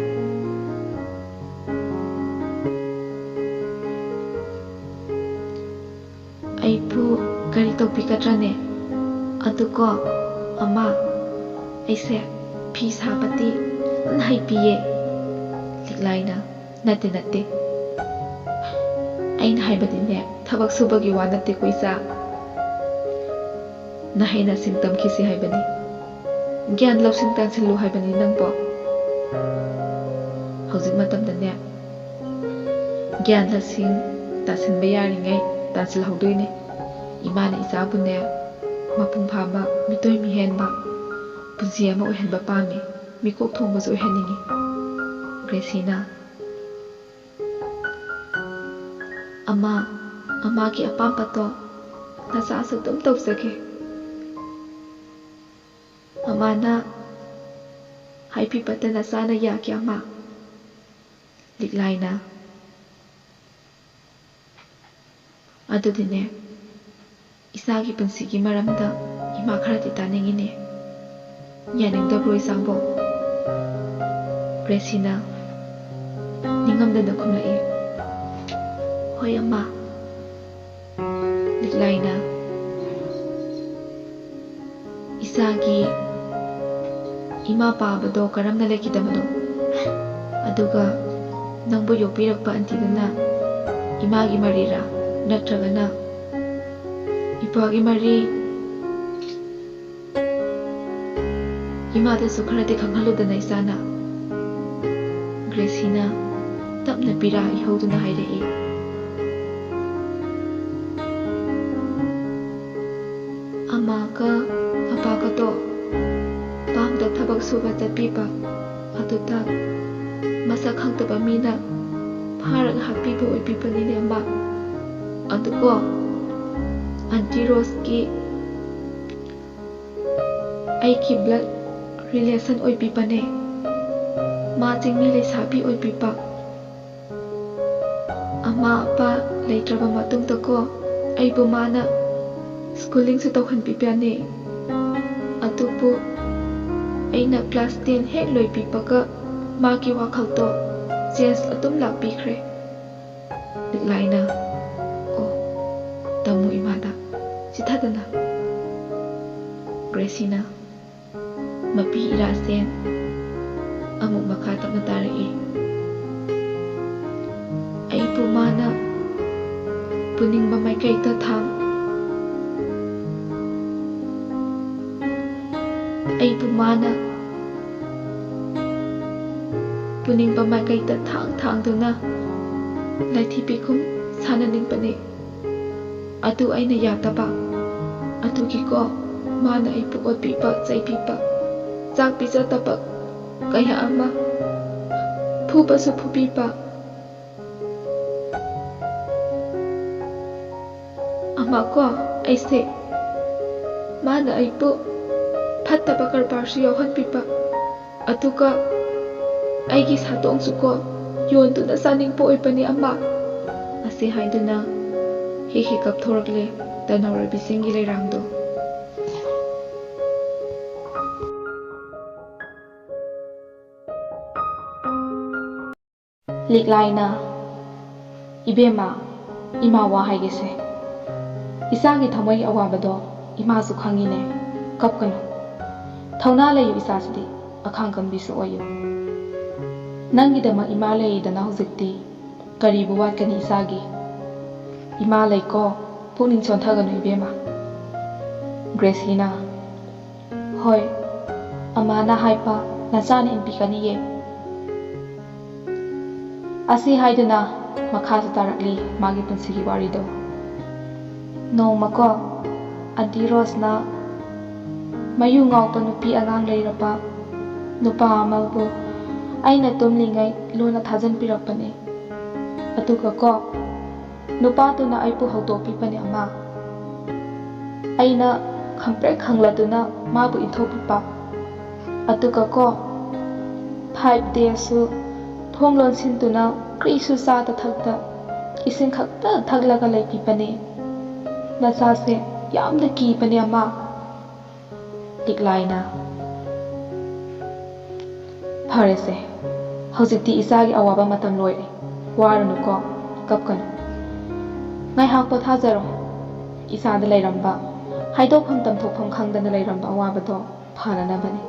"ꯑꯩꯕꯨ ꯀꯔꯤ ꯇꯧꯕꯤꯒꯗ꯭ꯔꯅꯦ? ꯑꯗꯨꯀꯣ, ꯑꯃ, ꯑꯩꯁꯦ ꯐꯤ ꯁꯥꯕꯗꯤ ꯐꯖꯅ ꯍꯩꯕꯤꯌꯦ꯫" ꯂꯤꯛꯂꯥꯏꯅ, "ꯅꯠꯇꯦ, ꯅꯠꯇꯦ꯫ ꯑꯩꯅ ꯍꯥꯏꯕꯗꯤꯅꯦ, ꯊꯕꯛ ꯁꯨꯕꯒꯤ ꯋꯥ ꯅꯠꯇꯦꯀꯣ, ꯏꯆꯥ꯫ ꯅꯍꯩ ꯅꯁꯤꯡ ꯇꯝꯈꯤꯁꯤ ꯍꯥꯏꯕꯅꯤ꯫ ꯒ꯭ꯌꯥꯟ ꯂꯧꯁꯤꯡ ꯇꯥꯟꯁꯤꯜꯂꯨ ꯍꯥꯏꯕꯅꯤ ꯅꯪꯕꯣ꯫ ꯍꯧꯖꯤꯛ ꯃꯇꯝꯗꯅꯦ, ꯒ꯭ꯌꯥꯟ ꯂꯧꯁꯤꯡ ꯇꯥꯟꯁꯤꯟꯕ ꯌꯥꯔꯤꯉꯩ ꯇꯥꯟꯁꯤꯜꯍꯧꯗꯣꯏꯅꯦ꯫ ꯏꯃꯥꯅ ꯏꯆꯥꯕꯨꯅꯦ, ꯃꯄꯨꯡ ꯐꯥꯕ, ꯃꯤꯇꯣꯏ ꯃꯤꯍꯦꯟꯕ ꯄꯨꯟꯁꯤ ꯑꯃ ꯑꯣꯏꯍꯟꯕ ꯄꯥꯝꯃꯤ꯫ ꯃꯤꯀꯣꯛ ꯊꯣꯡꯕꯁꯨ ꯑꯣꯏꯍꯟꯅꯤꯡꯉꯤ꯫" ꯒ꯭ꯔꯦꯁꯤꯅ, "ꯑꯃ, ꯑꯃꯒꯤ ꯑꯄꯥꯝꯕꯗꯣ ꯅꯆꯥꯁꯨ ꯑꯗꯨꯝ ꯇꯧꯖꯒꯦ꯫ ꯃꯃꯥꯅ ꯍꯥꯏꯕꯤꯕꯗ ꯅꯆꯥꯅ ꯌꯥꯒꯦ, ꯑꯃ?" ꯂꯤꯛꯂꯥꯏꯅ, "ꯑꯗꯨꯗꯤꯅꯦ, ꯏꯆꯥꯒꯤ ꯄꯨꯟꯁꯤꯒꯤ ꯃꯔꯝꯗ ꯏꯃꯥ ꯈꯔꯗꯤ ꯇꯥꯅꯤꯡꯉꯤꯅꯦ꯫ ꯌꯥꯅꯤꯡꯗꯕ꯭ꯔꯣ, ꯏꯆꯥꯕꯣ?" ꯒ꯭ꯔꯦꯁꯤꯅ ꯅꯤꯡꯉꯝꯗꯅ ꯈꯨꯝꯂꯛꯏ, "ꯍꯣꯏ, ꯑꯃ꯫" ꯂꯤꯛꯂꯥꯏꯅ, "ꯏꯆꯥꯒꯤ ꯏꯃꯥ ꯄꯥꯕꯗꯣ ꯀꯔꯝꯅ ꯂꯩꯈꯤꯗꯕꯅꯣ? ꯑꯗꯨꯒ ꯅꯪꯕꯨ ꯌꯣꯛꯄꯤꯔꯛꯄ ꯑꯟꯇꯤꯗꯨꯅ ꯏꯃꯥꯒꯤ ꯃꯔꯤꯔꯥ, ꯅꯠꯇ꯭ꯔꯒꯅ ꯏꯄꯥꯒꯤ ꯃꯔꯤ? ꯏꯃꯥꯗꯁꯨ ꯈꯔꯗꯤ ꯈꯪꯍꯜꯂꯨꯗꯅ, ꯏꯆꯥꯅ꯫" ꯒ꯭ꯔꯦꯁꯤꯅ ꯇꯞꯅ ꯄꯤꯔꯥ ꯏꯍꯧꯗꯨꯅ ꯍꯥꯏꯔꯛꯏ, "ꯑꯃꯒ ꯑꯄꯥꯒꯗꯣ ꯄꯥꯝꯗ ꯊꯕꯛ ꯁꯨꯕ ꯆꯠꯄꯤꯕ, ꯑꯗꯨꯗ ꯃꯁꯛ ꯈꯪꯗꯕ ꯃꯤꯅ ꯐꯥꯔꯒ ꯍꯥꯠꯄꯤꯕ ꯑꯣꯏꯕꯤꯕꯅꯤꯅꯦ, ꯑꯃ꯫ ꯑꯗꯨꯀꯣ, ꯑꯟꯇꯤ ꯔꯣꯁꯀꯤ ꯑꯩꯒꯤ ꯕ꯭ꯂꯗ ꯔꯤꯂꯦꯁꯟ ꯑꯣꯏꯕꯤꯕꯅꯦ꯫ ꯃꯥ ꯆꯤꯡꯃꯤ ꯂꯩꯁꯥꯕꯤ ꯑꯣꯏꯕꯤꯕ꯫ ꯑꯃꯥ ꯑꯄꯥ ꯂꯩꯇ꯭ꯔꯕ ꯃꯇꯨꯡꯗꯀꯣ, ꯑꯩꯕꯨ ꯃꯥꯅ ꯁ꯭ꯀꯨꯂꯤꯡꯁꯨ ꯇꯧꯍꯟꯕꯤꯕꯅꯦ꯫ ꯑꯗꯨꯕꯨ ꯑꯩꯅ ꯀ꯭ꯂꯥꯁ ꯇꯦꯟ ꯍꯦꯛ ꯂꯣꯏꯕꯤꯕꯒ ꯃꯥꯒꯤ ꯋꯥꯈꯜꯗꯣ ꯆꯦꯟꯖ ꯑꯗꯨꯝ ꯂꯥꯛꯄꯤꯈ꯭ꯔꯦ꯫" ꯂꯤꯛꯂꯥꯏꯅ, "ꯑꯣ, ꯇꯝꯃꯨ ꯏꯃꯥꯗ, ꯆꯤꯊꯗꯅ꯫" ꯒ꯭ꯔꯦꯁꯤꯅ, ꯃꯄꯤ ꯏꯔꯥꯁꯦ ꯑꯃꯨꯛ ꯃꯈꯥ ꯇꯞꯅ ꯇꯥꯔꯛꯏ꯫ "ꯑꯩꯕꯨ ꯃꯥꯅ ꯄꯨꯅꯤꯡꯕ ꯃꯥꯏꯀꯩꯗ ꯊꯥꯡ, ꯑꯩꯕꯨ ꯃꯥꯅ ꯄꯨꯅꯤꯡꯕ ꯃꯥꯏꯀꯩꯗ ꯊꯥꯡ ꯊꯥꯡꯗꯨꯅ ꯂꯥꯏꯊꯤꯕꯤꯒꯨꯝ ꯁꯥꯟꯅꯅꯤꯡꯕꯅꯤ꯫ ꯑꯗꯨ ꯑꯩꯅ ꯌꯥꯗꯕ꯫ ꯑꯗꯨꯒꯤꯀꯣ, ꯃꯥꯅ ꯑꯩꯕꯨ ꯑꯣꯠꯄꯤꯕ, ꯆꯩꯕꯤꯕ, ꯆꯥꯛ ꯄꯤꯖꯗꯕ ꯀꯌꯥ ꯑꯃ ꯐꯨꯕꯁꯨ ꯐꯨꯕꯤꯕ꯫ ꯑꯃ ꯀꯣ, ꯑꯩꯁꯦ, ꯃꯥꯅ ꯑꯩꯕꯨ ꯐꯠꯇꯕ ꯀꯔꯕꯥꯔꯁꯨ ꯌꯥꯎꯍꯟꯕꯤꯕ, ꯑꯗꯨꯒ ꯑꯩꯒꯤ ꯁꯥꯗꯣꯡꯁꯨ ꯀꯣ, ꯌꯣꯟꯗꯨꯅ ꯆꯥꯅꯤꯡꯕ ꯑꯣꯏꯕꯅꯤ ꯑꯃ꯫ ꯑꯁꯤ ꯍꯥꯏꯗꯨꯅ ꯍꯦꯛ ꯍꯦꯛ ꯀꯞꯊꯣꯔꯛꯂꯦ ꯇꯅꯧꯔꯕꯤꯁꯤꯡꯒꯤ ꯂꯩꯔꯥꯡꯗꯣ꯫ ꯂꯤꯛꯂꯥꯏꯅ, "ꯏꯕꯦꯝꯃ, ꯏꯃꯥ ꯋꯥ ꯍꯥꯏꯒꯦꯁꯦ꯫ ꯏꯆꯥꯒꯤ ꯊꯃꯣꯏꯒꯤ ꯑꯋꯥꯕꯗꯣ ꯏꯃꯥꯁꯨ ꯈꯪꯉꯤꯅꯦ꯫ ꯀꯞꯀꯅꯨ꯫ ꯊꯧꯅꯥ ꯂꯩꯌꯨ ꯏꯆꯥꯁꯤꯗꯤ, ꯑꯈꯥꯡ ꯀꯟꯕꯤꯁꯨ ꯑꯣꯏꯌꯨ꯫ ꯅꯪꯒꯤꯗꯃꯛ ꯏꯃꯥ ꯂꯩꯔꯤꯗꯅ ꯍꯧꯖꯤꯛꯇꯤ꯫ ꯀꯔꯤꯕꯨ ꯋꯥꯠꯀꯅꯤ ꯏꯆꯥꯒꯤ? ꯏꯃꯥ ꯂꯩꯀꯣ, ꯄꯨꯛꯅꯤꯡ ꯁꯣꯟꯊꯒꯅꯨ ꯏꯕꯦꯝꯃ꯫" ꯒ꯭ꯔꯦꯁꯤꯅ, "ꯍꯣꯏ, ꯑꯃꯥꯅ ꯍꯥꯏꯕ ꯅꯆꯥꯅ ꯏꯟꯕꯤꯒꯅꯤꯌꯦ꯫" ꯑꯁꯤ ꯍꯥꯏꯗꯨꯅ ꯃꯈꯥꯁꯨ ꯇꯥꯔꯛꯂꯤ ꯃꯥꯒꯤ ꯄꯨꯟꯁꯤꯒꯤ ꯋꯥꯔꯤꯗꯣ꯫ ꯅꯣꯡꯃꯀꯣ, ꯑꯟꯇꯤ ꯔꯣꯁꯅ ꯃꯌꯨ ꯉꯥꯎꯕ ꯅꯨꯄꯤ ꯑꯉꯥꯡ ꯂꯩꯔꯕ ꯅꯨꯄꯥ ꯑꯃꯕꯨ ꯑꯩꯅ ꯇꯨꯝꯂꯤꯉꯩ ꯂꯣꯟꯅ ꯊꯥꯖꯟꯕꯤꯔꯛꯄꯅꯦ꯫ ꯑꯗꯨꯒꯀꯣ, ꯅꯨꯄꯥꯗꯨꯅ ꯑꯩꯕꯨ ꯍꯧꯗꯣꯛꯄꯤꯕꯅꯦ ꯑꯃ꯫ ꯑꯩꯅ ꯈꯪꯄ꯭ꯔꯦꯛ ꯈꯪꯂꯗꯨꯅ ꯃꯥꯕꯨ ꯏꯟꯊꯣꯛꯄꯤꯕ꯫ ꯑꯗꯨꯒꯀꯣ, ꯐꯥꯏꯚ ꯗꯦꯁꯁꯨ ꯊꯣꯡ ꯂꯣꯟꯁꯤꯟꯗꯨꯅ ꯀꯔꯤꯁꯨ ꯆꯥꯗ ꯊꯛꯇ ꯏꯁꯤꯡ ꯈꯛꯇ ꯊꯛꯂꯒ ꯂꯩꯕꯤꯕꯅꯦ꯫ ꯅꯆꯥꯁꯦ ꯌꯥꯝꯅ ꯀꯤꯕꯅꯦ ꯑꯃ꯫ ꯂꯤꯛꯂꯥꯏꯅ, "ꯐꯔꯦꯁꯦ, ꯍꯧꯖꯤꯛꯇꯤ ꯏꯆꯥꯒꯤ ꯑꯋꯥꯕ ꯃꯇꯝ ꯂꯣꯏꯔꯦ꯫ ꯋꯥꯔꯨꯅꯨꯀꯣ, ꯀꯞꯀꯅꯨ꯫ ꯉꯥꯏꯍꯥꯛ ꯄꯣꯊꯥꯖꯔꯣ꯫ ꯏꯆꯥꯗ ꯂꯩꯔꯝꯕ, ꯍꯥꯏꯗꯣꯛꯐꯝ ꯇꯝꯊꯣꯛꯐꯝ ꯈꯪꯗꯅ ꯂꯩꯔꯝꯕ ꯑꯋꯥꯕꯗꯣ ꯐꯅꯅꯕꯅꯤ꯫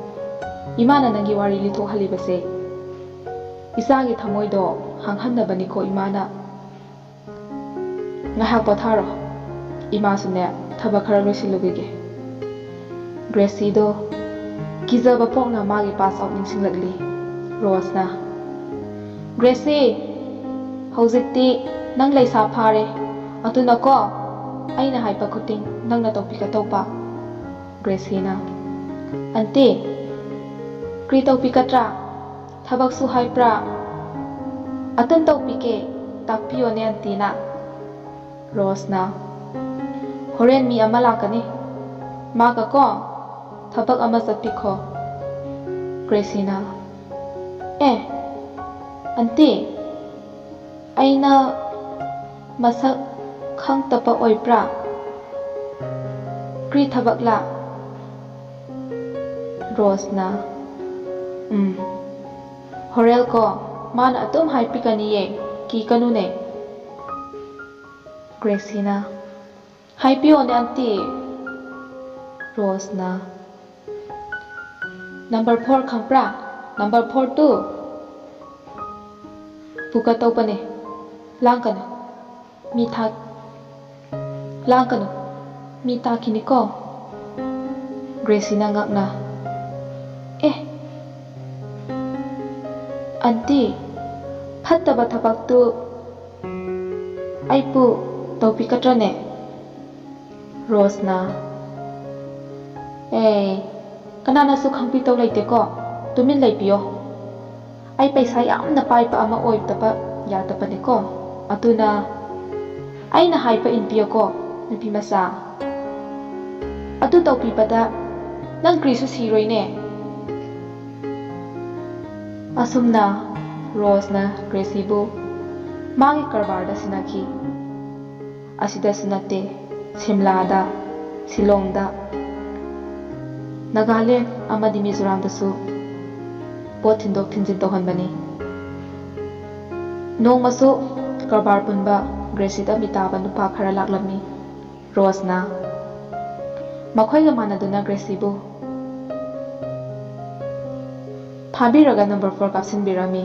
ꯏꯃꯥꯅ ꯅꯪꯒꯤ ꯋꯥꯔꯤ ꯂꯤꯊꯣꯛꯍꯜꯂꯤꯕꯁꯦ ꯏꯆꯥꯒꯤ ꯊꯃꯣꯏꯗꯣ ꯍꯥꯡꯍꯟꯅꯕꯅꯤꯀꯣ ꯏꯃꯥꯅ꯫ ꯉꯥꯏꯍꯥꯛ ꯄꯣꯊꯥꯔꯣ꯫ ꯏꯃꯥꯁꯨꯅꯦ, ꯊꯕꯛ ꯈꯔ ꯂꯣꯏꯁꯤꯜꯂꯨꯈꯤꯒꯦ꯫" ꯒ꯭ꯔꯦꯁꯤꯗꯣ ꯀꯤꯖꯕ ꯄꯣꯛꯅ ꯃꯥꯒꯤ pass out ꯅꯤꯡꯁꯤꯡꯂꯛꯂꯤ꯫ ꯔꯣꯁꯅ, "ꯒ꯭ꯔꯦꯁꯤ, ꯍꯧꯖꯤꯛꯇꯤ ꯅꯪ ꯂꯩꯁꯥ ꯐꯥꯔꯦ꯫ ꯑꯗꯨꯅꯀꯣ, ꯑꯩꯅ ꯍꯥꯏꯕ ꯈꯨꯗꯤꯡ ꯅꯪꯅ ꯇꯧꯕꯤꯒꯗꯧꯕ꯫" ꯒ꯭ꯔꯦꯁꯤꯅ, "ꯑꯟꯇꯤ, ꯀ꯭ꯔꯤ ꯇꯧꯕꯤꯒꯗ꯭ꯔꯥ? ꯊꯕꯛꯁꯨ ꯍꯥꯏꯕ꯭ꯔꯥ?" ꯑꯗꯨꯝ ꯇꯧꯕꯤꯒꯦ, ꯇꯥꯛꯄꯤꯌꯣꯅꯦ ꯑꯟꯇꯤꯅ꯫ ꯔꯣꯁꯅ, "ꯍꯣꯔꯦꯟ ꯃꯤ ꯑꯃ ꯂꯥꯛꯀꯅꯤ, ꯃꯥꯒꯀꯣ ꯊꯕꯛ ꯑꯃ ꯆꯠꯄꯤꯈꯣ꯫" ꯒ꯭ꯔꯦꯁꯤꯅ, "ꯑꯦ ꯑꯟꯇꯤ, ꯑꯩꯅ ꯃꯁꯛ ꯈꯪꯗꯕ ꯑꯣꯏꯕ꯭ꯔꯥ? ꯀ꯭ꯔꯤ ꯊꯕꯛꯂꯥ?" ꯔꯣꯁꯅ, "ꯎꯝ, ꯍꯣꯔꯦꯜꯀꯣ ꯃꯥꯅ ꯑꯗꯨꯝ ꯍꯥꯏꯕꯤꯒꯅꯤꯌꯦ, ꯀꯤꯒꯅꯨꯅꯦ꯫" ꯒ꯭ꯔꯦꯁꯤꯅ, "ꯍꯥꯏꯕꯤꯌꯣꯅꯦ ꯑꯟꯇꯤ꯫" ꯔꯣꯁꯅ, "ꯅꯝꯕꯔ ꯐꯣꯔ ꯈꯪꯕ꯭ꯔꯥ? ꯅꯝꯕꯔ ꯐꯣꯔ ꯇꯨ ꯄꯨꯒ ꯇꯧꯕꯅꯦ, ꯂꯥꯡꯒꯅꯨ꯫ ꯃꯤ ꯊꯥ-, ꯂꯥꯡꯒꯅꯨ, ꯃꯤ ꯇꯥꯈꯤꯅꯤꯀꯣ꯫" ꯒ꯭ꯔꯦꯁꯤꯅ ꯉꯛꯅ, "ꯑꯦ ꯑꯟꯇꯤ, ꯐꯠꯇꯕ ꯊꯕꯛꯇꯨ ꯑꯩꯕꯨ ꯇꯧꯕꯤꯒꯗ꯭ꯔꯅꯦ?" ꯔꯣꯁꯅ, "ꯑꯦ ꯀꯅꯥꯅꯁꯨ ꯈꯪꯕꯤꯗꯧ ꯂꯩꯇꯦꯀꯣ, ꯇꯨꯃꯤꯟ ꯂꯩꯕꯤꯌꯣ꯫ ꯑꯩ ꯄꯩꯁꯥ ꯌꯥꯝꯅ ꯄꯥꯏꯕ ꯑꯃ ꯑꯣꯏꯗꯕ ꯌꯥꯗꯕꯅꯦꯀꯣ, ꯑꯗꯨꯅ ꯑꯩꯅ ꯍꯥꯏꯕ ꯏꯟꯕꯤꯌꯣꯀꯣ ꯅꯨꯄꯤ ꯃꯆꯥ꯫ ꯑꯗꯨ ꯇꯧꯕꯤꯕꯗ ꯅꯪ ꯀ꯭ꯔꯤꯁꯨ ꯁꯤꯔꯣꯏꯅꯦ꯫" ꯑꯁꯨꯝꯅ ꯔꯣꯁꯅ ꯒ꯭ꯔꯦꯁꯤꯕꯨ ꯃꯥꯒꯤ ꯀꯔꯕꯥꯔꯗ ꯁꯤꯟꯅꯈꯤ꯫ ꯑꯁꯤꯗꯁꯨ ꯅꯠꯇꯦ, ꯁꯤꯝꯂꯥꯗ, ꯁꯤꯂꯣꯡꯗ, ꯅꯥꯒꯥꯂꯦꯟ ꯑꯃꯗꯤ ꯃꯤꯖꯣꯔꯥꯝꯗꯁꯨ ꯄꯣꯠ ꯊꯤꯟꯗꯣꯛ ꯊꯤꯟꯖꯤꯟ ꯇꯧꯍꯟꯕꯅꯤ꯫ ꯅꯣꯡꯃꯁꯨ ꯀꯔꯕꯥꯔ ꯄꯨꯟꯕ ꯒ꯭ꯔꯦꯁꯤꯗ ꯃꯤꯇꯥꯕ ꯅꯨꯄꯥ ꯈꯔ ꯂꯥꯛꯂꯝꯃꯤ꯫ ꯔꯣꯁꯅ ꯃꯈꯣꯏꯒ ꯃꯥꯟꯅꯗꯨꯅ ꯒ꯭ꯔꯦꯁꯤꯕꯨ ꯐꯥꯕꯤꯔꯒ ꯅꯝꯕꯔ ꯐꯣꯔ ꯀꯥꯞꯁꯤꯟꯕꯤꯔꯝꯃꯤ꯫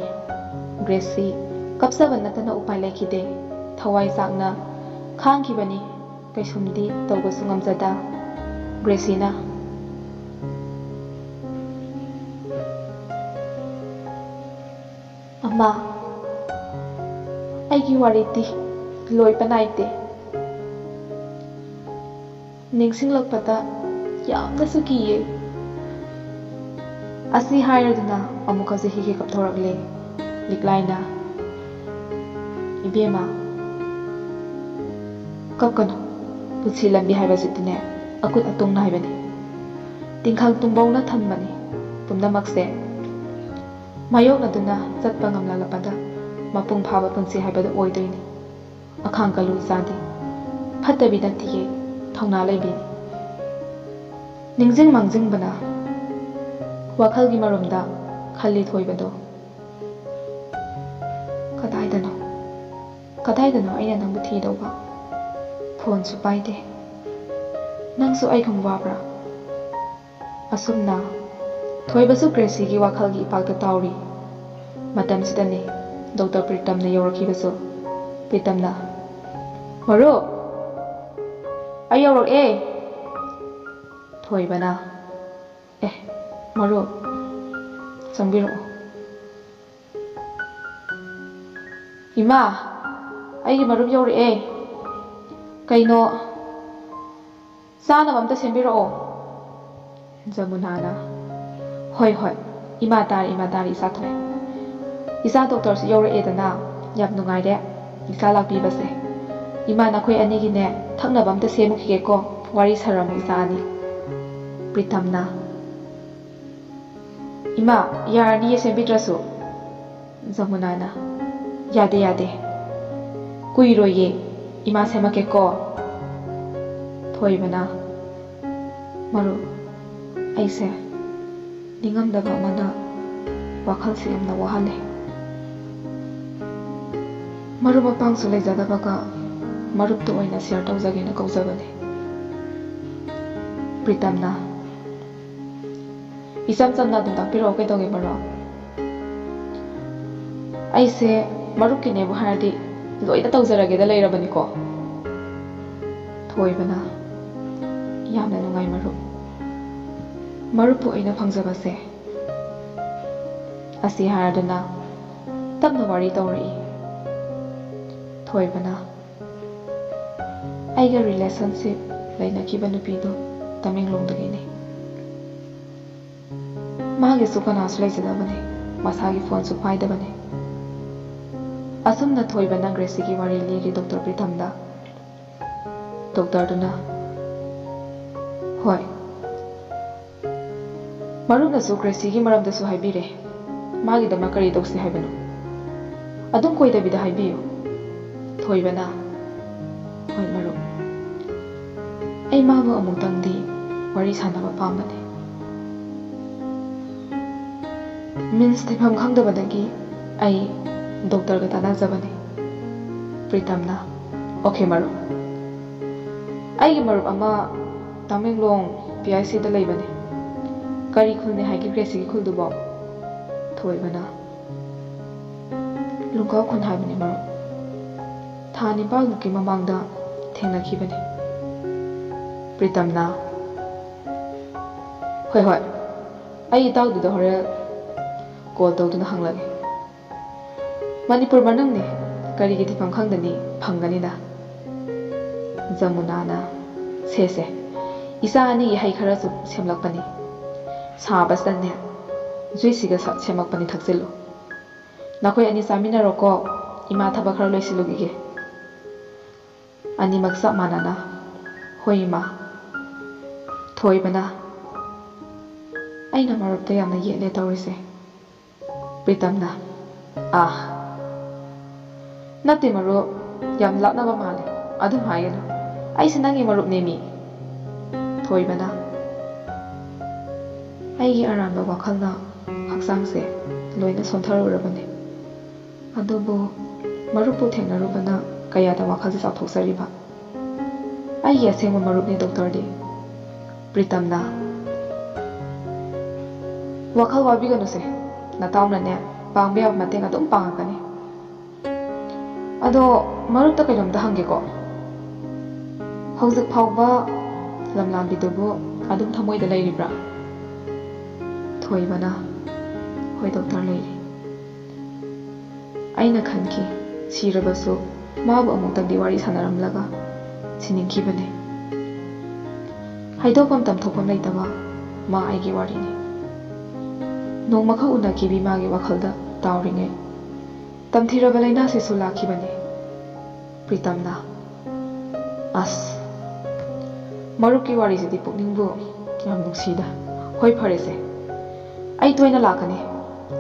ꯒ꯭ꯔꯦꯁꯤ ꯀꯞꯆꯕ ꯅꯠꯇꯅ ꯎꯄꯥꯏ ꯂꯩꯈꯤꯗꯦ꯫ ꯊꯋꯥꯏ ꯆꯥꯛꯅ ꯈꯥꯡꯈꯤꯕꯅꯤ꯫ ꯀꯩꯁꯨꯝꯗꯤ ꯇꯧꯕꯁꯨ ꯉꯝꯖꯗ ꯒ꯭ꯔꯦꯁꯤꯅ, "ꯑꯃ, ꯑꯩꯒꯤ ꯋꯥꯔꯤꯗꯤ ꯂꯣꯏꯕ ꯅꯥꯏꯗꯦ꯫ ꯅꯤꯡꯁꯤꯡꯂꯛꯄꯗ ꯌꯥꯝꯅꯁꯨ ꯀꯤꯌꯦ꯫" ꯑꯁꯤ ꯍꯥꯏꯔꯗꯨꯅ ꯑꯃꯨꯛꯀꯁꯨ ꯍꯤꯒꯦ ꯀꯞꯊꯣꯔꯛꯂꯦ꯫ ꯂꯤꯛꯂꯥꯏꯅ, ꯏꯕꯦꯝꯃ, ꯀꯞꯀꯅꯨ꯫ ꯄꯨꯟꯁꯤ ꯂꯝꯕꯤ ꯍꯥꯏꯕꯁꯤꯗꯤꯅꯦ, ꯑꯀꯨꯠ ꯑꯇꯣꯡ ꯅꯥꯏꯕꯅꯤ꯫ ꯇꯤꯡꯈꯪ ꯇꯨꯡꯕꯧꯅ ꯊꯟꯕꯅꯤ꯫ ꯄꯨꯝꯅꯃꯛꯁꯦ ꯃꯥꯌꯣꯛꯅꯗꯨꯅ ꯆꯠꯄ ꯉꯝꯂꯛꯂꯕꯗ ꯃꯄꯨꯡ ꯐꯥꯕ ꯄꯨꯟꯁꯤ ꯍꯥꯏꯕꯗꯨ ꯑꯣꯏꯗꯣꯏꯅꯤ꯫ ꯑꯈꯥꯡ ꯀꯜꯂꯨ ꯏꯆꯥꯗꯤ꯫ ꯐꯠꯇꯕꯤ ꯅꯠꯇꯤꯌꯦ, ꯊꯧꯅꯥ ꯂꯩꯕꯤꯅꯤ꯫ ꯅꯤꯡꯁꯤꯡ ꯃꯥꯡꯖꯤꯡꯕꯅ ꯋꯥꯈꯜꯒꯤ ꯃꯔꯨꯝꯗ ꯈꯜꯂꯤ ꯊꯣꯏꯕꯗꯣ꯫ ꯀꯗꯥꯏꯗꯅꯣ? ꯀꯗꯥꯏꯗꯅꯣ ꯑꯩꯅ ꯅꯪꯕꯨ ꯊꯤꯗꯧꯕ? ꯐꯣꯟꯁꯨ ꯄꯥꯏꯗꯦ꯫ ꯅꯪꯁꯨ ꯑꯩꯒꯨꯝ ꯋꯥꯕ꯭ꯔꯥ? ꯑꯁꯨꯝꯅ ꯊꯣꯏꯕꯁꯨ ꯒ꯭ꯔꯦꯁꯤꯒꯤ ꯋꯥꯈꯜꯒꯤ ꯏꯄꯥꯛꯇ ꯇꯥꯎꯔꯤ꯫ ꯃꯇꯝꯁꯤꯗꯅꯤ ꯗꯣꯛꯇꯔ ꯄ꯭ꯔꯤꯇꯝꯅ ꯌꯧꯔꯛꯈꯤꯕꯁꯨ꯫ ꯄ꯭ꯔꯤꯇꯝꯅ, "ꯃꯔꯨꯞ, ꯑꯩ ꯌꯧꯔꯛꯑꯦ!" ꯊꯣꯏꯕꯅ, "ꯑꯦ, ꯃꯔꯨꯞ, ꯆꯪꯕꯤꯔꯛꯑꯣ꯫ ꯏꯃꯥ, ꯑꯩꯒꯤ ꯃꯔꯨꯞ ꯌꯧꯔꯛꯑꯦ꯫ ꯀꯩꯅꯣ, ꯆꯥꯅꯕ ꯑꯝꯇ ꯁꯦꯝꯕꯤꯔꯛꯑꯣ꯫" ꯖꯃꯨꯅꯥꯅ, "ꯍꯣꯏ, ꯍꯣꯏ, ꯏꯃꯥ ꯇꯥꯔꯦ, ꯏꯃꯥ ꯇꯥꯔꯦ, ꯏꯆꯥ ꯊꯣꯏ꯫ ꯏꯆꯥ ꯗꯣꯛꯇꯔꯁꯨ ꯌꯧꯔꯛꯑꯦꯗꯅ, ꯌꯥꯝ ꯅꯨꯡꯉꯥꯏꯔꯦ ꯏꯆꯥ ꯂꯥꯛꯄꯤꯕꯁꯦ꯫ ꯏꯃꯥ, ꯅꯈꯣꯏ ꯑꯅꯤꯒꯤꯅꯦ ꯊꯛꯅꯕ ꯑꯝꯇ ꯁꯦꯝꯃꯨꯈꯤꯒꯦꯀꯣ, ꯋꯥꯔꯤ ꯁꯥꯔꯝꯃꯨ ꯏꯆꯥ ꯑꯅꯤ꯫" ꯄ꯭ꯔꯤꯇꯝꯅ, "ꯏꯃꯥ, ꯌꯥꯔꯅꯤꯌꯦ ꯁꯦꯝꯕꯤꯗ꯭ꯔꯁꯨ꯫" ꯖꯃꯨꯅꯥꯅ, "ꯌꯥꯗꯦ, ꯌꯥꯗꯦ, ꯀꯨꯏꯔꯣꯏꯌꯦ, ꯏꯃꯥ ꯁꯦꯝꯃꯛꯀꯦꯀꯣ꯫" ꯊꯣꯏꯕꯅ, "ꯃꯔꯨꯞ, ꯑꯩꯁꯦ ꯅꯤꯡꯉꯝꯗꯕ ꯑꯃꯅ ꯋꯥꯈꯜꯁꯦ ꯌꯥꯝꯅ ꯋꯥꯍꯜꯂꯦ꯫ ꯃꯔꯨꯞ ꯃꯄꯥꯡꯁꯨ ꯂꯩꯖꯗꯕꯒ ꯃꯔꯨꯞꯇ ꯑꯣꯏꯅ ꯁꯤꯌꯔ ꯇꯧꯖꯒꯦꯅ ꯀꯧꯖꯕꯅꯦ꯫" ꯄ꯭ꯔꯤꯇꯝꯅ, "ꯏꯆꯝ ꯆꯝꯅ ꯑꯗꯨꯝ ꯇꯥꯛꯄꯤꯔꯛꯑꯣ, ꯀꯩꯗꯧꯒꯦ ꯃꯔꯨꯞ? ꯑꯩꯁꯦ ꯃꯔꯨꯞꯀꯤꯅꯦꯕꯨ ꯍꯥꯏꯔꯗꯤ ꯂꯣꯏꯅ ꯇꯧꯖꯔꯒꯦꯗ ꯂꯩꯔꯕꯅꯤꯀꯣ꯫" ꯊꯣꯏꯕꯅ, "ꯌꯥꯝꯅ ꯅꯨꯡꯉꯥꯏ ꯃꯔꯨꯞ꯫ ꯃꯔꯨꯞꯄꯨ ꯑꯩꯅ ꯐꯪꯖꯕꯁꯦ꯫" ꯑꯁꯤ ꯍꯥꯏꯔꯗꯨꯅ ꯇꯞꯅ ꯋꯥꯔꯤ ꯇꯧꯔꯛꯏ꯫ ꯊꯣꯏꯕꯅ, "ꯑꯩꯒ ꯔꯤꯂꯦꯁꯟꯁꯤꯞ ꯂꯩꯅꯈꯤꯕ ꯅꯨꯄꯤꯗꯣ ꯇꯃꯦꯡꯂꯣꯡꯗꯒꯤꯅꯤ꯫ ꯃꯥꯒꯤꯁꯨ ꯀꯅꯥꯁꯨ ꯂꯩꯖꯗꯕꯅꯤ, ꯃꯁꯥꯒꯤ ꯐꯣꯟꯁꯨ ꯄꯥꯏꯗꯕꯅꯤ꯫ ꯑꯁꯨꯝꯅ ꯊꯣꯏꯕꯅ ꯒ꯭ꯔꯦꯁꯤꯒꯤ ꯋꯥꯔꯤ ꯂꯤꯔꯤ ꯗꯣꯛꯇꯔ ꯄ꯭ꯔꯤꯇꯝꯗ꯫ ꯗꯣꯛꯇꯔꯗꯨꯅ, "ꯍꯣꯏ, ꯃꯔꯨꯞꯅꯁꯨ ꯒ꯭ꯔꯦꯁꯤꯒꯤ ꯃꯔꯝꯗꯁꯨ ꯍꯥꯏꯕꯤꯔꯦ꯫ ꯃꯥꯒꯤꯗꯃꯛ ꯀꯔꯤ ꯇꯧꯁꯤ ꯍꯥꯏꯕꯅꯣ? ꯑꯗꯨꯝ ꯀꯣꯏꯗꯕꯤꯗ ꯍꯥꯏꯕꯤꯌꯨ꯫" ꯊꯣꯏꯕꯅ, "ꯍꯣꯏ ꯃꯔꯨꯞ, ꯑꯩ ꯃꯥꯕꯨ ꯑꯃꯨꯛꯇꯪꯗꯤ ꯋꯥꯔꯤ ꯁꯥꯟꯅꯕ ꯄꯥꯝꯕꯅꯤ꯫ ꯃꯤꯟꯁ ꯊꯤꯐꯝ ꯈꯪꯗꯕꯗꯒꯤ ꯑꯩ ꯗꯣꯛꯇꯔꯒ ꯇꯥꯟꯅꯖꯕꯅꯤ꯫" ꯄ꯭ꯔꯤꯇꯝꯅ, "ꯑꯣꯀꯦ ꯃꯔꯨꯞ, ꯑꯩꯒꯤ ꯃꯔꯨꯞ ꯑꯃ ꯇꯃꯦꯡꯂꯣꯡ ꯄꯤ ꯑꯥꯏ ꯁꯤꯗ ꯂꯩꯕꯅꯤ꯫ ꯀꯔꯤ ꯈꯨꯜꯅꯤ ꯍꯥꯏꯒꯦ ꯒ꯭ꯔꯦꯁꯤꯒꯤ ꯈꯨꯜꯗꯨꯕꯣ?" ꯊꯣꯏꯕꯅ, "ꯂꯨꯡꯒꯥꯎ ꯈꯨꯟ ꯍꯥꯏꯕꯅꯤ ꯃꯔꯨꯞ꯫ ꯊꯥ ꯅꯤꯄꯥꯜꯃꯨꯛꯀꯤ ꯃꯃꯥꯡꯗ ꯊꯦꯡꯅꯈꯤꯕꯅꯤ꯫" ꯄ꯭ꯔꯤꯇꯝꯅ, "ꯍꯣꯏ ꯍꯣꯏ, ꯑꯩ ꯏꯇꯥꯎꯗꯨꯗ ꯍꯣꯔꯦꯟ ꯀꯣꯜ ꯇꯧꯗꯨꯅ ꯍꯪꯂꯒꯦ꯫ ꯃꯅꯤꯄꯨꯔ ꯃꯅꯨꯡꯅꯤ, ꯀꯔꯤꯒꯤ ꯊꯤꯐꯝ ꯈꯪꯗꯅꯤ, ꯐꯪꯒꯅꯤꯗ꯫" ꯖꯃꯨꯅꯥꯅ, "ꯁꯦ ꯁꯦ, ꯏꯆꯥ ꯑꯅꯤꯒꯤ ꯍꯩ ꯈꯔꯁꯨ ꯁꯦꯝꯂꯛꯄꯅꯤ꯫ ꯁꯥꯕꯁꯤꯗꯅꯦ, ꯖꯨꯏꯁꯁꯤꯒ ꯁ-, ꯁꯦꯝꯃꯛꯄꯅꯤ, ꯊꯛꯆꯤꯜꯂꯨ꯫ ꯅꯈꯣꯏ ꯑꯅꯤ ꯆꯥꯃꯤꯟꯅꯔꯣꯀꯣ, ꯏꯃꯥ ꯊꯕꯛ ꯈꯔ ꯂꯣꯏꯁꯤꯜꯂꯨꯈꯤꯒꯦ꯫" ꯑꯅꯤꯃꯛ ꯆꯞ ꯃꯥꯟꯅꯅ, "ꯍꯣꯏ ꯏꯃꯥ꯫" ꯊꯣꯏꯕꯅ, "ꯑꯩꯅ ꯃꯔꯨꯞꯇ ꯌꯥꯝꯅ ꯌꯦꯠꯂꯦ ꯇꯧꯔꯤꯁꯦ꯫" ꯄ꯭ꯔꯤꯇꯝꯅ, "ꯑꯥ, ꯅꯠꯇꯦ ꯃꯔꯨꯞ, ꯌꯥꯝ ꯂꯥꯞꯅꯕ ꯃꯥꯜꯂꯦ꯫ ꯑꯗꯨꯝ ꯍꯥꯏꯒꯅꯨ, ꯑꯩꯁꯦ ꯅꯪꯒꯤ ꯃꯔꯨꯞꯅꯦꯃꯤ꯫" ꯊꯣꯏꯕꯅ, "ꯑꯩꯒꯤ ꯑꯔꯥꯟꯕ ꯋꯥꯈꯜꯅ ꯍꯛꯆꯥꯡꯁꯦ ꯂꯣꯏꯅ ꯁꯣꯟꯊꯔꯨꯔꯕꯅꯦ꯫ ꯑꯗꯨꯕꯨ ꯃꯔꯨꯞꯄꯨ ꯊꯦꯡꯅꯔꯨꯕꯅ ꯀꯌꯥꯗ ꯋꯥꯈꯜꯁꯦ ꯆꯥꯎꯊꯣꯛꯆꯔꯤꯕ꯫ ꯑꯩꯒꯤ ꯑꯁꯦꯡꯕ ꯃꯔꯨꯞꯅꯤ ꯗꯣꯛꯇꯔꯗꯤ꯫" ꯄ꯭ꯔꯤꯇꯝꯅ, "ꯋꯥꯈꯜ ꯋꯥꯕꯤꯒꯅꯨꯁꯦ, ꯅꯇꯥꯎꯅꯅꯦ ꯄꯥꯡꯕ ꯌꯥꯕ ꯃꯇꯦꯡ ꯑꯗꯨꯝ ꯄꯥꯡꯉꯛꯀꯅꯤ꯫ ꯑꯗꯣ ꯃꯔꯨꯞꯇ ꯀꯩꯅꯣꯝꯇ ꯍꯪꯒꯦꯀꯣ, ꯍꯧꯖꯤꯛ ꯐꯥꯎꯕ ꯂꯝꯂꯥꯟꯕꯤꯗꯨꯕꯨ ꯑꯗꯨꯝ ꯊꯃꯣꯏꯗ ꯂꯩꯔꯤꯕ꯭ꯔꯥ?" ꯊꯣꯏꯕꯅ, "ꯍꯣꯏ ꯗꯣꯛꯇꯔ, ꯂꯩꯔꯤ꯫ ꯑꯩꯅ ꯈꯟꯈꯤ, ꯁꯤꯔꯕꯁꯨ ꯃꯥꯕꯨ ꯑꯃꯨꯛꯇꯪꯗꯤ ꯋꯥꯔꯤ ꯁꯥꯟꯅꯔꯝꯂꯒ ꯁꯤꯅꯤꯡꯈꯤꯕꯅꯦ꯫ ꯍꯥꯏꯗꯣꯛꯐꯝ ꯇꯝꯊꯣꯛꯐꯝ ꯂꯩꯇꯕ ꯃꯥ ꯑꯩꯒꯤ ꯋꯥꯔꯤꯅꯤ꯫ ꯅꯣꯡꯃꯈꯛ ꯎꯅꯈꯤꯕꯤ ꯃꯥꯒꯤ ꯋꯥꯈꯜꯗ ꯇꯥꯎꯔꯤꯉꯩ, ꯇꯝꯊꯤꯔꯕ ꯂꯥꯏꯅꯥꯁꯤꯁꯨ ꯂꯥꯛꯈꯤꯕꯅꯤ ꯄ꯭ꯔꯤꯇꯝꯅ꯫ ꯑꯁ, ꯃꯔꯨꯞꯀꯤ ꯋꯥꯔꯤꯁꯤꯗꯤ ꯄꯨꯛꯅꯤꯡꯕꯨ ꯌꯥꯝ ꯅꯨꯡꯁꯤꯗ꯫ ꯍꯣꯏ, ꯐꯔꯦꯁꯦ, ꯑꯩ ꯇꯣꯏꯅ ꯂꯥꯛꯀꯅꯤ꯫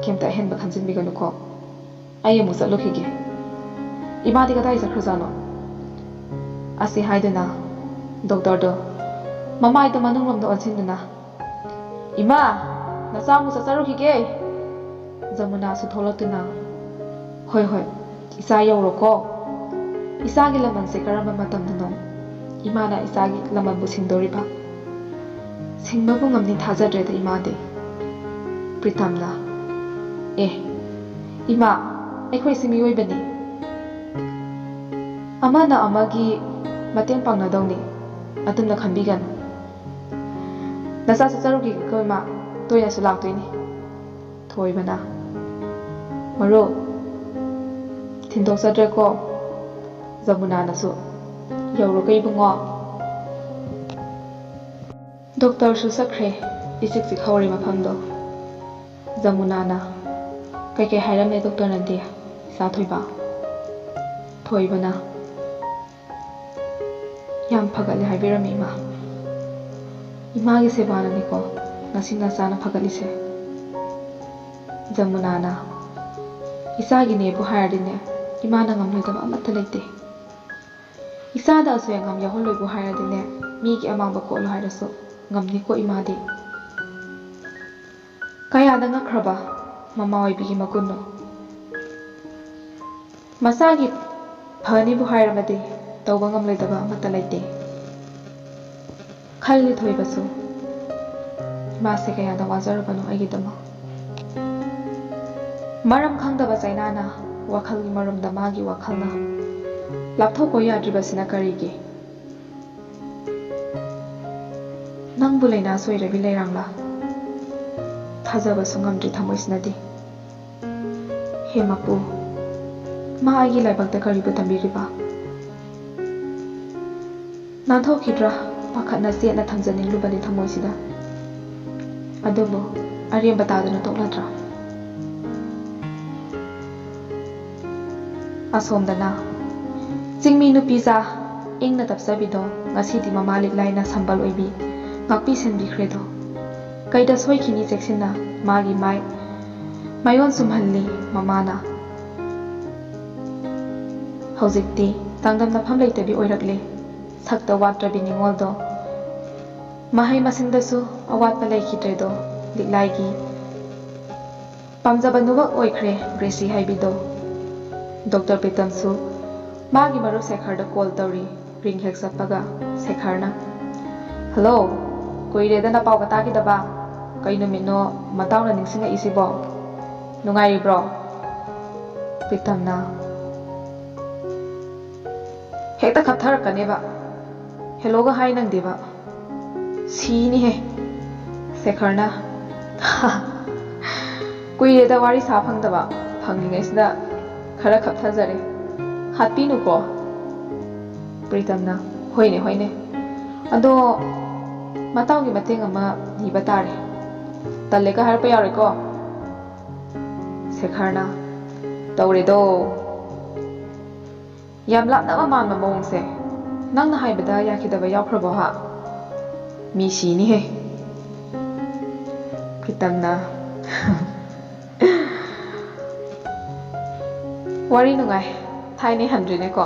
ꯀꯩꯝꯇ ꯑꯍꯦꯟꯕ ꯈꯟꯖꯤꯟꯕꯤꯒꯅꯨꯀꯣ꯫ ꯑꯩ ꯑꯃꯨꯛ ꯆꯠꯂꯨꯈꯤꯒꯦ꯫ ꯏꯃꯥꯗꯤ ꯀꯗꯥꯏ ꯆꯠꯈ꯭ꯔꯖꯥꯠꯅꯣ? ꯑꯁꯤ ꯍꯥꯏꯗꯨꯅ ꯗꯣꯛꯇꯔꯗꯣ ꯃꯃꯥꯏꯗ ꯃꯅꯨꯡꯂꯣꯝꯗ ꯑꯣꯟꯁꯤꯟꯗꯨꯅ, "ꯏꯃꯥ, ꯅꯆꯥ ꯑꯃꯨꯛ ꯆꯠꯆꯔꯨꯈꯤꯒꯦ!" ꯖꯃꯨꯅꯥꯁꯨ ꯊꯣꯛꯂꯛꯇꯨꯅ, "ꯍꯣꯏ, ꯍꯣꯏ, ꯏꯆꯥ ꯌꯧꯔꯣꯀꯣ꯫ ꯏꯆꯥꯒꯤ ꯂꯃꯟꯁꯦ ꯀꯔꯝꯕ ꯃꯇꯝꯗꯅꯣ ꯏꯃꯥꯅ ꯏꯆꯥꯒꯤ ꯂꯃꯟꯕꯨ ꯁꯤꯡꯗꯧꯔꯤꯕ? ꯁꯤꯡꯕꯕꯨ ꯉꯝꯅꯤ ꯊꯥꯖꯗ꯭ꯔꯦꯗ ꯏꯃꯥꯗꯤ꯫" ꯄ꯭ꯔꯤꯇꯝꯅ, "ꯑꯦ, ꯏꯃꯥ, ꯑꯩꯈꯣꯏꯁꯤ ꯃꯤꯑꯣꯏꯕꯅꯤ꯫ ꯑꯃꯅ ꯑꯃꯒꯤ ꯃꯇꯦꯡ ꯄꯥꯡꯅꯗꯧꯅꯤ꯫ ꯑꯗꯨꯝꯅ ꯈꯟꯕꯤꯒꯅꯨ꯫ ꯅꯆꯥ ꯆꯠꯆꯔꯨꯈꯤꯒꯦꯀꯣ ꯏꯃꯥ, ꯇꯣꯏꯅꯁꯨ ꯂꯥꯛꯇꯣꯏꯅꯤ꯫" ꯊꯣꯏꯕꯅ, "ꯃꯔꯨꯞ, ꯊꯤꯟꯗꯣꯛꯆꯗ꯭ꯔꯦꯀꯣ꯫" ꯖꯃꯨꯅꯥꯅꯁꯨ, "ꯌꯧꯔꯒ ꯏꯕꯨꯡꯉꯣ꯫" ꯗꯣꯛꯇꯔꯁꯨ ꯆꯠꯈ꯭ꯔꯦ꯫ ꯏꯆꯤꯛ ꯆꯤꯛꯍꯧꯔꯦ ꯃꯐꯝꯗꯣ꯫ ꯖꯃꯨꯅꯥꯅ, "ꯀꯩꯀꯩ ꯍꯥꯏꯔꯝꯃꯦ ꯗꯣꯛꯇꯔꯅꯗꯤ, ꯏꯆꯥ ꯊꯣꯏꯕ?" ꯊꯣꯏꯕꯅ, "ꯌꯥꯝ ꯐꯒꯠꯂꯦ ꯍꯥꯏꯕꯤꯔꯝꯃꯤ ꯏꯃꯥ꯫ ꯏꯃꯥꯒꯤ ꯁꯦꯕꯥꯅꯅꯤꯀꯣ ꯉꯁꯤ ꯅꯆꯥꯅ ꯐꯒꯠꯂꯤꯁꯦ꯫" ꯖꯃꯨꯅꯥꯅ, "ꯏꯆꯥꯒꯤꯅꯦꯕꯨ ꯍꯥꯏꯔꯗꯤꯅꯦ, ꯏꯃꯥꯅ ꯉꯝꯂꯣꯏꯗꯕ ꯑꯃꯠꯇ ꯂꯩꯇꯦ꯫ ꯏꯆꯥꯗ ꯑꯁꯣꯏ ꯑꯉꯥꯝ ꯌꯥꯎꯍꯜꯂꯣꯏꯕꯨ ꯍꯥꯏꯔꯗꯤꯅꯦ, ꯃꯤꯒꯤ ꯑꯃꯥꯡꯕ ꯀꯣꯠꯂꯣ ꯍꯥꯏꯔꯁꯨ ꯉꯝꯅꯤꯀꯣ ꯏꯃꯥꯗꯤ꯫" ꯀꯌꯥꯗ ꯉꯛꯈ꯭ꯔꯕ ꯃꯃꯥ ꯑꯣꯏꯕꯤꯒꯤ ꯃꯒꯨꯟꯅꯣ! ꯃꯆꯥꯒꯤ ꯐꯅꯤꯕꯨ ꯍꯥꯏꯔꯕꯗꯤ ꯇꯧꯕ ꯉꯝꯂꯣꯏꯗꯕ ꯑꯃꯠꯇ ꯂꯩꯇꯦ꯫ ꯈꯜꯂꯤ ꯊꯣꯏꯕꯁꯨ, ꯏꯃꯥꯁꯦ ꯀꯌꯥꯗ ꯋꯥꯖꯔꯕꯅꯣ ꯑꯩꯒꯤꯗꯃꯛ꯫ ꯃꯔꯝ ꯈꯪꯗꯕ ꯆꯩꯅꯥꯅ ꯋꯥꯈꯜꯒꯤ ꯃꯔꯨꯝꯗ ꯃꯥꯒꯤ ꯋꯥꯈꯜꯅ ꯂꯥꯞꯊꯣꯛꯄ ꯌꯥꯗ꯭ꯔꯤꯕꯁꯤꯅ ꯀꯔꯤꯒꯤ? ꯅꯪꯕꯨ ꯂꯥꯏꯅꯥ ꯁꯣꯏꯔꯕꯤ ꯂꯩꯔꯥꯡꯂꯥ? ꯊꯥꯖꯕꯁꯨ ꯉꯝꯗ꯭ꯔꯤ ꯊꯃꯣꯏꯁꯤꯅꯗꯤ꯫ ꯍꯦ ꯃꯄꯨ, ꯃꯥ ꯑꯩꯒꯤ ꯂꯥꯏꯕꯛꯇ ꯀꯔꯤꯕꯨ ꯇꯝꯕꯤꯔꯤꯕ? ꯅꯥꯟꯊꯣꯛꯈꯤꯗ꯭ꯔꯥ ꯄꯥꯈꯠꯅ ꯆꯦꯠꯅ ꯊꯝꯖꯅꯤꯡꯂꯨꯕꯅꯤ ꯊꯃꯣꯏꯁꯤꯗ꯫ ꯑꯗꯨꯕꯨ ꯑꯔꯦꯝꯕ ꯇꯥꯗꯨꯅ ꯇꯣꯛꯂꯗ꯭ꯔꯥ? ꯑꯁꯣꯝꯗꯅ ꯆꯤꯡꯃꯤ ꯅꯨꯄꯤꯖꯥ ꯏꯪꯅ ꯇꯞꯆꯕꯤꯗꯣ ꯉꯁꯤꯗꯤ ꯃꯃꯥ ꯂꯤꯛꯂꯥꯏꯅ ꯁꯝꯕꯜ ꯑꯣꯏꯕꯤ ꯉꯥꯛꯄꯤ ꯁꯦꯟꯕꯤꯈ꯭ꯔꯦꯗꯣ꯫ ꯀꯩꯗ ꯁꯣꯏꯈꯤꯅꯤ ꯆꯦꯛꯁꯤꯟꯅ ꯃꯥꯒꯤ ꯃꯥꯏ ꯃꯥꯏꯑꯣꯟ ꯆꯨꯝꯍꯜꯂꯤ ꯃꯃꯥꯅ꯫ ꯍꯧꯖꯤꯛꯇꯤ ꯇꯥꯡꯗꯝꯅꯐꯝ ꯂꯩꯇꯕꯤ ꯑꯣꯏꯔꯛꯂꯦ ꯁꯛꯇ ꯋꯥꯠꯇ꯭ꯔꯕꯤ ꯅꯤꯉꯣꯜꯗꯣ꯫ ꯃꯍꯩ ꯃꯁꯤꯡꯗꯁꯨ ꯑꯋꯥꯠꯄ ꯂꯩꯈꯤꯗ꯭ꯔꯦꯗꯣ ꯂꯤꯛꯂꯥꯏꯒꯤ꯫ ꯄꯥꯝꯖꯕ ꯅꯨꯕꯛ ꯑꯣꯏꯈ꯭ꯔꯦ ꯒ꯭ꯔꯦꯁꯤ ꯍꯥꯏꯕꯤꯗꯣ꯫ ꯗꯣꯛꯇꯔ ꯄ꯭ꯔꯤꯇꯝꯁꯨ ꯃꯥꯒꯤ ꯃꯔꯨꯞ ꯁꯦꯈꯔꯗ ꯀꯣꯜ ꯇꯧꯔꯤ꯫ ꯔꯤꯡ ꯍꯦꯛ ꯆꯠꯄꯒ ꯁꯦꯈꯔꯅ, "ꯍꯜꯂꯣ, ꯀꯨꯏꯔꯦꯗ ꯅꯄꯥꯎꯒ ꯇꯥꯈꯤꯗꯕ꯫ ꯀꯩ ꯅꯨꯃꯤꯠꯅꯣ ꯃꯇꯥꯎꯅ ꯅꯤꯡꯁꯤꯡꯉꯛꯏꯁꯤꯕꯣ? ꯅꯨꯡꯉꯥꯏꯔꯤꯕ꯭ꯔꯣ?" ꯄ꯭ꯔꯤꯇꯝꯅ, "ꯍꯦꯛꯇ ꯈꯞꯊꯔꯛꯀꯅꯦꯕ꯫ ꯍꯦꯜꯂꯣꯒ ꯍꯥꯏ ꯅꯪꯗꯦꯕ꯫ ꯁꯤꯅꯤꯍꯦ꯫" ꯁꯦꯈꯔꯅ, "ꯀꯨꯏꯔꯦꯗ ꯋꯥꯔꯤ ꯁꯥ ꯐꯪꯗꯕ꯫ ꯐꯪꯉꯤꯉꯩꯁꯤꯗ ꯈꯔ ꯈꯞꯊꯖꯔꯦ꯫ ꯍꯥꯠꯄꯤꯅꯨꯀꯣ꯫" ꯄ꯭ꯔꯤꯇꯝꯅ, "ꯍꯣꯏꯅꯦ, ꯍꯣꯏꯅꯦ꯫ ꯑꯗꯣ ꯃꯇꯥꯎꯒꯤ ꯃꯇꯦꯡ ꯑꯃ ꯅꯤꯕ ꯇꯥꯔꯦ꯫ ꯇꯜꯂꯦꯒ ꯍꯥꯏꯔꯛꯄ ꯌꯥꯔꯣꯏꯀꯣ꯫" ꯁꯦꯈꯔꯅ, "ꯇꯧꯔꯦꯗꯣ꯫ ꯌꯥꯝ ꯂꯥꯞꯅꯕ ꯃꯥꯟꯕ ꯃꯑꯣꯡꯁꯦ꯫ ꯅꯪꯅ ꯍꯥꯏꯕꯗ ꯌꯥꯈꯤꯗꯕ ꯌꯥꯎꯈ꯭ꯔꯕꯣ ꯍꯥ? ꯃꯤ ꯁꯤꯅꯤꯍꯦ꯫" ꯄ꯭ꯔꯤꯇꯝꯅ, "ꯋꯥꯔꯤ ꯅꯨꯡꯉꯥꯏ꯫ ꯊꯥꯏꯅ ꯍꯟꯗ꯭ꯔꯤꯅꯦꯀꯣ꯫"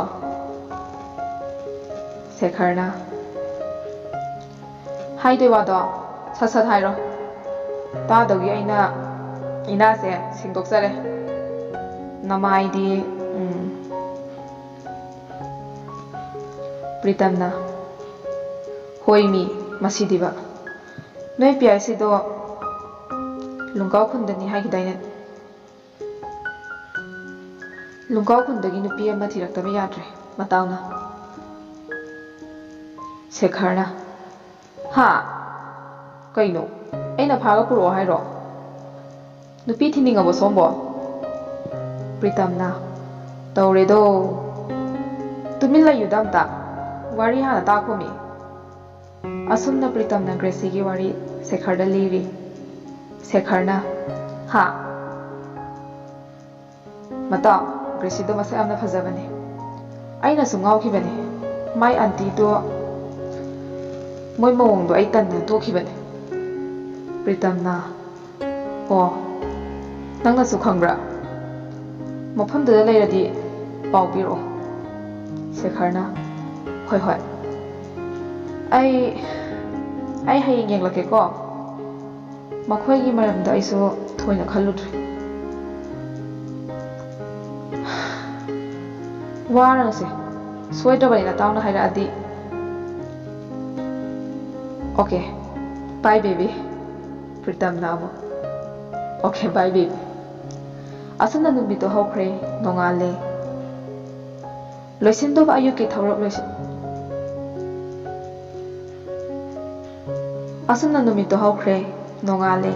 ꯁꯦꯈꯔꯅ, "ꯍꯥꯏꯗꯣꯏ ꯋꯥꯗꯣ ꯁꯠ ꯁꯠ ꯍꯥꯏꯔꯣ꯫ ꯇꯥꯗꯧꯒꯤ ꯑꯩꯅ ꯏꯅꯥꯁꯦ ꯁꯦꯡꯗꯣꯛꯆꯔꯦ꯫ ꯅꯃꯥꯏꯗꯤ, ꯎꯝ꯫" ꯄ꯭ꯔꯤꯇꯝꯅ, "ꯍꯣꯏꯃꯤ, ꯃꯁꯤꯗꯤꯕ꯫ ꯅꯣꯏ ꯄꯤ ꯑꯥꯏ ꯁꯤꯗꯣ ꯂꯨꯡꯀꯥꯎ ꯈꯨꯟꯗꯅꯤ ꯍꯥꯏꯈꯤꯗꯥꯏꯅꯦ? ꯂꯨꯡꯀꯥꯎ ꯈꯨꯟꯗꯒꯤ ꯅꯨꯄꯤ ꯑꯃ ꯊꯤꯔꯛꯇꯕ ꯌꯥꯗ꯭ꯔꯦ ꯃꯇꯥꯎꯅ꯫" ꯁꯦꯈꯔꯅ, "ꯍꯥ? ꯀꯩꯅꯣ? ꯑꯩꯅ ꯐꯥꯒ ꯄꯨꯔꯛꯑꯣ ꯍꯥꯏꯔꯣ? ꯅꯨꯄꯤ ꯊꯤꯅꯤꯡꯉꯕꯣ ꯁꯣꯝꯕꯣ?" ꯄ꯭ꯔꯤꯇꯝꯅ, "ꯇꯧꯔꯦꯗꯣ꯫ ꯇꯨꯃꯤꯟ ꯂꯩꯌꯨꯗ ꯑꯝꯇ꯫ ꯋꯥꯔꯤ ꯍꯥꯟꯅ ꯇꯥꯈꯣꯃꯤ꯫" ꯑꯁꯨꯝꯅ ꯄ꯭ꯔꯤꯇꯝꯅ ꯒ꯭ꯔꯦꯁꯤꯒꯤ ꯋꯥꯔꯤ ꯁꯦꯈꯔꯗ ꯂꯤꯔꯤ꯫ ꯁꯦꯈꯔꯅ, "ꯍꯥ? ꯃꯇꯥꯎ, ꯒ꯭ꯔꯦꯁꯤꯗꯣ ꯃꯁꯛ ꯌꯥꯝꯅ ꯐꯖꯕꯅꯦ꯫ ꯑꯩꯅꯁꯨ ꯉꯥꯎꯈꯤꯕꯅꯦ꯫ ꯃꯥꯏ ꯑꯟꯇꯤꯗꯣ, ꯃꯣꯏ ꯃꯑꯣꯡꯗꯣ ꯑꯩ ꯇꯟꯗꯅ ꯇꯣꯛꯈꯤꯕꯅꯦ꯫ ꯄ꯭ꯔꯤꯇꯝꯅ, "ꯑꯣ, ꯅꯪꯅꯁꯨ ꯈꯪꯕ꯭ꯔꯥ? ꯃꯐꯝꯗꯨꯗ ꯂꯩꯔꯗꯤ ꯄꯥꯎ ꯄꯤꯔꯛꯑꯣ꯫" ꯁꯦꯈꯔꯅ, "ꯍꯣꯏ, ꯍꯣꯏ꯫ ꯑꯩ, ꯑꯩ ꯍꯌꯦꯡ ꯌꯦꯡꯂꯛꯀꯦꯀꯣ꯫ ꯃꯈꯣꯏꯒꯤ ꯃꯔꯝꯗ ꯑꯩꯁꯨ ꯊꯣꯏꯅ ꯈꯜꯂꯨꯗ꯭ꯔꯦ꯫ ꯋꯥꯔꯅꯨꯁꯦ, ꯁꯣꯏꯗ꯭ꯔꯕꯅꯤ ꯅꯇꯥꯎꯅ ꯍꯥꯏꯔꯛꯑꯗꯤ꯫" "ꯑꯣꯀꯦ, ꯕꯥꯏ ꯕꯦꯕꯤ꯫" ꯄ꯭ꯔꯤꯇꯝꯅ ꯑꯃꯨꯛ, "ꯑꯣꯀꯦ, ꯕꯥꯏ ꯕꯦꯕꯤ꯫" ꯑꯁꯨꯝꯅ ꯅꯨꯃꯤꯠꯇꯣ ꯍꯧꯈ꯭ꯔꯦ, ꯅꯣꯡꯉꯥꯜꯂꯦ꯫ ꯂꯣꯏꯁꯤꯟꯗꯧꯕ ꯑꯌꯨꯛꯀꯤ ꯊꯧꯔꯝ ꯂꯣꯏꯁꯤꯟ-, ꯑꯁꯨꯝꯅ ꯅꯨꯃꯤꯠꯇꯣ ꯍꯧꯈ꯭ꯔꯦ, ꯅꯣꯡꯉꯥꯜꯂꯦ꯫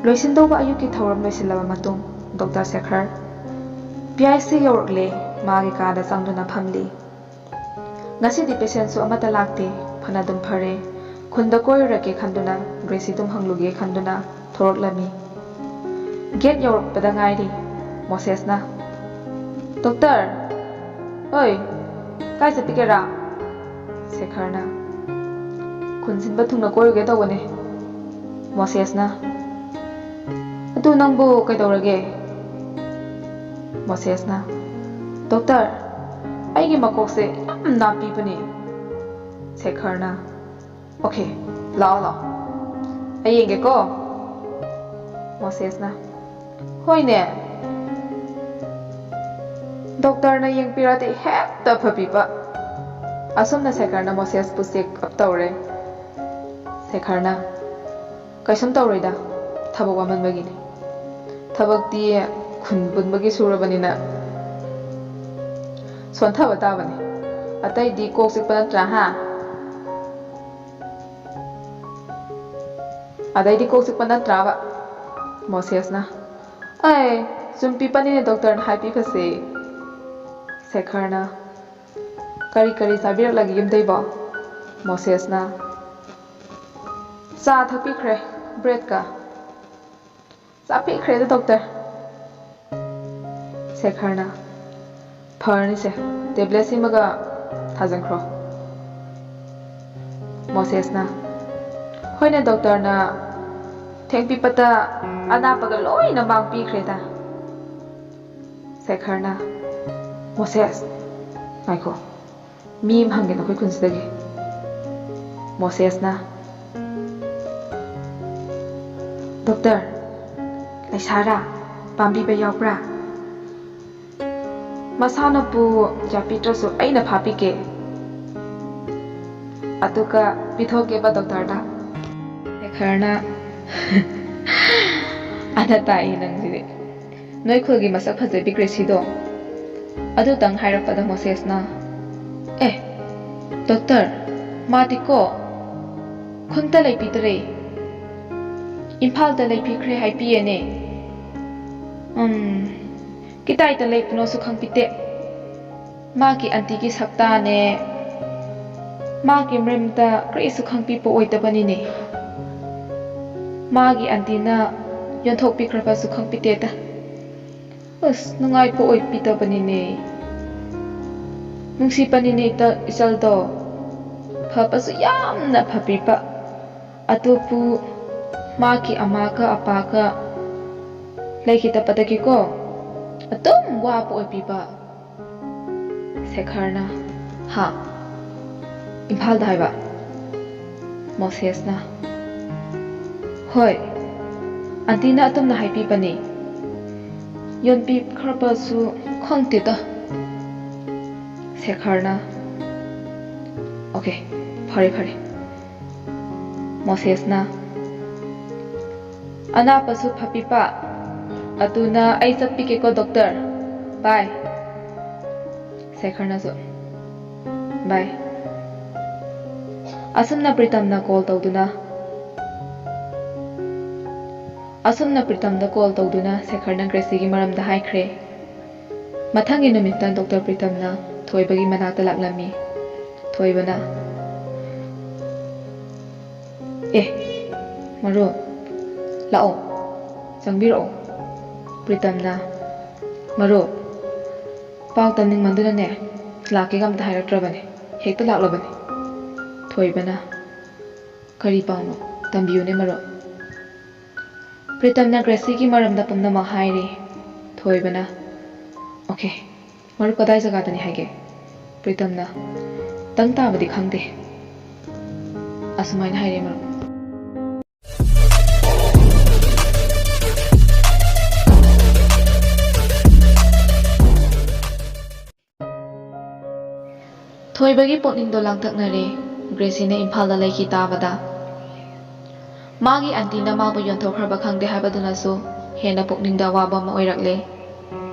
ꯂꯣꯏꯁꯤꯟꯗꯧꯕ ꯑꯌꯨꯛꯀꯤ ꯊꯧꯔꯝ ꯂꯣꯏꯁꯤꯜꯂꯕ ꯃꯇꯨꯡ, doctor Sekhar P I C ꯌꯧꯔꯛꯂꯦ, ꯃꯥꯒꯤ ꯀꯥꯗ ꯆꯪꯗꯨꯅ ꯐꯝꯂꯤ꯫ ꯉꯁꯤꯗꯤ ꯄꯦꯁꯦꯟꯁꯨ ꯑꯃꯠꯇ ꯂꯥꯛꯇꯦ, ꯐꯅꯗꯨꯝ ꯐꯔꯦ꯫ ꯈꯨꯟꯗ ꯀꯣꯏꯔꯨꯔꯒꯦ ꯈꯟꯗꯨꯅ, ꯒ꯭ꯔꯦꯁꯤꯗꯨꯝ ꯍꯪꯂꯨꯒꯦ ꯈꯟꯗꯨꯅ ꯊꯣꯔꯛꯂꯝꯃꯤ꯫ ꯒꯦꯠ ꯌꯧꯔꯛꯄꯗ ꯉꯥꯏꯔꯤ꯫ ꯃꯣꯁꯦꯁꯅ, "ꯗꯣꯛꯇꯔ, ꯑꯣꯏ, ꯀꯥꯏ ꯆꯠꯄꯤꯒꯦꯔꯥ?" ꯁꯦꯈꯔꯅ, "ꯈꯨꯟ ꯁꯤꯟꯕ ꯊꯨꯡꯅ ꯀꯣꯏꯔꯨꯒꯦ ꯇꯧꯕꯅꯦ꯫" ꯃꯣꯁꯦꯁꯅ, "ꯑꯗꯨ ꯅꯪꯕꯨ ꯀꯩꯗꯧꯔꯒꯦ?" ꯃꯣꯁꯦꯁꯅ, "ꯗꯣꯛꯇꯔ, ꯑꯩꯒꯤ ꯃꯀꯣꯛꯁꯦ ꯌꯥꯝ ꯅꯥꯄꯤꯕꯅꯦ꯫" ꯁꯦꯈꯔꯅ, "ꯑꯣꯀꯦ, ꯂꯥꯛꯑꯣ, ꯂꯥꯛꯑꯣ꯫ ꯑꯩ ꯌꯦꯡꯒꯦꯀꯣ꯫" ꯃꯣꯁꯦꯁꯅ, "ꯍꯣꯏꯅꯦ꯫ ꯗꯣꯛꯇꯔꯅ ꯌꯦꯡꯕꯤꯔꯗꯤ ꯍꯦꯛꯇ ꯐꯕꯤꯕ꯫" ꯑꯁꯨꯝꯅ ꯁꯦꯈꯔꯅ ꯃꯣꯁꯦꯁꯄꯨ ꯆꯦꯛ ꯑꯞ ꯇꯧꯔꯦ꯫ ꯁꯦꯈꯔꯅ, "ꯀꯩꯁꯨꯝ ꯇꯧꯔꯣꯏꯗ, ꯊꯕꯛ ꯋꯥꯃꯟꯕꯒꯤꯅꯤ꯫ ꯊꯕꯛꯇꯤ ꯈꯨꯟ ꯄꯨꯟꯕꯒꯤ ꯁꯨꯔꯕꯅꯤꯅ ꯁꯣꯟꯊꯕ ꯇꯥꯕꯅꯤ꯫ ꯑꯇꯩꯗꯤ ꯀꯣꯛ ꯆꯤꯛꯄ ꯅꯠꯇ꯭ꯔꯥ, ꯍꯥ?" "ꯑꯗꯩꯗꯤ ꯀꯣꯛ ꯆꯤꯛꯄ ꯅꯠꯇ꯭ꯔꯥꯕ?" ꯃꯣꯁꯦꯁꯅ, "ꯑꯦ, ꯆꯨꯝꯄꯤꯄꯅꯤꯅꯦ ꯗꯣꯛꯇꯔꯅ ꯍꯥꯏꯕꯤꯕꯁꯦ꯫" ꯁꯦꯈꯔꯅ, "ꯀꯔꯤ ꯀꯔꯤ ꯆꯥꯕꯤꯔꯛꯂꯒꯦ ꯌꯨꯝꯗꯩꯕꯣ?" ꯃꯣꯁꯦꯁꯅ, "ꯆꯥ ꯊꯛꯄꯤꯈ꯭ꯔꯦ, ꯕ꯭ꯔꯦꯗꯀ꯫" "ꯆꯥꯕꯤꯈ꯭ꯔꯦꯗ ꯗꯣꯛꯇꯔ꯫" ꯁꯦꯈꯔꯅ, "ꯐꯔꯅꯤꯁꯦ, ꯇꯦꯕ꯭ꯂꯦꯠ ꯁꯤꯃꯒ ꯊꯥꯖꯤꯟꯈ꯭ꯔꯣ"꯫ ꯃꯣꯁꯦꯁꯅ, "ꯍꯣꯏꯅꯦ, ꯗꯣꯛꯇꯔꯅ ꯊꯦꯡꯄꯤꯄꯇ ꯑꯅꯥꯄꯒ ꯂꯣꯏꯅ ꯃꯥꯡ ꯄꯤꯈ꯭ꯔꯦꯗ"꯫ ꯁꯦꯈꯔꯅ, "ꯃꯣꯁꯦꯁ, ꯉꯥꯏꯈꯣ, ꯃꯤ ꯑꯃ ꯍꯪꯒꯦ ꯅꯈꯣꯏ ꯈꯨꯟꯁꯤꯗꯒꯤ"꯫ ꯃꯣꯁꯦꯁꯅ, "ꯗꯣꯛꯇꯔ, ꯂꯩꯁꯥꯔꯥ? ꯄꯥꯝꯕꯤꯕ ꯌꯥꯎꯕ꯭ꯔꯥ? ꯃꯁꯥꯅ ꯄꯨ ꯌꯥꯄꯤꯗ꯭ꯔꯁꯨ ꯑꯩꯅ ꯐꯥꯕꯤꯒꯦ꯫ ꯑꯗꯨꯒ ꯄꯤꯊꯣꯛꯀꯦꯕ ꯗꯣꯛꯇꯔꯗ"꯫ ꯁꯦꯈꯔꯅ, "ꯑꯗ ꯇꯥꯛꯏ ꯅꯪꯁꯤꯗꯤ꯫ ꯅꯣꯏ ꯈꯨꯜꯒꯤ ꯃꯁꯛ ꯐꯖꯕꯤ ꯒ꯭ꯔꯦꯁꯤꯗꯣ"꯫ ꯑꯗꯨꯇꯪ ꯍꯥꯏꯔꯛꯄꯗ ꯃꯣꯁꯦꯁꯅ, "ꯑꯦ, ꯗꯣꯛꯇꯔ, ꯃꯥꯗꯤꯀꯣ ꯈꯨꯟꯇ ꯂꯩꯕꯤꯗ꯭ꯔꯦ, ꯏꯝꯐꯥꯜꯗ ꯂꯩꯕꯤꯈ꯭ꯔꯦ ꯍꯥꯏꯕꯤꯌꯦꯅꯦ꯫ ꯎꯝ, ꯀꯗꯥꯏꯗ ꯂꯩꯕꯅꯣꯁꯨ ꯈꯪꯕꯤꯗꯦ꯫ ꯃꯥꯒꯤ ꯑꯟꯇꯤꯒꯤ ꯁꯛꯇꯥꯅꯦ, ꯃꯥꯒꯤ ꯃꯔꯝꯗ ꯀꯔꯤꯁꯨ ꯈꯪꯕꯤꯕ ꯑꯣꯏꯗꯕꯅꯤꯅꯦ꯫ ꯃꯥꯒꯤ ꯑꯟꯇꯤꯅ ꯌꯣꯟꯊꯣꯛꯄꯤꯈ꯭ꯔꯕꯁꯨ ꯈꯪꯕꯤꯗꯦꯗ꯫ ꯑꯁ, ꯅꯨꯡꯉꯥꯏꯕ ꯑꯣꯏꯕꯤꯗꯕꯅꯤꯅꯦ꯫ ꯅꯨꯡꯁꯤꯕꯅꯤꯅꯦ ꯏꯇ-, ꯏꯆꯜꯗꯣ꯫ ꯐꯕꯁꯨ ꯌꯥꯝꯅ ꯐꯕꯤꯕ꯫ ꯑꯗꯨꯕꯨ ꯃꯥꯒꯤ ꯑꯃꯥꯒ ꯑꯄꯥꯒ ꯂꯩꯈꯤꯗꯕꯗꯒꯤꯀꯣ, ꯑꯗꯨꯝ ꯋꯥꯕ ꯑꯣꯏꯕꯤꯕ"꯫ ꯁꯦꯈꯔꯅ, "ꯍꯥ? ꯏꯝꯐꯥꯜꯗ ꯍꯥꯏꯕ?" ꯃꯣꯁꯦꯁꯅ, "ꯍꯣꯏ, ꯑꯟꯇꯤꯅ ꯑꯗꯨꯝꯅ ꯍꯥꯏꯕꯤꯕꯅꯤ꯫ ꯌꯣꯟꯕꯤꯈ꯭ꯔꯕꯁꯨ ꯈꯪꯗꯦꯗ"꯫ ꯁꯦꯈꯔꯅ, "ꯑꯣꯀꯦ, ꯐꯔꯦ, ꯐꯔꯦ"꯫ ꯃꯣꯁꯦꯁꯅ, "ꯑꯅꯥꯕꯁꯨ ꯐꯕꯤꯕ, ꯑꯗꯨꯅ ꯑꯩ ꯆꯠꯄꯤꯒꯦꯀꯣ ꯗꯣꯛꯇꯔ꯫ ꯕꯥꯏ"꯫ ꯁꯦꯈꯔꯅꯁꯨ, "ꯕꯥꯏ"꯫ ꯑꯁꯨꯝꯅ ꯄ꯭ꯔꯤꯇꯝꯅ ꯀꯣꯜ ꯇꯧꯗꯨꯅ, ꯑꯁꯨꯝꯅ ꯄ꯭ꯔꯤꯇꯝꯗ ꯀꯣꯜ ꯇꯧꯗꯨꯅ ꯁꯦꯈꯔꯅ ꯒ꯭ꯔꯦꯁꯤꯒꯤ ꯃꯔꯝꯗ ꯍꯥꯏꯈ꯭ꯔꯦ꯫ ꯃꯊꯪꯒꯤ ꯅꯨꯃꯤꯠꯇ ꯗꯣꯛꯇꯔ ꯄ꯭ꯔꯤꯇꯝꯅ ꯊꯣꯏꯕꯒꯤ ꯃꯅꯥꯛꯇ ꯂꯥꯛꯂꯝꯃꯤ꯫ ꯊꯣꯏꯕꯅ, "ꯑꯦ, ꯃꯔꯨꯞ, ꯂꯥꯛꯑꯣ, ꯆꯪꯕꯤꯔꯛꯑꯣ"꯫ ꯄ꯭ꯔꯤꯇꯝꯅ, ꯃꯔꯨꯞ, ꯄꯥꯎ ꯇꯝꯅꯤꯡꯃꯟꯗꯨꯅꯅꯦ, ꯂꯥꯛꯀꯦꯒ ꯑꯝꯇ ꯍꯥꯏꯔꯛꯇ꯭ꯔꯕꯅꯦ꯫ ꯍꯦꯛꯇ ꯂꯥꯛꯂꯕꯅꯦ꯫ ꯊꯣꯏꯕꯅ, "ꯀꯔꯤ ꯄꯥꯎꯅꯣ? ꯇꯝꯕꯤꯌꯨꯅꯦ ꯃꯔꯨꯞ꯫" ꯄ꯭ꯔꯤꯇꯝꯅ ꯒ꯭ꯔꯦꯁꯤꯒꯤ ꯃꯔꯝꯗ ꯄꯨꯝꯅꯃꯛ ꯍꯥꯏꯔꯦ꯫ ꯊꯣꯏꯕꯅ, "ꯑꯣꯀꯦ, ꯃꯔꯨꯞ ꯀꯗꯥꯏ ꯖꯒꯥꯗꯅꯤ ꯍꯥꯏꯒꯦ?" ꯄ꯭ꯔꯤꯇꯝꯅ, "ꯇꯪ ꯇꯥꯕꯗꯤ ꯈꯪꯗꯦ꯫" ꯑꯁꯨꯃꯥꯏꯅ ꯍꯥꯏꯔꯦ ꯃꯔꯨꯞ꯫ ꯊꯣꯏꯕꯒꯤ ꯄꯨꯛꯅꯤꯡꯗꯣ ꯂꯥꯡꯇꯛꯅꯔꯦ꯫ ꯒ꯭ꯔꯦꯁꯤꯅ ꯏꯝꯐꯥꯜꯗ ꯂꯩꯈꯤ ꯇꯥꯕꯗ꯫ ꯃꯥꯒꯤ ꯑꯟꯇꯤꯅ ꯃꯥꯕꯨ ꯌꯣꯟꯊꯣꯛꯈ꯭ꯔꯕ ꯈꯪꯗꯦ ꯍꯥꯏꯕꯗꯨꯅꯁꯨ ꯍꯦꯟꯅ ꯄꯨꯛꯅꯤꯡꯗ ꯑꯋꯥꯕ ꯑꯃ ꯑꯣꯏꯔꯛꯂꯦ꯫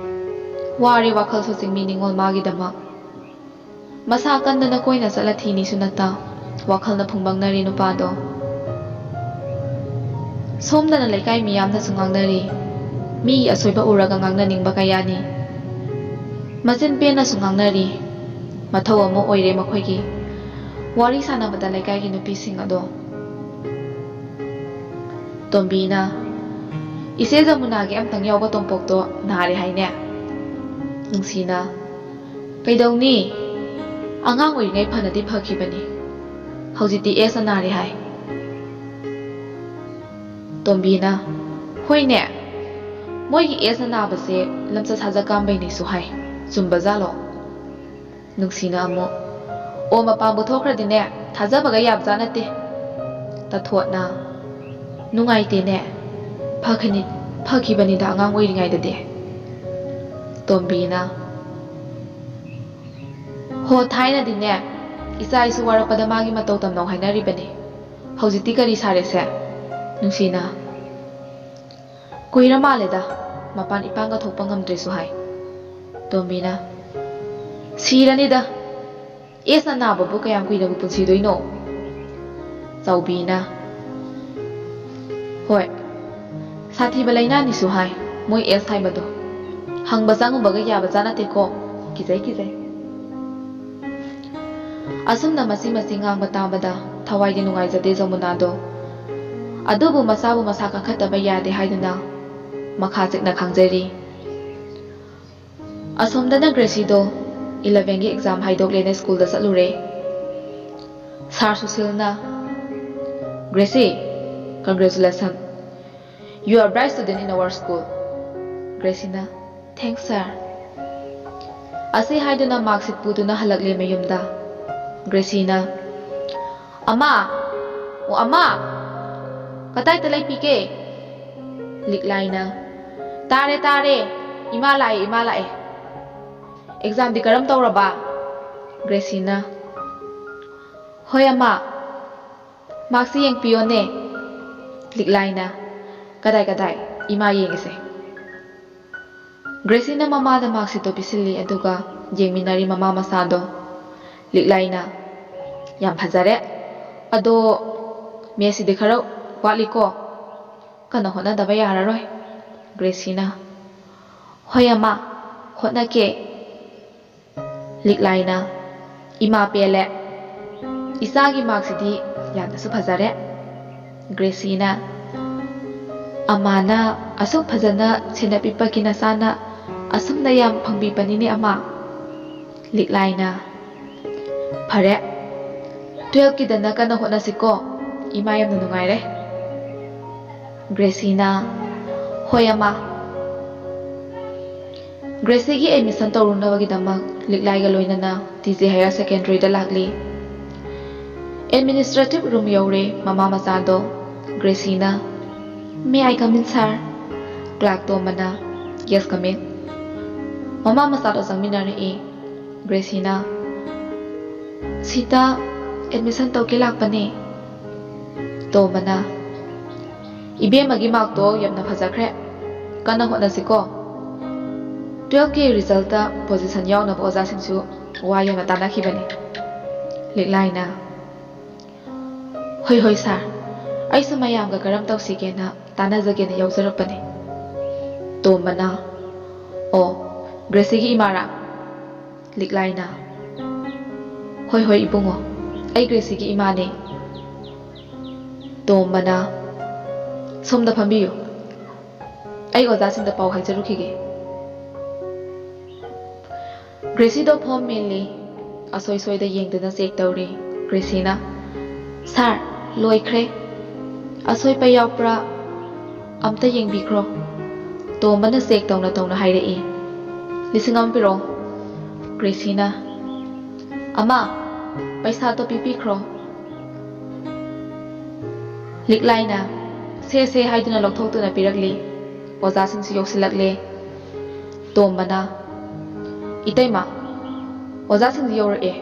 ꯋꯥꯔꯦ ꯋꯥꯈꯜꯁꯨ ꯆꯤꯡꯃꯤ ꯅꯤꯉꯣꯜ ꯃꯥꯒꯤꯗꯃꯛ꯫ ꯃꯁꯥ ꯀꯟꯗꯅ ꯀꯣꯏꯅ ꯆꯠꯂ ꯊꯤꯅꯤꯁꯨ ꯅꯠꯇ, ꯋꯥꯈꯜꯅ ꯐꯨꯡꯕꯪꯅꯔꯤ ꯅꯨꯄꯥꯗꯣ꯫ ꯁꯣꯝꯗꯅ ꯂꯩꯀꯥꯏ ꯃꯤꯌꯥꯝꯅꯁꯨ ꯉꯥꯡꯅꯔꯤ꯫ ꯃꯤꯒꯤ ꯑꯁꯣꯏꯕ ꯎꯔꯒ ꯉꯥꯡꯅꯅꯤꯡꯕ ꯀꯌꯥꯅꯤ꯫ ꯃꯆꯤꯟ ꯄꯦꯟꯅꯁꯨ ꯉꯥꯡꯅꯔꯤ꯫ ꯃꯊꯧ ꯑꯃ ꯑꯣꯏꯔꯦ ꯃꯈꯣꯏꯒꯤ꯫ ꯋꯥꯔꯤ ꯁꯥꯟꯅꯕꯗ ꯂꯩꯀꯥꯏꯒꯤ ꯅꯨꯄꯤꯁꯤꯡ ꯑꯗꯣ꯫ ꯇꯣꯝꯕꯤꯅ, "ꯏꯆꯦ ꯖꯃꯨꯅꯥꯒꯤ ꯑꯝꯇꯪ ꯌꯥꯎꯕ ꯇꯣꯝꯄꯣꯛꯇꯣ ꯅꯥꯔꯦ ꯍꯥꯏꯅꯦ?" ꯅꯨꯡꯁꯤꯅ, "ꯀꯩꯗꯧꯅꯤ? ꯑꯉꯥꯡ ꯑꯣꯏꯔꯤꯉꯩ ꯐꯅꯗꯤ ꯐꯈꯤꯕꯅꯤ꯫ ꯍꯧꯖꯤꯛꯇꯤ ꯑꯦꯁꯅ ꯅꯥꯔꯦ ꯍꯥꯏ꯫" ꯇꯣꯝꯕꯤꯅ, "ꯍꯣꯏꯅꯦ, ꯃꯣꯏꯒꯤ ꯑꯦꯁꯅ ꯅꯥꯕꯁꯦ ꯂꯝꯆꯠ ꯁꯥꯖꯠ ꯀꯥꯝꯕꯩꯅꯦꯁꯨ ꯍꯥꯏ꯫ ꯆꯨꯝꯕꯖꯥꯠꯂꯣ?" ꯅꯨꯡꯁꯤꯅ ꯑꯃꯨꯛ, "ꯑꯣ, ꯃꯄꯥꯟꯕꯨ ꯊꯣꯛꯈ꯭ꯔꯗꯤꯅꯦ, ꯊꯥꯖꯕꯒ ꯌꯥꯕꯖꯥꯠ ꯅꯠꯇꯦ꯫" ꯇꯥꯊꯣꯠꯅ, "ꯅꯨꯡꯉꯥꯏꯇꯦꯅꯦ꯫ ꯐꯈꯤꯅꯤ-, ꯐꯈꯤꯕꯅꯤꯗ ꯑꯉꯥꯡ ꯑꯣꯏꯔꯤꯉꯩꯗꯗꯤ꯫" ꯇꯣꯝꯕꯤꯅ, "ꯍꯣ, ꯊꯥꯏꯅꯗꯤꯅꯦ, ꯏꯆꯥ ꯏꯁꯨ ꯋꯥꯔꯛꯄꯗ ꯃꯥꯒꯤ ꯃꯇꯧ ꯇꯝꯅꯧ ꯍꯥꯏꯅꯔꯤꯕꯅꯤ꯫ ꯍꯧꯖꯤꯛꯇꯤ ꯀꯔꯤ ꯁꯥꯔꯦꯁꯦ?" ꯅꯨꯡꯁꯤꯅ, "ꯀꯨꯏꯔ ꯃꯥꯜꯂꯦꯗ, ꯃꯄꯥꯟ ꯏꯄꯥꯡꯒ ꯊꯣꯛꯄ ꯉꯝꯗ꯭ꯔꯦꯁꯨ ꯍꯥꯏ꯫" ꯇꯣꯝꯕꯤꯅ, "ꯁꯤꯔꯅꯤꯗ, ꯑꯦꯁꯅ ꯅꯥꯕꯕꯨ ꯀꯌꯥꯝ ꯀꯨꯏꯅꯕꯨ ꯄꯨꯟꯁꯤꯗꯣꯏꯅꯣ?" ꯆꯥꯎꯕꯤꯅ, "ꯍꯣꯏ, ꯁꯥꯊꯤꯕ ꯂꯥꯏꯅꯥꯅꯤꯁꯨ ꯍꯥꯏ, ꯃꯣꯏ ꯑꯦꯁ ꯍꯥꯏꯕꯗꯣ꯫ ꯍꯪꯕ ꯆꯪꯉꯨꯕꯒ ꯌꯥꯕꯖꯥꯠ ꯅꯠꯇꯦꯀꯣ, ꯀꯤꯖꯩ, ꯀꯤꯖꯩ꯫" ꯑꯁꯨꯝꯅ ꯃꯆꯤ ꯃꯆꯤ ꯉꯥꯡꯕ ꯇꯥꯕꯗ ꯊꯋꯥꯏꯗꯤ ꯅꯨꯡꯉꯥꯏꯖꯗꯦ ꯖꯃꯨꯅꯥꯗꯣ꯫ ꯑꯗꯨꯕꯨ ꯃꯆꯥꯕꯨ ꯃꯁꯥ ꯀꯟꯈꯠꯇꯕ ꯌꯥꯗꯦ ꯍꯥꯏꯗꯨꯅ ꯃꯈꯥ ꯆꯤꯛꯅ ꯈꯥꯡꯖꯔꯤ꯫ ꯑꯁꯣꯝꯗꯅ ꯒ꯭ꯔꯦꯁꯤꯗꯣ ꯏꯂꯚꯦꯟꯒꯤ ꯑꯦꯛꯖꯥꯝ ꯍꯥꯏꯗꯣꯛꯂꯦꯅ ꯁ꯭ꯀꯨꯜꯗ ꯆꯠꯂꯨꯔꯦ꯫ ꯁꯥꯔ ꯁꯨꯁꯤꯜꯅ, "Gracy, congratulation! You are bright student in our school!" ꯒ꯭ꯔꯦꯁꯤꯅ, "Thanks, sir!" ꯑꯁꯤ ꯍꯥꯏꯗꯨꯅ ꯃꯥꯔꯛꯁꯤꯠ ꯄꯨꯗꯨꯅ ꯍꯜꯂꯛꯂꯦ ꯃꯌꯨꯝꯗ꯫ ꯒ꯭ꯔꯦꯁꯤꯅ, "ꯑꯃ! ꯑꯣ, ꯑꯃ! ꯀꯗꯥꯏꯗ ꯂꯩꯕꯤꯒꯦ?" ꯂꯤꯛꯂꯥꯏꯅ, "ꯇꯥꯔꯦ, ꯇꯥꯔꯦ! ꯏꯃꯥ ꯂꯥꯛꯑꯦ, ꯏꯃꯥ ꯂꯥꯛꯑꯦ! ꯑꯦꯛꯖꯥꯝꯗꯤ ꯀꯔꯝ ꯇꯧꯔꯕ?" ꯒ꯭ꯔꯦꯁꯤꯅ, "ꯍꯣꯏ, ꯑꯃ꯫ ꯃꯥꯔꯛꯁꯤ ꯌꯦꯡꯕꯤꯌꯣꯅꯦ꯫" ꯂꯤꯛꯂꯥꯏꯅ, "ꯀꯗꯥꯏ, ꯀꯗꯥꯏ? ꯏꯃꯥ ꯌꯦꯡꯒꯦꯁꯦ꯫" ꯒ꯭ꯔꯦꯁꯤꯅ ꯃꯃꯥꯗ ꯃꯥꯔꯛꯁꯤꯠꯇꯣ ꯄꯤꯁꯤꯜꯂꯤ, ꯑꯗꯨꯒ ꯌꯦꯡꯃꯤꯟꯅꯔꯤ ꯃꯃꯥ ꯃꯆꯥꯗꯣ꯫ ꯂꯤꯛꯂꯥꯏꯅ, "ꯌꯥꯝ ꯐꯖꯔꯦ꯫ ꯑꯗꯣ ꯃꯦꯠꯁꯁꯤꯗꯤ ꯈꯔ ꯋꯥꯠꯂꯤꯀꯣ꯫ ꯀꯟꯅ ꯍꯣꯠꯅꯗꯕ ꯌꯥꯔꯔꯣꯏ꯫" ꯒ꯭ꯔꯦꯁꯤꯅ, "ꯍꯣꯏ, ꯑꯃ, ꯍꯣꯠꯅꯒꯦ꯫" ꯂꯤꯛꯂꯥꯏꯅ, "ꯏꯃꯥ ꯄꯦꯜꯂꯦ꯫ ꯏꯆꯥꯒꯤ ꯃꯥꯔꯛꯁꯤꯗꯤ ꯌꯥꯝꯅꯁꯨ ꯐꯖꯔꯦ꯫" ꯒ꯭ꯔꯦꯁꯤꯅ, "ꯑꯃꯥꯅ ꯑꯁꯨꯛ ꯐꯖꯅ ꯁꯦꯟꯅꯕꯤꯕꯒꯤ ꯅꯆꯥꯅ ꯑꯁꯨꯝꯅ ꯌꯥꯝ ꯐꯪꯕꯤꯕꯅꯤꯅꯦ, ꯑꯃ꯫" ꯂꯤꯛꯂꯥꯏꯅ, "ꯐꯔꯦ, ꯇꯨꯌꯦꯜꯐꯀꯤꯗꯅ ꯀꯟꯅ ꯍꯣꯠꯅꯁꯤꯀꯣ꯫ ꯏꯃꯥ ꯌꯥꯝꯅ ꯅꯨꯡꯉꯥꯏꯔꯦ꯫" ꯒ꯭ꯔꯦꯁꯤꯅ, "ꯍꯣꯏ, ꯑꯃ꯫" ꯒ꯭ꯔꯦꯁꯤꯒꯤ ꯑꯦꯗꯃꯤꯁꯟ ꯇꯧꯔꯨꯅꯕꯒꯤꯗꯃꯛ ꯂꯤꯛꯂꯥꯏꯒ ꯂꯣꯏꯅꯅ ꯇꯤ ꯖꯦ ꯍꯥꯌꯔ ꯁꯦꯀꯦꯟꯗꯔꯤꯗ ꯂꯥꯛꯂꯤ꯫ ꯑꯦꯗꯃꯤꯅꯤꯁꯇ꯭ꯔꯦꯇꯤꯚ ꯔꯨꯝ ꯌꯧꯔꯦ ꯃꯃꯥ ꯃꯆꯥꯗꯣ꯫ ꯒ꯭ꯔꯦꯁꯤꯅ, "May I come in, sir?" Clerk ꯇꯣꯝꯕꯅ, "Yes, come in." ꯃꯃꯥ ꯃꯆꯥꯗꯣ ꯆꯪꯃꯤꯟꯅꯔꯛꯏ꯫ ꯒ꯭ꯔꯦꯁꯤꯅ, "ꯁꯤꯗ ꯑꯦꯗꯃꯤꯁꯟ ꯇꯧꯒꯦ ꯂꯥꯛꯄꯅꯦ꯫" ꯇꯣꯝꯕꯅ, "ꯏꯕꯦꯝꯃꯒꯤ ꯃꯥꯔꯛꯇꯣ ꯌꯥꯝꯅ ꯐꯖꯈ꯭ꯔꯦ꯫ ꯀꯟꯅ ꯍꯣꯠꯅꯁꯤꯀꯣ꯫ ꯇꯨꯌꯦꯜꯐꯀꯤ ꯔꯤꯖꯜꯇ ꯄꯣꯖꯤꯁꯟ ꯌꯥꯎꯅꯕ ꯑꯣꯖꯥꯁꯤꯡꯁꯨ ꯋꯥ ꯌꯥꯝꯅ ꯇꯥꯅꯈꯤꯕꯅꯤ꯫" ꯂꯤꯛꯂꯥꯏꯅ, "ꯍꯣꯏ, ꯍꯣꯏ, ꯁꯥꯔ꯫ ꯑꯩꯁꯨ ꯃꯌꯥꯝꯒ ꯀꯔꯝ ꯇꯧꯁꯤꯒꯦꯅ ꯇꯥꯟꯅꯖꯒꯦꯅ ꯌꯥꯎꯖꯔꯛꯄꯅꯤ꯫" ꯇꯣꯝꯕꯅ, "ꯑꯣ, ꯒ꯭ꯔꯦꯁꯤꯒꯤ ꯏꯃꯥꯔꯥ?" ꯂꯤꯛꯂꯥꯏꯅ, "ꯍꯣꯏ, ꯍꯣꯏ, ꯏꯕꯨꯡꯉꯣ, ꯑꯩ ꯒ꯭ꯔꯦꯁꯤꯒꯤ ꯏꯃꯥꯅꯦ꯫" ꯇꯣꯝꯕꯅ, "ꯁꯣꯝꯗ ꯐꯝꯕꯤꯌꯨ꯫ ꯑꯩ ꯑꯣꯖꯥꯁꯤꯡꯗ ꯄꯥꯎ ꯍꯥꯏꯖꯔꯨꯈꯤꯒꯦ꯫" ꯒ꯭ꯔꯦꯁꯤꯗꯣ ꯐꯣꯝ ꯃꯦꯜꯂꯤ꯫ ꯑꯁꯣꯏ ꯁꯣꯏꯗ ꯌꯦꯡꯗꯨꯅ ꯆꯦꯛ ꯇꯧꯔꯤ꯫ ꯒ꯭ꯔꯦꯁꯤꯅ, "ꯁꯥꯔ, ꯂꯣꯏꯈ꯭ꯔꯦ꯫ ꯑꯁꯣꯏꯄ ꯌꯥꯎꯕ꯭ꯔꯥ? ꯑꯝꯇ ꯌꯦꯡꯕꯤꯈ꯭ꯔꯣ꯫" ꯇꯣꯝꯕꯅ ꯆꯦꯛ ꯇꯧꯅ ꯇꯧꯅ ꯍꯥꯏꯔꯛꯏ꯫ "ꯂꯤꯁꯤꯡ ꯑꯃ ꯄꯤꯔꯛꯑꯣ꯫" ꯒ꯭ꯔꯦꯁꯤꯅ, "ꯑꯃ, ꯄꯩꯁꯥꯗꯣ ꯄꯤꯕꯤꯈ꯭ꯔꯣ꯫" ꯂꯤꯛꯂꯥꯏꯅ, "ꯁꯦ, ꯁꯦ" ꯍꯥꯏꯗꯨꯅ ꯂꯧꯊꯣꯛꯇꯨꯅ ꯄꯤꯔꯛꯂꯤ꯫ ꯑꯣꯖꯥꯁꯤꯡꯁꯨ ꯌꯧꯁꯤꯜꯂꯛꯂꯦ꯫ ꯇꯣꯝꯕꯅ, "ꯏꯇꯩꯃ, ꯑꯣꯖꯥꯁꯤꯡꯁꯨ ꯌꯧꯔꯛꯑꯦ,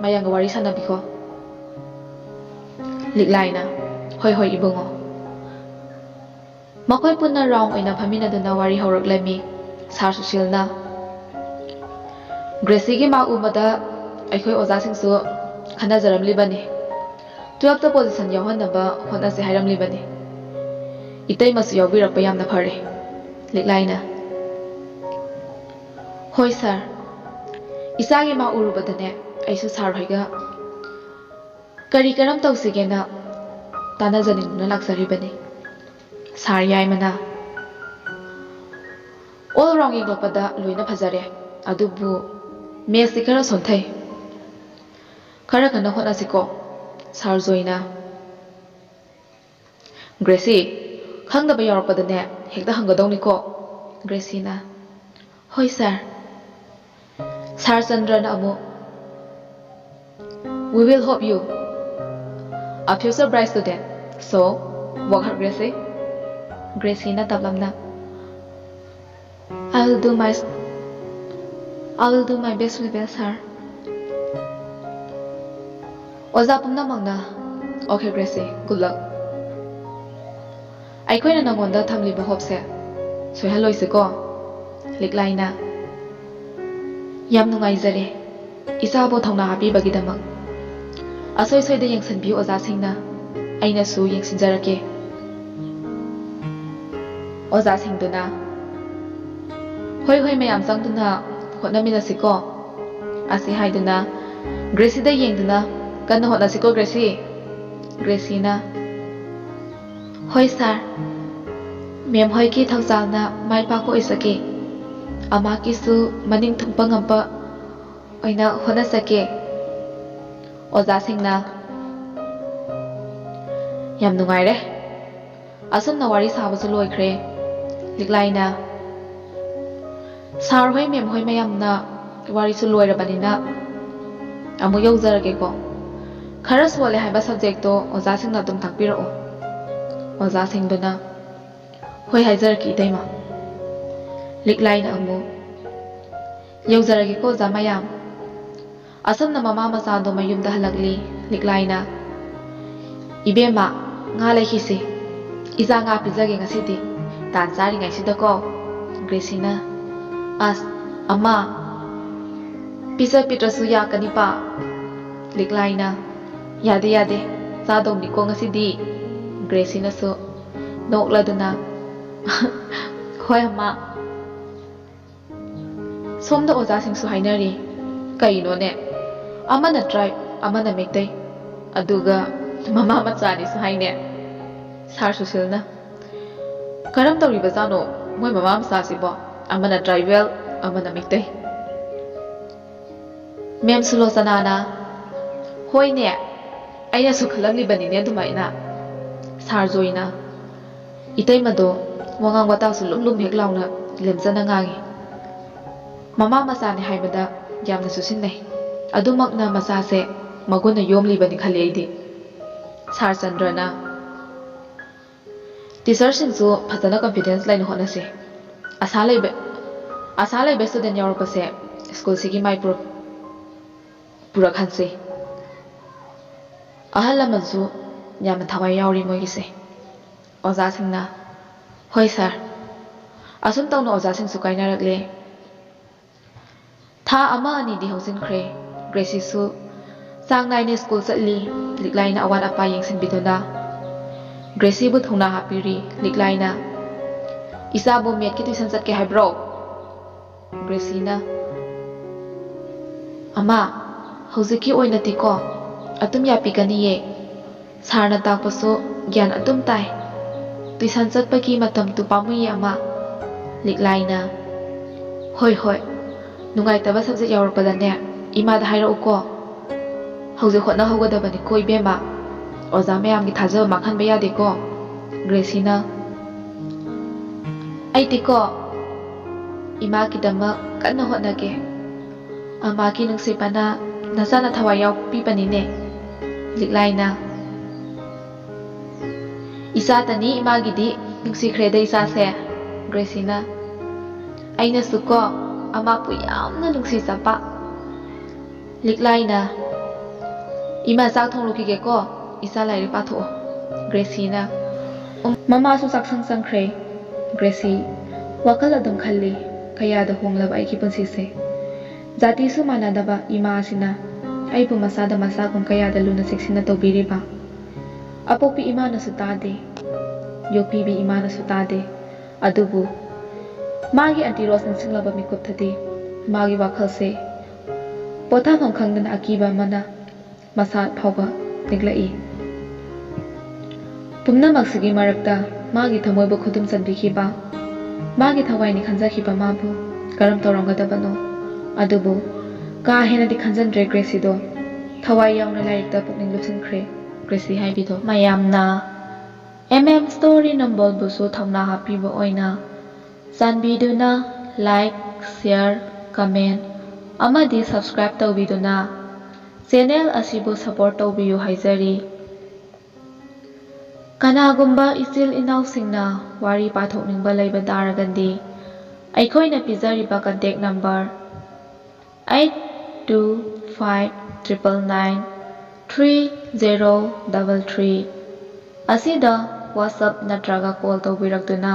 ꯃꯌꯥꯝꯒ ꯋꯥꯔꯤ ꯁꯥꯟꯅꯕꯤꯈꯣ꯫" ꯂꯤꯛꯂꯥꯏꯅ, "ꯍꯣꯏ, ꯍꯣꯏ, ꯏꯕꯨꯡꯉꯣ꯫" ꯃꯈꯣꯏ ꯄꯨꯟꯅ ꯔꯥꯎꯟ ꯑꯣꯏꯅ ꯐꯝꯃꯤꯟꯅꯗꯨꯅ ꯋꯥꯔꯤ ꯍꯧꯔꯛꯂꯝꯃꯤ꯫ ꯁꯥꯔ ꯁꯨꯁꯤꯜꯅ, "ꯒ꯭ꯔꯦꯁꯤꯒꯤ ꯃꯥꯔꯛ ꯎꯕꯗ ꯑꯩꯈꯣꯏ ꯑꯣꯖꯥꯁꯤꯡꯁꯨ ꯈꯟꯅꯖꯔꯝꯂꯤꯕꯅꯤ꯫ ꯇꯨꯌꯦꯜꯐꯇ ꯄꯣꯖꯤꯁꯟ ꯌꯥꯎꯍꯟꯅꯕ ꯍꯣꯠꯅꯁꯦ ꯍꯥꯏꯔꯝꯂꯤꯕꯅꯤ꯫ ꯏꯇꯩꯃꯁꯨ ꯌꯥꯎꯕꯤꯔꯛꯄ ꯌꯥꯝꯅ ꯐꯔꯦ꯫" ꯂꯤꯛꯂꯥꯏꯅ, "ꯍꯣꯏ ꯁꯥꯔ, ꯏꯆꯥꯒꯤ ꯃꯥꯔꯛ ꯎꯔꯨꯕꯗꯅꯦ ꯑꯩꯁꯨ ꯁꯥꯔ ꯍꯣꯏꯒ ꯀꯔꯤ ꯀꯔꯝ ꯇꯧꯁꯤꯒꯦꯅ ꯇꯥꯟꯅꯖꯅꯤꯡꯗꯨꯅ ꯂꯥꯛꯆꯔꯤꯕꯅꯤ꯫" ꯁꯥꯔ ꯌꯥꯏꯃꯅ, "ꯑꯣꯜ ꯔꯥꯎꯟ ꯌꯦꯡꯂꯛꯄꯗ ꯂꯣꯏꯅ ꯐꯖꯔꯦ, ꯑꯗꯨꯕꯨ ꯃꯦꯠꯁꯇꯤ ꯈꯔ ꯁꯣꯟꯊꯩ꯫ ꯈꯔ ꯀꯟꯅ ꯍꯣꯠꯅꯁꯤꯀꯣ꯫" ꯁꯥꯔ ꯖꯣꯏꯅ, "ꯒ꯭ꯔꯦꯁꯤ, ꯈꯪꯗꯕ ꯌꯥꯎꯔꯛꯄꯗꯅꯦ ꯍꯦꯛꯇ ꯍꯪꯒꯗꯧꯅꯤꯀꯣ꯫" ꯒ꯭ꯔꯦꯁꯤꯅ, "ꯍꯣꯏ ꯁꯥꯔ꯫" ꯁꯥꯔ ꯆꯟꯗ꯭ꯔꯅ ꯑꯃꯨꯛ, "We will hope you a future bright student, so work hard, Gracie." ꯒ꯭ꯔꯦꯁꯤꯅ ꯇꯞꯂꯞꯅ, "I will do my, I will do my best, we will, sir." ꯑꯣꯖꯥ ꯄꯨꯝꯅꯃꯛꯅ, "Okay, Gracie, good luck." ꯑꯩꯈꯣꯏꯅ ꯅꯉꯣꯟꯗ ꯊꯝꯂꯤꯕ ꯍꯣꯞꯁꯦ ꯁꯣꯏꯍꯜꯂꯣꯏꯁꯤꯀꯣ꯫ ꯂꯤꯛꯂꯥꯏꯅ, "ꯌꯥꯝ ꯅꯨꯡꯉꯥꯏꯖꯔꯦ ꯏꯆꯥꯕꯨ ꯊꯧꯅꯥ ꯍꯥꯞꯄꯤꯕꯒꯤꯗꯃꯛ꯫ ꯑꯁꯣꯏ ꯁꯣꯏꯗ ꯌꯦꯡꯁꯤꯟꯕꯤꯌꯨ ꯑꯣꯖꯥꯁꯤꯡꯅ, ꯑꯩꯅꯁꯨ ꯌꯦꯡꯁꯤꯟꯖꯔꯛꯀꯦ꯫" ꯑꯣꯖꯥꯁꯤꯡꯗꯨꯅ, "ꯍꯣꯏ, ꯍꯣꯏ, ꯃꯌꯥꯝ ꯆꯪꯗꯨꯅ ꯍꯣꯠꯅꯃꯤꯟꯅꯁꯤꯀꯣ꯫" ꯑꯁꯤ ꯍꯥꯏꯗꯨꯅ ꯒ꯭ꯔꯦꯁꯤꯗ ꯌꯦꯡꯗꯨꯅ, "ꯀꯟꯅ ꯍꯣꯠꯅꯁꯤꯀꯣ, ꯒ꯭ꯔꯦꯁꯤ꯫" ꯒ꯭ꯔꯦꯁꯤꯅ, "ꯍꯣꯏ ꯁꯥꯔ, ꯃꯦꯝ ꯍꯣꯏꯒꯤ ꯊꯧꯖꯥꯜꯅ ꯃꯥꯏ ꯄꯥꯛꯄ ꯑꯣꯏꯖꯒꯦ꯫ ꯑꯃꯥꯀꯤꯁꯨ ꯃꯅꯤꯡ ꯊꯨꯡꯄ ꯉꯝꯕ ꯑꯣꯏꯅ ꯍꯣꯠꯅꯖꯒꯦ꯫ ꯑꯣꯖꯥꯁꯤꯡꯅ, "ꯌꯥꯝ ꯅꯨꯡꯉꯥꯏꯔꯦ꯫ ꯑꯁꯨꯝꯅ ꯋꯥꯔꯤ ꯁꯥꯕꯁꯨ ꯂꯣꯏꯈ꯭ꯔꯦ꯫" ꯂꯤꯛꯂꯥꯏꯅ, "ꯁꯥꯔ ꯍꯣꯏ, ꯃꯦꯝ ꯍꯣꯏ ꯃꯌꯥꯝꯅ ꯋꯥꯔꯤꯁꯨ ꯂꯣꯏꯔꯕꯅꯤꯅ ꯑꯃꯨꯛ ꯌꯧꯖꯔꯒꯦꯀꯣ꯫ ꯈꯔ ꯁꯣꯜꯂꯦ ꯍꯥꯏꯕ ꯁꯕꯖꯦꯛꯇꯣ ꯑꯣꯖꯥꯁꯤꯡꯅ ꯑꯗꯨꯝ ꯇꯥꯛꯄꯤꯔꯛꯑꯣ꯫" ꯑꯣꯖꯥꯁꯤꯡꯗꯨꯅ, "ꯍꯣꯏ, ꯍꯥꯏꯖꯔꯛꯀꯦ, ꯏꯇꯩꯃ꯫" ꯂꯤꯛꯂꯥꯏꯅ ꯑꯃꯨꯛ, "ꯌꯧꯖꯔꯒꯦꯀꯣ, ꯑꯣꯖꯥ ꯃꯌꯥꯝ꯫" ꯑꯁꯨꯝꯅ ꯃꯃꯥ ꯃꯆꯥꯗꯣ ꯃꯌꯨꯝꯗ ꯍꯜꯂꯛꯂꯤ꯫ ꯂꯤꯛꯂꯥꯏꯅ, "ꯏꯕꯦꯝꯃ, ꯉꯥ ꯂꯩꯈꯤꯁꯤ꯫ ꯏꯆꯥ ꯉꯥ ꯄꯤꯖꯒꯦ ꯉꯁꯤꯗꯤ, ꯇꯥꯟ ꯆꯥꯔꯤꯉꯩꯁꯤꯗꯀꯣ꯫" ꯒ꯭ꯔꯦꯁꯤꯅ, "ꯑꯁ, ꯑꯃ, ꯄꯤꯖ ꯄꯤꯗ꯭ꯔꯁꯨ ꯌꯥꯀꯅꯤꯄꯥ꯫" ꯂꯤꯛꯂꯥꯏꯅ, "ꯌꯥꯗꯦ, ꯌꯥꯗꯦ, ꯆꯥꯗꯧꯅꯤꯀꯣ ꯉꯁꯤꯗꯤ꯫" ꯒ꯭ꯔꯦꯁꯤꯅꯁꯨ ꯅꯣꯛꯂꯗꯨꯅ, "ꯍꯣꯏ, ꯑꯃ꯫" ꯁꯣꯝꯗ ꯑꯣꯖꯥꯁꯤꯡꯁꯨ ꯍꯥꯏꯅꯔꯤ꯫ ꯀꯩꯅꯣꯅꯦ? ꯑꯃꯅ ꯇ꯭ꯔꯥꯏꯕ, ꯑꯃꯅ ꯃꯩꯇꯩ, ꯑꯗꯨꯒ ꯃꯃꯥ ꯃꯆꯥꯅꯤꯁꯨ ꯍꯥꯏꯅꯦ꯫ ꯁꯥꯔ ꯁꯨꯁꯤꯜꯅ, "ꯀꯔꯝ ꯇꯧꯔꯤꯕꯖꯥꯠꯅꯣ ꯃꯣꯏ ꯃꯃꯥ ꯃꯆꯥꯁꯤꯕꯣ? ꯑꯃꯅ ꯇ꯭ꯔꯥꯏꯕꯦꯜ, ꯑꯃꯅ ꯃꯩꯇꯩ꯫" ꯃꯦꯝ ꯁꯨꯂꯣꯆꯅꯥꯅ, "ꯍꯣꯏꯅꯦ, ꯑꯩꯅꯁꯨ ꯈꯜꯂꯝꯂꯤꯕꯅꯤꯅꯦ ꯑꯗꯨꯃꯥꯏꯅ꯫" ꯁꯥꯔ ꯖꯣꯏꯅ, ꯏꯇꯩꯃꯗꯣ ꯋꯥꯉꯥꯡ ꯋꯥꯇꯥꯁꯨ ꯂꯨꯝ ꯂꯨꯝ ꯍꯦꯛ ꯂꯥꯎꯅ ꯂꯦꯝꯖꯅ ꯉꯥꯡꯉꯤ꯫ ꯃꯃꯥ ꯃꯆꯥꯅꯤ ꯍꯥꯏꯕꯗ ꯌꯥꯝꯅ ꯆꯨꯁꯤꯟꯅꯩ꯫ ꯑꯗꯨꯃꯛꯅ ꯃꯆꯥꯁꯦ ꯃꯒꯨꯟꯅ ꯌꯣꯝꯂꯤꯕꯅꯤ ꯈꯜꯂꯤ ꯑꯩꯗꯤ꯫ ꯁꯥꯔ ꯆꯟꯗ꯭ꯔꯅ, "ꯇꯤꯆꯔꯁꯤꯡꯁꯨ ꯐꯖꯅ ꯀꯟꯐꯤꯗꯦꯟꯁ ꯂꯩꯅ ꯍꯣꯠꯅꯁꯤ꯫ ꯑꯁꯥ ꯂꯩꯕ, ꯑꯁꯥ ꯂꯩꯕ ꯁ꯭ꯇꯨꯗꯦꯟ ꯌꯥꯎꯔꯛꯄꯁꯦ ꯁ꯭ꯀꯨꯜꯁꯤꯒꯤ ꯃꯥꯏ ꯄꯨꯔꯛ-, ꯄꯨꯔꯛꯍꯟꯁꯤ꯫" ꯑꯍꯜ ꯂꯃꯟꯁꯨ ꯌꯥꯝꯅ ꯊꯋꯥꯏ ꯌꯥꯎꯔꯤ ꯃꯣꯏꯒꯤꯁꯦ꯫ ꯑꯣꯖꯥꯁꯤꯡꯅ, "ꯍꯣꯏ ꯁꯥꯔ꯫" ꯑꯁꯨꯝ ꯇꯧꯅ ꯑꯣꯖꯥꯁꯤꯡꯁꯨ ꯀꯥꯏꯅꯔꯛꯂꯦ꯫ ꯊꯥ ꯑꯃ ꯑꯅꯤꯗꯤ ꯍꯧꯖꯤꯟꯈ꯭ꯔꯦ꯫ ꯒ꯭ꯔꯦꯁꯤꯁꯨ ꯆꯥꯡ ꯅꯥꯏꯅ ꯁ꯭ꯀꯨꯜ ꯆꯠꯂꯤ꯫ ꯂꯤꯛꯂꯥꯏꯅ ꯑꯋꯥꯠ ꯑꯄꯥ ꯌꯦꯡꯁꯤꯟꯕꯤꯗꯨꯅ ꯒ꯭ꯔꯦꯁꯤꯕꯨ ꯊꯧꯅꯥ ꯍꯥꯞꯄꯤꯔꯤ꯫ ꯂꯤꯛꯂꯥꯏꯅ, "ꯏꯆꯥꯕꯨ ꯃꯦꯠꯀꯤ ꯇ꯭ꯌꯨꯁꯟ ꯆꯠꯀꯦ ꯍꯥꯏꯕ꯭ꯔꯣ?" ꯒ꯭ꯔꯦꯁꯤꯅ, "ꯑꯃ, ꯍꯧꯖꯤꯛꯀꯤ ꯑꯣꯏꯅꯗꯤꯀꯣ ꯑꯗꯨꯝ ꯌꯥꯄꯤꯒꯅꯤꯌꯦ꯫ ꯁꯥꯔꯅ ꯇꯥꯛꯄꯁꯨ ꯒ꯭ꯌꯥꯟ ꯑꯗꯨꯝ ꯇꯥꯏ꯫ ꯇ꯭ꯌꯨꯁꯟ ꯆꯠꯄꯒꯤ ꯃꯇꯝꯗꯨ ꯄꯥꯝꯃꯨꯏꯌꯦ ꯑꯃ꯫" ꯂꯤꯛꯂꯥꯏꯅ, "ꯍꯣꯏ, ꯍꯣꯏ, ꯅꯨꯡꯉꯥꯏꯇꯕ ꯁꯕꯖꯦꯛ ꯌꯥꯎꯔꯛꯄꯗꯅꯦ ꯏꯃꯥꯗ ꯍꯥꯏꯔꯛꯎꯀꯣ꯫ ꯍꯧꯖꯤꯛ ꯍꯣꯠꯅꯍꯧꯒꯗꯕꯅꯤꯀꯣ ꯏꯕꯦꯝꯃ꯫ ꯑꯣꯖꯥ ꯃꯌꯥꯝꯒꯤ ꯊꯥꯖꯕ ꯃꯥꯡꯍꯟꯕ ꯌꯥꯗꯦꯀꯣ꯫ ꯒ꯭ꯔꯦꯁꯤꯅ, "ꯑꯩꯗꯤꯀꯣ ꯏꯃꯥꯒꯤꯗꯃꯛ ꯀꯟꯅ ꯍꯣꯠꯅꯒꯦ꯫ ꯑꯃꯥꯒꯤ ꯅꯨꯡꯁꯤꯕꯅ ꯅꯆꯥꯅ ꯊꯋꯥꯏ ꯌꯥꯎꯕꯤꯕꯅꯤꯅꯦ꯫" ꯂꯤꯛꯂꯥꯏꯅ, "ꯏꯆꯥꯇꯅꯤ ꯏꯃꯥꯒꯤꯗꯤ, ꯅꯨꯡꯁꯤꯈ꯭ꯔꯦꯗ ꯏꯆꯥꯁꯦ꯫" ꯒ꯭ꯔꯦꯁꯤꯅ, "ꯑꯩꯅꯁꯨꯀꯣ ꯑꯃꯥꯄꯨ ꯌꯥꯝꯅ ꯅꯨꯡꯁꯤꯖꯕ꯫" ꯂꯤꯛꯂꯥꯏꯅ, "ꯏꯃꯥ ꯆꯥꯛ ꯊꯣꯡꯂꯨꯈꯤꯒꯦꯀꯣ, ꯏꯆꯥ ꯂꯥꯏꯔꯤꯛ ꯄꯥꯊꯣꯛꯑꯣ꯫" ꯒ꯭ꯔꯦꯁꯤꯅ, "ꯎꯝ, ꯃꯃꯥꯁꯨ ꯆꯥꯛꯁꯪ ꯆꯪꯈ꯭ꯔꯦ꯫" ꯒ꯭ꯔꯦꯁꯤ, ꯋꯥꯈꯜ ꯑꯗꯨꯝ ꯈꯜꯂꯤ, "ꯀꯌꯥꯗ ꯍꯣꯡꯂꯕ ꯑꯩꯒꯤ ꯄꯨꯟꯁꯤꯁꯦ꯫ ꯖꯥꯇꯤꯁꯨ ꯃꯥꯟꯅꯗꯕ ꯏꯃꯥ ꯑꯁꯤꯅ ꯑꯩꯕꯨ ꯃꯆꯥꯗ ꯃꯆꯥꯒꯨꯝ ꯀꯌꯥꯗ ꯂꯨꯅ ꯆꯦꯛꯁꯤꯟꯅ ꯇꯧꯕꯤꯔꯤꯕ꯫ ꯑꯄꯣꯛꯄꯤ ꯏꯃꯥꯅꯁꯨ ꯇꯥꯗꯦ, ꯌꯣꯛꯄꯤꯕꯤ ꯏꯃꯥꯅꯁꯨ ꯇꯥꯗꯦ꯫ ꯑꯗꯨꯕꯨ ꯃꯥꯒꯤ ꯑꯟꯇꯤ ꯔꯣꯁ ꯅꯤꯡꯁꯤꯡꯂꯕ ꯃꯤꯀꯨꯞꯇꯗꯤ ꯃꯥꯒꯤ ꯋꯥꯈꯜꯁꯦ ꯄꯣꯊꯥꯐꯝ ꯈꯪꯗꯅ ꯑꯀꯤꯕ ꯑꯃꯅ ꯃꯁꯥ ꯐꯥꯎꯕ ꯅꯤꯛꯂꯛꯏ꯫ ꯄꯨꯝꯅꯃꯛꯁꯤꯒꯤ ꯃꯔꯛꯇ ꯃꯥꯒꯤ ꯊꯃꯣꯏꯕꯨ ꯈꯨꯗꯨꯝ ꯆꯟꯕꯤꯈꯤꯕ, ꯃꯥꯒꯤ ꯊꯋꯥꯏꯅꯤ ꯈꯟꯖꯈꯤꯕ ꯃꯥꯕꯨ ꯀꯔꯝ ꯇꯧꯔꯝꯒꯗꯕꯅꯣ? ꯑꯗꯨꯕꯨ ꯀꯥ ꯍꯦꯟꯅꯗꯤ ꯈꯟꯖꯟꯗ꯭ꯔꯦ ꯒ꯭ꯔꯦꯁꯤꯗꯣ꯫ ꯊꯋꯥꯏ ꯌꯥꯎꯅ ꯂꯥꯏꯔꯤꯛꯇ ꯄꯨꯛꯅꯤꯡ ꯂꯨꯞꯁꯤꯟꯈ꯭ꯔꯦ ꯒ꯭ꯔꯦꯁꯤ ꯍꯥꯏꯕꯤꯗꯣ꯫ ꯃꯌꯥꯝꯅ ꯑꯦꯝ ꯑꯦꯝ ꯁ꯭ꯇꯣꯔꯤ ꯅꯝꯕꯣꯜꯕꯨꯁꯨ ꯊꯧꯅꯥ ꯍꯥꯞꯄꯤꯕ ꯑꯣꯏꯅ ꯆꯥꯟꯕꯤꯗꯨꯅ like, share, comment ꯑꯃꯗꯤ subscribe ꯇꯧꯕꯤꯗꯨꯅ channel ꯑꯁꯤꯕꯨ support ꯇꯧꯕꯤꯌꯨ ꯍꯥꯏꯖꯔꯤ꯫ ꯀꯅꯥꯒꯨꯝꯕ ꯏꯆꯤꯜ ꯏꯅꯥꯎꯁꯤꯡꯅ ꯋꯥꯔꯤ ꯄꯥꯊꯣꯛꯅꯤꯡꯕ ꯂꯩꯕ ꯇꯥꯔꯒꯗꯤ ꯑꯩꯈꯣꯏꯅ ꯄꯤꯖꯔꯤꯕ contact number eight two five triple nine three zero double three ꯑꯁꯤꯗ WhatsApp ꯅꯠꯇ꯭ꯔꯒ call ꯇꯧꯕꯤꯔꯛꯇꯨꯅ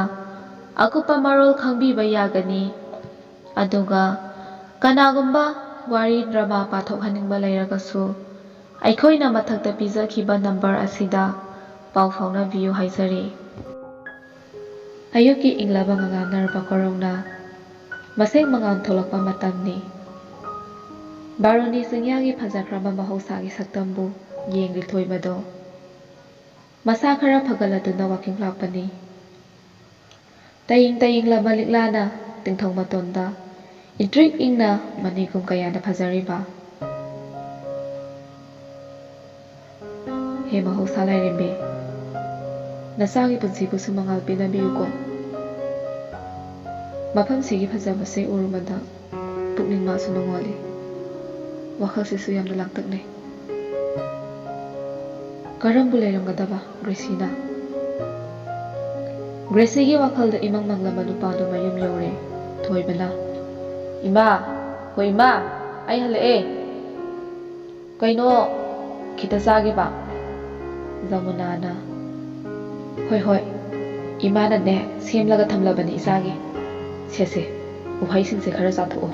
ꯑꯀꯨꯞꯄ ꯃꯔꯣꯜ ꯈꯪꯕꯤꯕ ꯌꯥꯒꯅꯤ꯫ ꯑꯗꯨꯒ ꯀꯅꯥꯒꯨꯝꯕ ꯋꯥꯔꯤ drama ꯄꯥꯊꯣꯛꯍꯟꯅꯤꯡꯕ ꯂꯩꯔꯒꯁꯨ ꯑꯩꯈꯣꯏꯅ ꯃꯊꯛꯇ ꯄꯤꯖꯈꯤꯕ number ꯑꯁꯤꯗ ꯄꯥꯎ ꯐꯥꯎꯅꯕꯤꯌꯨ ꯍꯥꯏꯖꯔꯤ꯫ ꯑꯌꯨꯛꯀꯤ ꯏꯪꯂꯕ ꯉꯉꯥꯡꯅꯔꯕ ꯀꯣꯔꯧꯅ ꯃꯁꯦꯛ ꯃꯉꯥꯜ ꯊꯣꯛꯂꯛꯄ ꯃꯇꯝꯅꯤ꯫ ꯕꯥꯔꯨꯅꯤ ꯆꯤꯡꯌꯥꯒꯤ ꯐꯖꯈ꯭ꯔꯕ ꯃꯍꯧꯁꯥꯒꯤ ꯁꯛꯇꯝꯕꯨ ꯌꯦꯡꯂꯤ ꯊꯣꯏꯕꯗꯣ꯫ ꯃꯁꯥ ꯈꯔ ꯐꯒꯠꯂꯗꯨꯅ walking ꯂꯥꯛꯄꯅꯤ꯫ ꯇꯌꯤꯡ ꯇꯌꯤꯡꯂꯕ ꯂꯤꯛꯂꯥꯅ ꯇꯤꯡꯊꯧ ꯃꯇꯣꯟꯗ ꯏꯪꯇ꯭ꯔꯤꯛ ꯏꯪꯅ ꯃꯅꯤꯒꯨꯝ ꯀꯌꯥꯅ ꯐꯖꯔꯤꯕ꯫ ꯍꯦ ꯃꯍꯧꯁꯥ ꯂꯥꯏꯔꯦꯝꯕꯤ, ꯅꯆꯥꯒꯤ ꯄꯨꯟꯁꯤꯕꯨꯁꯨ ꯃꯉꯥꯜ ꯄꯤꯅꯕꯤꯌꯨꯀꯣ꯫ ꯃꯐꯝꯁꯤꯒꯤ ꯐꯖꯕꯁꯦ ꯎꯔꯨꯕꯗ ꯄꯨꯛꯅꯤꯡ ꯃꯥꯁꯨ ꯅꯨꯡꯉꯣꯜꯂꯤ꯫ ꯋꯥꯈꯜꯁꯤꯁꯨ ꯌꯥꯝꯅ ꯂꯥꯡꯇꯛꯅꯩ꯫ ꯀꯔꯝꯕꯨ ꯂꯩꯔꯝꯒꯗꯕ ꯒ꯭ꯔꯦꯁꯤꯅ? ꯒ꯭ꯔꯦꯁꯤꯒꯤ ꯋꯥꯈꯜꯗ ꯏꯃꯪ ꯃꯪꯂꯕ ꯅꯨꯄꯥꯗꯨ ꯃꯌꯨꯝ ꯌꯧꯔꯦ꯫ ꯊꯣꯏꯕꯅ, "ꯏꯃꯥ, ꯍꯣ ꯏꯃꯥ, ꯑꯩ ꯍꯜꯂꯛꯑꯦ꯫ ꯀꯩꯅꯣ, ꯈꯤꯇ ꯆꯥꯒꯦꯕ?" ꯖꯃꯨꯅꯥꯅ, "ꯍꯣꯏ, ꯍꯣꯏ, ꯏꯃꯥꯅꯅꯦ ꯁꯦꯝꯂꯒ ꯊꯝꯂꯕꯅꯤ ꯏꯆꯥꯒꯤ꯫ ꯁꯦ, ꯁꯦ, ꯎꯍꯩꯁꯤꯡꯁꯦ ꯈꯔ ꯆꯥꯊꯣꯛꯑꯣ꯫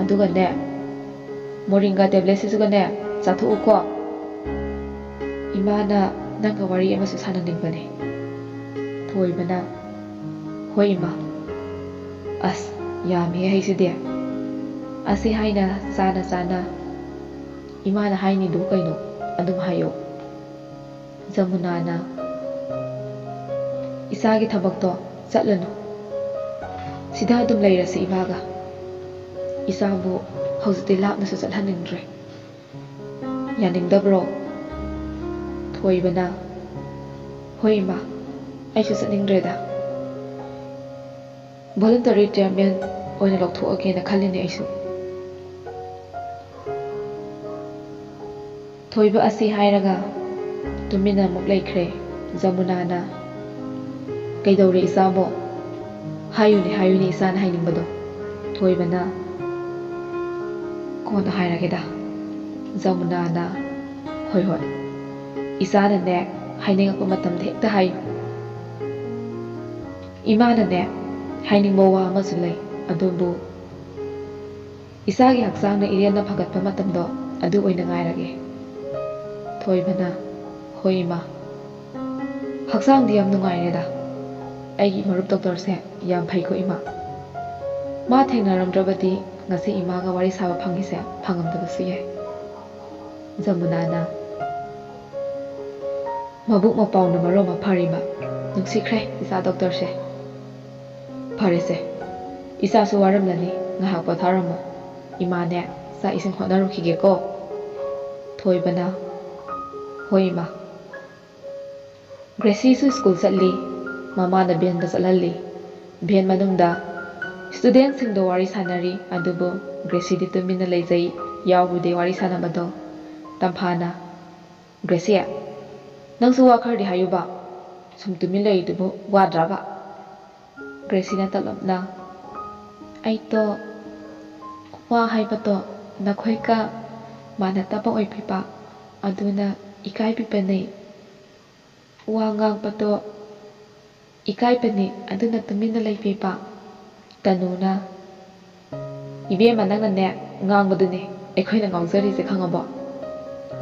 ꯑꯗꯨꯒꯅꯦ, ꯃꯣꯔꯤꯡꯒꯥ ꯇꯦꯕ꯭ꯂꯦꯠꯁꯤꯁꯨꯒꯅꯦ ꯆꯥꯊꯣꯛꯎꯀꯣ꯫ ꯏꯃꯥꯅ ꯅꯪꯒ ꯋꯥꯔꯤ ꯑꯃꯁꯨ ꯁꯥꯟꯅꯅꯤꯡꯕꯅꯦ꯫" ꯊꯣꯏꯕꯅ, "ꯍꯣꯏ ꯏꯃꯥ꯫ ꯑꯁ, ꯌꯥꯝꯃꯤꯍꯦ ꯍꯩꯁꯤꯗꯤ꯫ ꯑꯁꯤ ꯍꯥꯏꯅ ꯆꯥꯅ ꯆꯥꯅ ꯏꯃꯥꯅ ꯍꯥꯏꯅꯤꯗꯨ ꯀꯩꯅꯣ ꯑꯗꯨꯝ ꯍꯥꯏꯌꯣ꯫" ꯖꯃꯨꯅꯥꯅ, "ꯏꯆꯥꯒꯤ ꯊꯕꯛꯇꯣ ꯆꯠꯂꯅꯨ꯫ ꯁꯤꯗ ꯑꯗꯨꯝ ꯂꯩꯔꯁꯤ ꯏꯃꯥꯒ꯫ ꯏꯆꯥꯕꯨ ꯍꯧꯖꯤꯛꯇꯤ ꯂꯥꯞꯅꯁꯨ ꯆꯠꯍꯟꯅꯤꯡꯗ꯭ꯔꯦ꯫ ꯌꯥꯅꯤꯡꯗꯕ꯭ꯔꯣ?" ꯊꯣꯏꯕꯅ, "ꯍꯣꯏ ꯏꯃꯥ, ꯑꯩꯁꯨ ꯆꯠꯅꯤꯡꯗ꯭ꯔꯦꯗ꯫ ꯚꯣꯂꯨꯟꯇꯔꯤ ꯔꯤꯇꯥꯌꯔꯃꯦꯟ ꯑꯣꯏꯅ ꯂꯧꯊꯣꯛꯑꯒꯦꯅ ꯈꯜꯂꯤꯅꯦ ꯑꯩꯁꯨ꯫" ꯊꯣꯏꯕ ꯑꯁꯤ ꯍꯥꯏꯔꯒ ꯇꯨꯃꯤꯟꯅ ꯑꯃꯨꯛ ꯂꯩꯈ꯭ꯔꯦ꯫ ꯖꯃꯨꯅꯥꯅ, "ꯀꯩꯗꯧꯔꯦ ꯏꯆꯥꯕꯣ? ꯍꯥꯏꯌꯨꯅꯦ, ꯍꯥꯏꯌꯨꯅꯦ, ꯏꯆꯥꯅ ꯍꯥꯏꯅꯤꯡꯕꯗꯣ꯫" ꯊꯣꯏꯕꯅ, "ꯀꯣꯟꯅ ꯍꯥꯏꯔꯒꯦꯗ꯫" ꯖꯃꯨꯅꯥꯅ, "ꯍꯣꯏ, ꯍꯣꯏ, ꯏꯆꯥꯅꯅꯦ ꯍꯥꯏꯅꯤꯡꯉꯛꯄ ꯃꯇꯝꯗ ꯍꯦꯛꯇ ꯍꯥꯏꯌꯨ꯫ ꯏꯃꯥꯅꯅꯦ ꯍꯥꯏꯅꯤꯡꯕ ꯋꯥ ꯑꯃꯁꯨ ꯂꯩ, ꯑꯗꯨꯕꯨ ꯏꯆꯥꯒꯤ ꯍꯛꯆꯥꯡꯅ ꯏꯔꯦꯟꯅ ꯐꯒꯠꯄ ꯃꯇꯝꯗꯣ ꯑꯗꯨ ꯑꯣꯏꯅ ꯉꯥꯏꯔꯒꯦ꯫" ꯊꯣꯏꯕꯅ, "ꯍꯣꯏ ꯏꯃꯥ, ꯍꯛꯆꯥꯡꯗꯤ ꯌꯥꯝ ꯅꯨꯡꯉꯥꯏꯔꯦꯗ꯫ ꯑꯩꯒꯤ ꯃꯔꯨꯞ ꯗꯣꯛꯇꯔꯁꯦ ꯌꯥꯝ ꯐꯩꯀꯣ ꯏꯃꯥ꯫ ꯃꯥ ꯊꯦꯡꯅꯔꯝꯗ꯭ꯔꯕꯗꯤ ꯉꯁꯤ ꯏꯃꯥꯒ ꯋꯥꯔꯤ ꯁꯥꯕ ꯐꯪꯉꯤꯁꯦ ꯐꯪꯉꯝꯗꯕꯁꯨ ꯌꯥꯏ꯫" ꯖꯃꯨꯅꯥꯅ, "ꯃꯕꯨꯛ ꯃꯄꯥꯎꯅ ꯃꯔꯣꯟ ꯑꯃ ꯐꯔꯤꯕ꯫ ꯅꯨꯡꯁꯤꯈ꯭ꯔꯦ ꯏꯆꯥ ꯗꯣꯛꯇꯔꯁꯦ꯫ ꯐꯔꯦꯁꯦ, "ꯏꯆꯥꯁꯨ ꯋꯥꯔꯝꯂꯅꯤ, ꯉꯥꯏꯍꯥꯛ ꯄꯣꯊꯥꯔꯝꯃꯣ꯫ ꯏꯃꯥꯅꯦ ꯆꯥꯛ ꯏꯁꯤꯡ ꯍꯣꯠꯅꯔꯨꯈꯤꯒꯦꯀꯣ꯫" ꯊꯣꯏꯕꯅ, "ꯍꯣꯏ ꯏꯃꯥ꯫" ꯒ꯭ꯔꯦꯁꯤꯁꯨ ꯁ꯭ꯀꯨꯜ ꯆꯠꯂꯤ꯫ ꯃꯃꯥꯅ ꯚꯦꯟꯗ ꯆꯠꯍꯜꯂꯤ꯫ ꯚꯦꯟ ꯃꯅꯨꯡꯗ ꯁ꯭ꯇꯨꯗꯦꯟꯁꯤꯡꯗꯣ ꯋꯥꯔꯤ ꯁꯥꯟꯅꯔꯤ, ꯑꯗꯨꯕꯨ ꯒ꯭ꯔꯦꯁꯤꯗꯤ ꯇꯨꯃꯤꯟꯅ ꯂꯩꯖꯩ, ꯌꯥꯎꯔꯨꯗꯦ ꯋꯥꯔꯤ ꯁꯥꯟꯅꯕꯗꯣ꯫ ꯇꯝꯐꯥꯅ, "ꯒ꯭ꯔꯦꯁꯤ, ꯅꯪꯁꯨ ꯋꯥ ꯈꯔꯗꯤ ꯍꯥꯏꯌꯨꯕ, ꯁꯨꯝ ꯇꯨꯃꯤꯟ ꯂꯩꯔꯤꯗꯨꯕꯨ ꯋꯥꯗ꯭ꯔꯕ?" ꯒ꯭ꯔꯦꯁꯤꯅ ꯇꯞꯂꯞꯅ, "ꯑꯩꯗꯣ ꯋꯥ ꯍꯥꯏꯕꯗꯣ ꯅꯈꯣꯏꯒ ꯃꯥꯟꯅꯗꯕ ꯑꯣꯏꯕꯤꯕ, ꯑꯗꯨꯅ ꯏꯀꯥꯏꯕꯤꯕꯅꯦ꯫ ꯋꯥ ꯉꯥꯡꯕꯗꯣ ꯏꯀꯥꯏꯕꯅꯦ, ꯑꯗꯨꯅ ꯇꯨꯃꯤꯟꯅ ꯂꯩꯕꯤꯕ꯫" ꯇꯅꯨꯅ, "ꯏꯕꯦꯝꯃ, ꯅꯪꯅꯅꯦ ꯉꯥꯡꯕꯗꯨꯅꯦ ꯑꯩꯈꯣꯏꯅ ꯉꯥꯎꯖꯔꯤꯁꯦ, ꯈꯪꯉꯕꯣ?"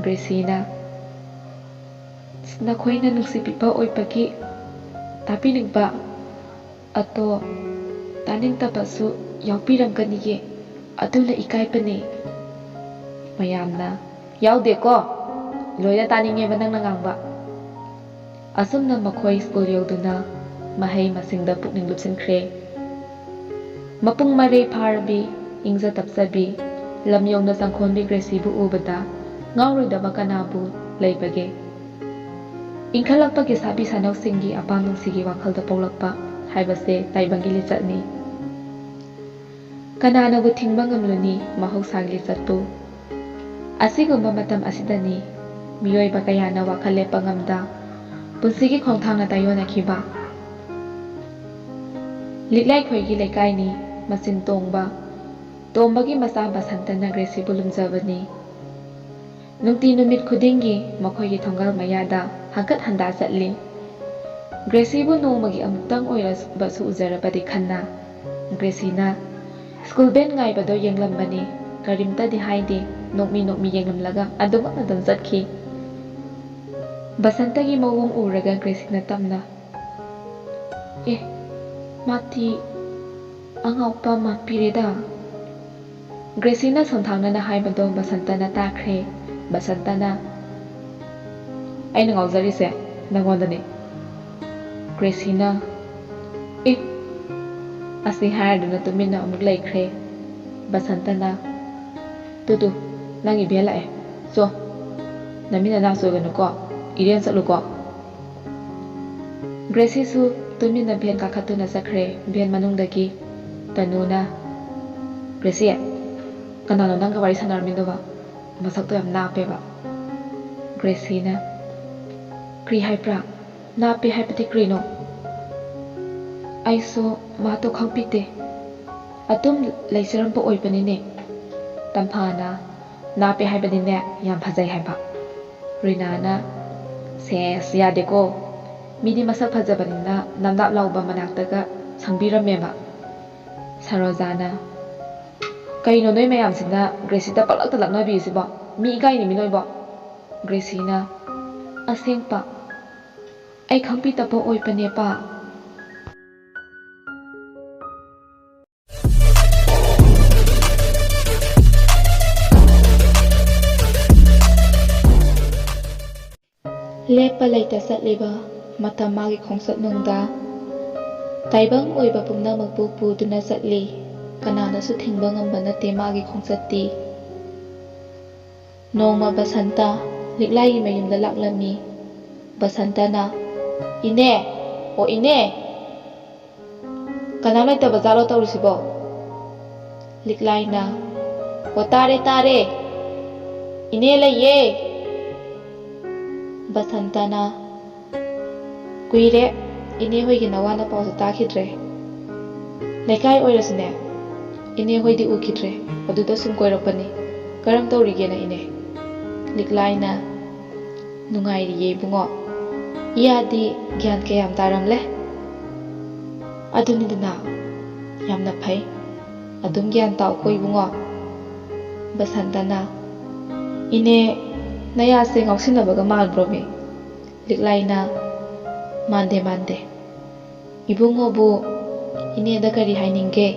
ꯒ꯭ꯔꯦꯁꯤꯅ, "ꯅꯈꯣꯏꯅ ꯅꯨꯡꯁꯤꯕꯤꯕ ꯑꯣꯏꯕꯒꯤ ꯇꯥꯕꯤꯅꯤꯡꯕ, ꯑꯗꯣ ꯇꯥꯅꯤꯡꯗꯕꯁꯨ ꯌꯥꯎꯕꯤꯔꯝꯒꯅꯤꯌꯦ, ꯑꯗꯨꯅ ꯏꯀꯥꯏꯕꯅꯦ꯫" ꯃꯌꯥꯝꯅ, "ꯌꯥꯎꯗꯦꯀꯣ, ꯂꯣꯏꯅ ꯇꯥꯅꯤꯡꯉꯦꯕ ꯅꯪꯅ ꯉꯥꯡꯕ꯫" ꯑꯁꯨꯝꯅ ꯃꯈꯣꯏ ꯁ꯭ꯀꯨꯜ ꯌꯧꯗꯨꯅ ꯃꯍꯩ ꯃꯁꯤꯡꯗ ꯄꯨꯛꯅꯤꯡ ꯂꯨꯞꯁꯤꯟꯈ꯭ꯔꯦ꯫ ꯃꯄꯨꯡ ꯃꯔꯩ ꯐꯥꯔꯕꯤ, ꯏꯪꯖ ꯇꯞꯆꯕꯤ, ꯂꯝ ꯌꯧꯅ ꯆꯪꯈꯣꯟꯕꯤ ꯒ꯭ꯔꯦꯁꯤꯕꯨ ꯎꯕꯗ ꯉꯥꯎꯔꯣꯏꯗꯕ ꯀꯅꯥꯕꯨ ꯂꯩꯕꯒꯦ? ꯏꯟꯈꯠꯂꯛꯄꯒꯤ ꯁꯥꯕꯤ ꯁꯥꯅꯧꯁꯤꯡꯒꯤ ꯑꯄꯥꯝ ꯅꯨꯡꯁꯤꯒꯤ ꯋꯥꯈꯜꯗ ꯄꯣꯛꯂꯛꯄ ꯍꯥꯏꯕꯁꯦ ꯇꯥꯏꯕꯪꯒꯤ ꯂꯤꯆꯠꯅꯤ꯫ ꯀꯅꯥꯅꯕꯨ ꯊꯤꯡꯕ ꯉꯝꯂꯨꯅꯤ ꯃꯍꯧꯁꯥꯒꯤ ꯂꯤꯆꯠꯄꯨ? ꯑꯁꯤꯒꯨꯝꯕ ꯃꯇꯝ ꯑꯁꯤꯗꯅꯤ ꯃꯤꯑꯣꯏꯕ ꯀꯌꯥꯅ ꯋꯥꯈꯜ ꯂꯦꯞꯄ ꯉꯝꯗ ꯄꯨꯟꯁꯤꯒꯤ ꯈꯣꯡꯊꯥꯡꯅ ꯇꯥꯏꯌꯣꯟꯅꯈꯤꯕ꯫ ꯂꯤꯛꯂꯥꯏꯈꯣꯏꯒꯤ ꯂꯩꯀꯥꯏꯅꯤ ꯃꯆꯤꯟ ꯇꯣꯡꯕ꯫ ꯇꯣꯝꯕꯒꯤ ꯃꯆꯥ ꯕꯁꯟꯇꯅ ꯒ꯭ꯔꯦꯁꯤꯕꯨ ꯂꯨꯝꯖꯕꯅꯤ꯫ ꯅꯨꯡꯇꯤ ꯅꯨꯃꯤꯠ ꯈꯨꯗꯤꯡꯒꯤ ꯃꯈꯣꯏꯒꯤ ꯊꯣꯡꯒꯥꯜ ꯃꯌꯥꯗ ꯍꯪꯀꯠ ꯍꯟꯗꯥ ꯆꯠꯂꯤ꯫ ꯒ꯭ꯔꯦꯁꯤꯕꯨ ꯅꯣꯡꯃꯒꯤ ꯑꯃꯨꯛꯇꯪ ꯑꯣꯏꯔꯕꯁꯨ ꯎꯖꯔꯕꯗꯤ ꯈꯟꯅ꯫ ꯒ꯭ꯔꯦꯁꯤꯅ ꯁ꯭ꯀꯨꯜ ꯚꯦꯟ ꯉꯥꯏꯕꯗꯣ ꯌꯦꯡꯂꯝꯕꯅꯤ꯫ ꯀꯔꯤꯝꯇꯗꯤ ꯍꯥꯏꯗꯦ꯫ ꯅꯣꯛꯃꯤ ꯅꯣꯛꯃꯤ ꯌꯦꯡꯂꯝꯂꯒ ꯑꯗꯨꯃꯛ ꯑꯗꯨꯝ ꯆꯠꯈꯤ꯫ ꯕꯁꯟꯇꯒꯤ ꯃꯑꯣꯡ ꯎꯔꯒ ꯒ꯭ꯔꯦꯁꯤꯅ ꯇꯞꯅ, "ꯑꯦ, ꯃꯥꯗꯤ ꯑꯉꯥꯎꯕ ꯃꯥꯟꯕꯤꯔꯦꯗ꯫" ꯒ꯭ꯔꯦꯁꯤꯅ ꯁꯣꯟꯊꯥꯡꯅꯅ ꯍꯥꯏꯕꯗꯣ ꯕꯁꯟꯇꯅ ꯇꯥꯈ꯭ꯔꯦ꯫ ꯕꯁꯟꯇꯅ, "ꯑꯩꯅ ꯉꯥꯎꯖꯔꯤꯁꯦ ꯅꯪꯉꯣꯟꯗꯅꯤ꯫" ꯒ꯭ꯔꯦꯁꯤꯅ, "ꯑꯦ, ꯑꯁꯤ ꯍꯥꯏꯔꯗꯨꯅ ꯇꯨꯃꯤꯟꯅ ꯑꯃꯨꯛ ꯂꯩꯈ꯭ꯔꯦ꯫ ꯕꯁꯟꯇꯅ, "ꯇꯨ ꯇꯨ, ꯅꯪꯒꯤ ꯚꯦꯟ ꯂꯥꯛꯑꯦ꯫ ꯆꯣ, ꯅꯃꯤꯠ ꯅꯅꯥ ꯆꯣꯏꯒꯅꯨꯀꯣ, ꯏꯔꯦꯟ ꯆꯠꯂꯨꯀꯣ"꯫ ꯒ꯭ꯔꯦꯁꯤꯁꯨ ꯇꯨꯃꯤꯟꯅ ꯚꯦꯟ ꯀꯥꯈꯠꯇꯨꯅ ꯆꯠꯈ꯭ꯔꯦ꯫ ꯚꯦꯟ ꯃꯅꯨꯡꯗꯒꯤ ꯇꯅꯨꯅ, "ꯒ꯭ꯔꯦꯁꯤ, ꯀꯅꯥꯅꯣ ꯅꯪꯒ ꯋꯥꯔꯤ ꯁꯥꯟꯅꯔꯝꯃꯤꯗꯨꯕꯣ? ꯃꯁꯛꯇꯣ ꯌꯥꯝ ꯅꯥꯞꯄꯦꯕ"꯫ ꯒ꯭ꯔꯦꯁꯤꯅ, "ꯀ꯭ꯔꯤ ꯍꯥꯏꯕ꯭ꯔꯥ? ꯅꯥꯞꯄꯦ ꯍꯥꯏꯕꯗꯤ ꯀ꯭ꯔꯤꯅꯣ? ꯑꯩꯁꯨ ꯃꯍꯥꯛꯇꯣ ꯈꯪꯕꯤꯗꯦ꯫ ꯑꯗꯨꯝ ꯂꯩꯖꯔꯝꯕ ꯑꯣꯏꯕꯅꯤꯅꯦ"꯫ ꯇꯝꯐꯥꯅ, "ꯅꯥꯞꯄꯦ ꯍꯥꯏꯕꯗꯤꯅꯦ, ꯌꯥꯝ ꯐꯖꯩ ꯍꯥꯏꯕ"꯫ ꯔꯤꯅꯥꯅ, "ꯁꯦꯁ, ꯌꯥꯗꯦꯀꯣ꯫ ꯃꯤꯗꯤ ꯃꯁꯛ ꯐꯖꯕꯅꯤꯅ ꯅꯞ ꯅꯞ ꯂꯥꯎꯕ ꯃꯅꯥꯛꯇꯒ ꯁꯪꯕꯤꯔꯝꯃꯦꯕ"꯫ ꯁꯔꯣꯖꯥꯅ, "ꯀꯩꯅꯣ ꯅꯣꯏ ꯃꯌꯥꯝꯁꯤꯅ ꯒ꯭ꯔꯦꯁꯤꯗ ꯄꯪꯂꯛꯇ ꯂꯛꯅꯕꯤꯔꯤꯁꯤꯕꯣ? ꯃꯤ ꯏꯀꯥꯏꯅꯤ ꯃꯤ ꯅꯣꯏꯕꯣ"꯫ ꯒ꯭ꯔꯦꯁꯤꯅ, "ꯑꯁꯦꯡꯕ, ꯑꯩ ꯈꯪꯕꯤꯗꯕ ꯑꯣꯏꯕꯅꯦꯕ"꯫ ꯂꯦꯞꯄ ꯂꯩꯇ ꯆꯠꯂꯤꯕ ꯃꯇꯝ ꯃꯥꯒꯤ ꯈꯣꯡꯆꯠꯅꯨꯡꯗ ꯇꯥꯏꯕꯪ ꯑꯣꯏꯕ ꯄꯨꯝꯅꯃꯛꯄꯨ ꯄꯨꯗꯨꯅ ꯆꯠꯂꯤ꯫ ꯀꯅꯥꯅꯁꯨ ꯊꯤꯡꯕ ꯉꯝꯕ ꯅꯠꯇꯦ ꯃꯥꯒꯤ ꯈꯣꯡꯆꯠꯇꯤ꯫ ꯅꯣꯡꯃ ꯕꯁꯟꯇ ꯂꯤꯛꯂꯥꯏꯒꯤ ꯃꯌꯨꯝꯗ ꯂꯥꯛꯂꯝꯃꯤ꯫ ꯕꯁꯟꯇꯅ, "ꯏꯅꯦ, ꯑꯣ ꯏꯅꯦ!" "ꯀꯅꯥꯝ ꯂꯩꯇꯕ ꯖꯥꯠꯂꯣ ꯇꯧꯔꯤꯁꯤꯕꯣ?" ꯂꯤꯛꯂꯥꯏꯅ, "ꯑꯣ, ꯇꯥꯔꯦ, ꯇꯥꯔꯦ꯫ ꯏꯅꯦ ꯂꯩꯌꯦ"꯫ ꯕꯁꯟꯇꯅ, "ꯀꯨꯏꯔꯦ ꯏꯅꯦ ꯍꯣꯏꯒꯤ ꯅꯋꯥ ꯅꯄꯥꯎꯁꯨ ꯇꯥꯈꯤꯗ꯭ꯔꯦ꯫ ꯂꯩꯀꯥꯏ ꯑꯣꯏꯔꯁꯨꯅꯦ, ꯏꯅꯦ ꯍꯣꯏꯗꯤ ꯎꯈꯤꯗ꯭ꯔꯦ꯫ ꯑꯗꯨꯗ ꯁꯨꯝ ꯀꯣꯏꯔꯛꯄꯅꯤ꯫ ꯀꯔꯝ ꯇꯧꯔꯤꯒꯦꯅ ꯏꯅꯦ?" ꯂꯤꯛꯂꯥꯏꯅ, "ꯅꯨꯡꯉꯥꯏꯔꯤꯌꯦ ꯏꯕꯨꯡꯉꯣ꯫ ꯏꯌꯥꯗꯤ ꯒ꯭ꯌꯥꯟ ꯀꯌꯥꯝ ꯇꯥꯔꯝꯂꯦ?" "ꯑꯗꯨꯅꯤꯗꯅ, ꯌꯥꯝꯅ ꯐꯩ꯫ ꯑꯗꯨꯝ ꯒ꯭ꯌꯥꯟ ꯇꯥꯎꯀꯣ ꯏꯕꯨꯡꯉꯣ"꯫ ꯕꯁꯟꯇꯅ, "ꯏꯅꯦ, ꯅꯌꯥꯁꯦ ꯉꯥꯎꯁꯤꯟꯅꯕꯒ ꯃꯥꯟꯕ꯭ꯔꯣꯃꯤ?" ꯂꯤꯛꯂꯥꯏꯅ, "ꯃꯥꯟꯗꯦ, ꯃꯥꯟꯗꯦ꯫ ꯏꯕꯨꯡꯉꯣꯕꯨ ꯏꯅꯦꯗ ꯀꯔꯤ ꯍꯥꯏꯅꯤꯡꯒꯦ?"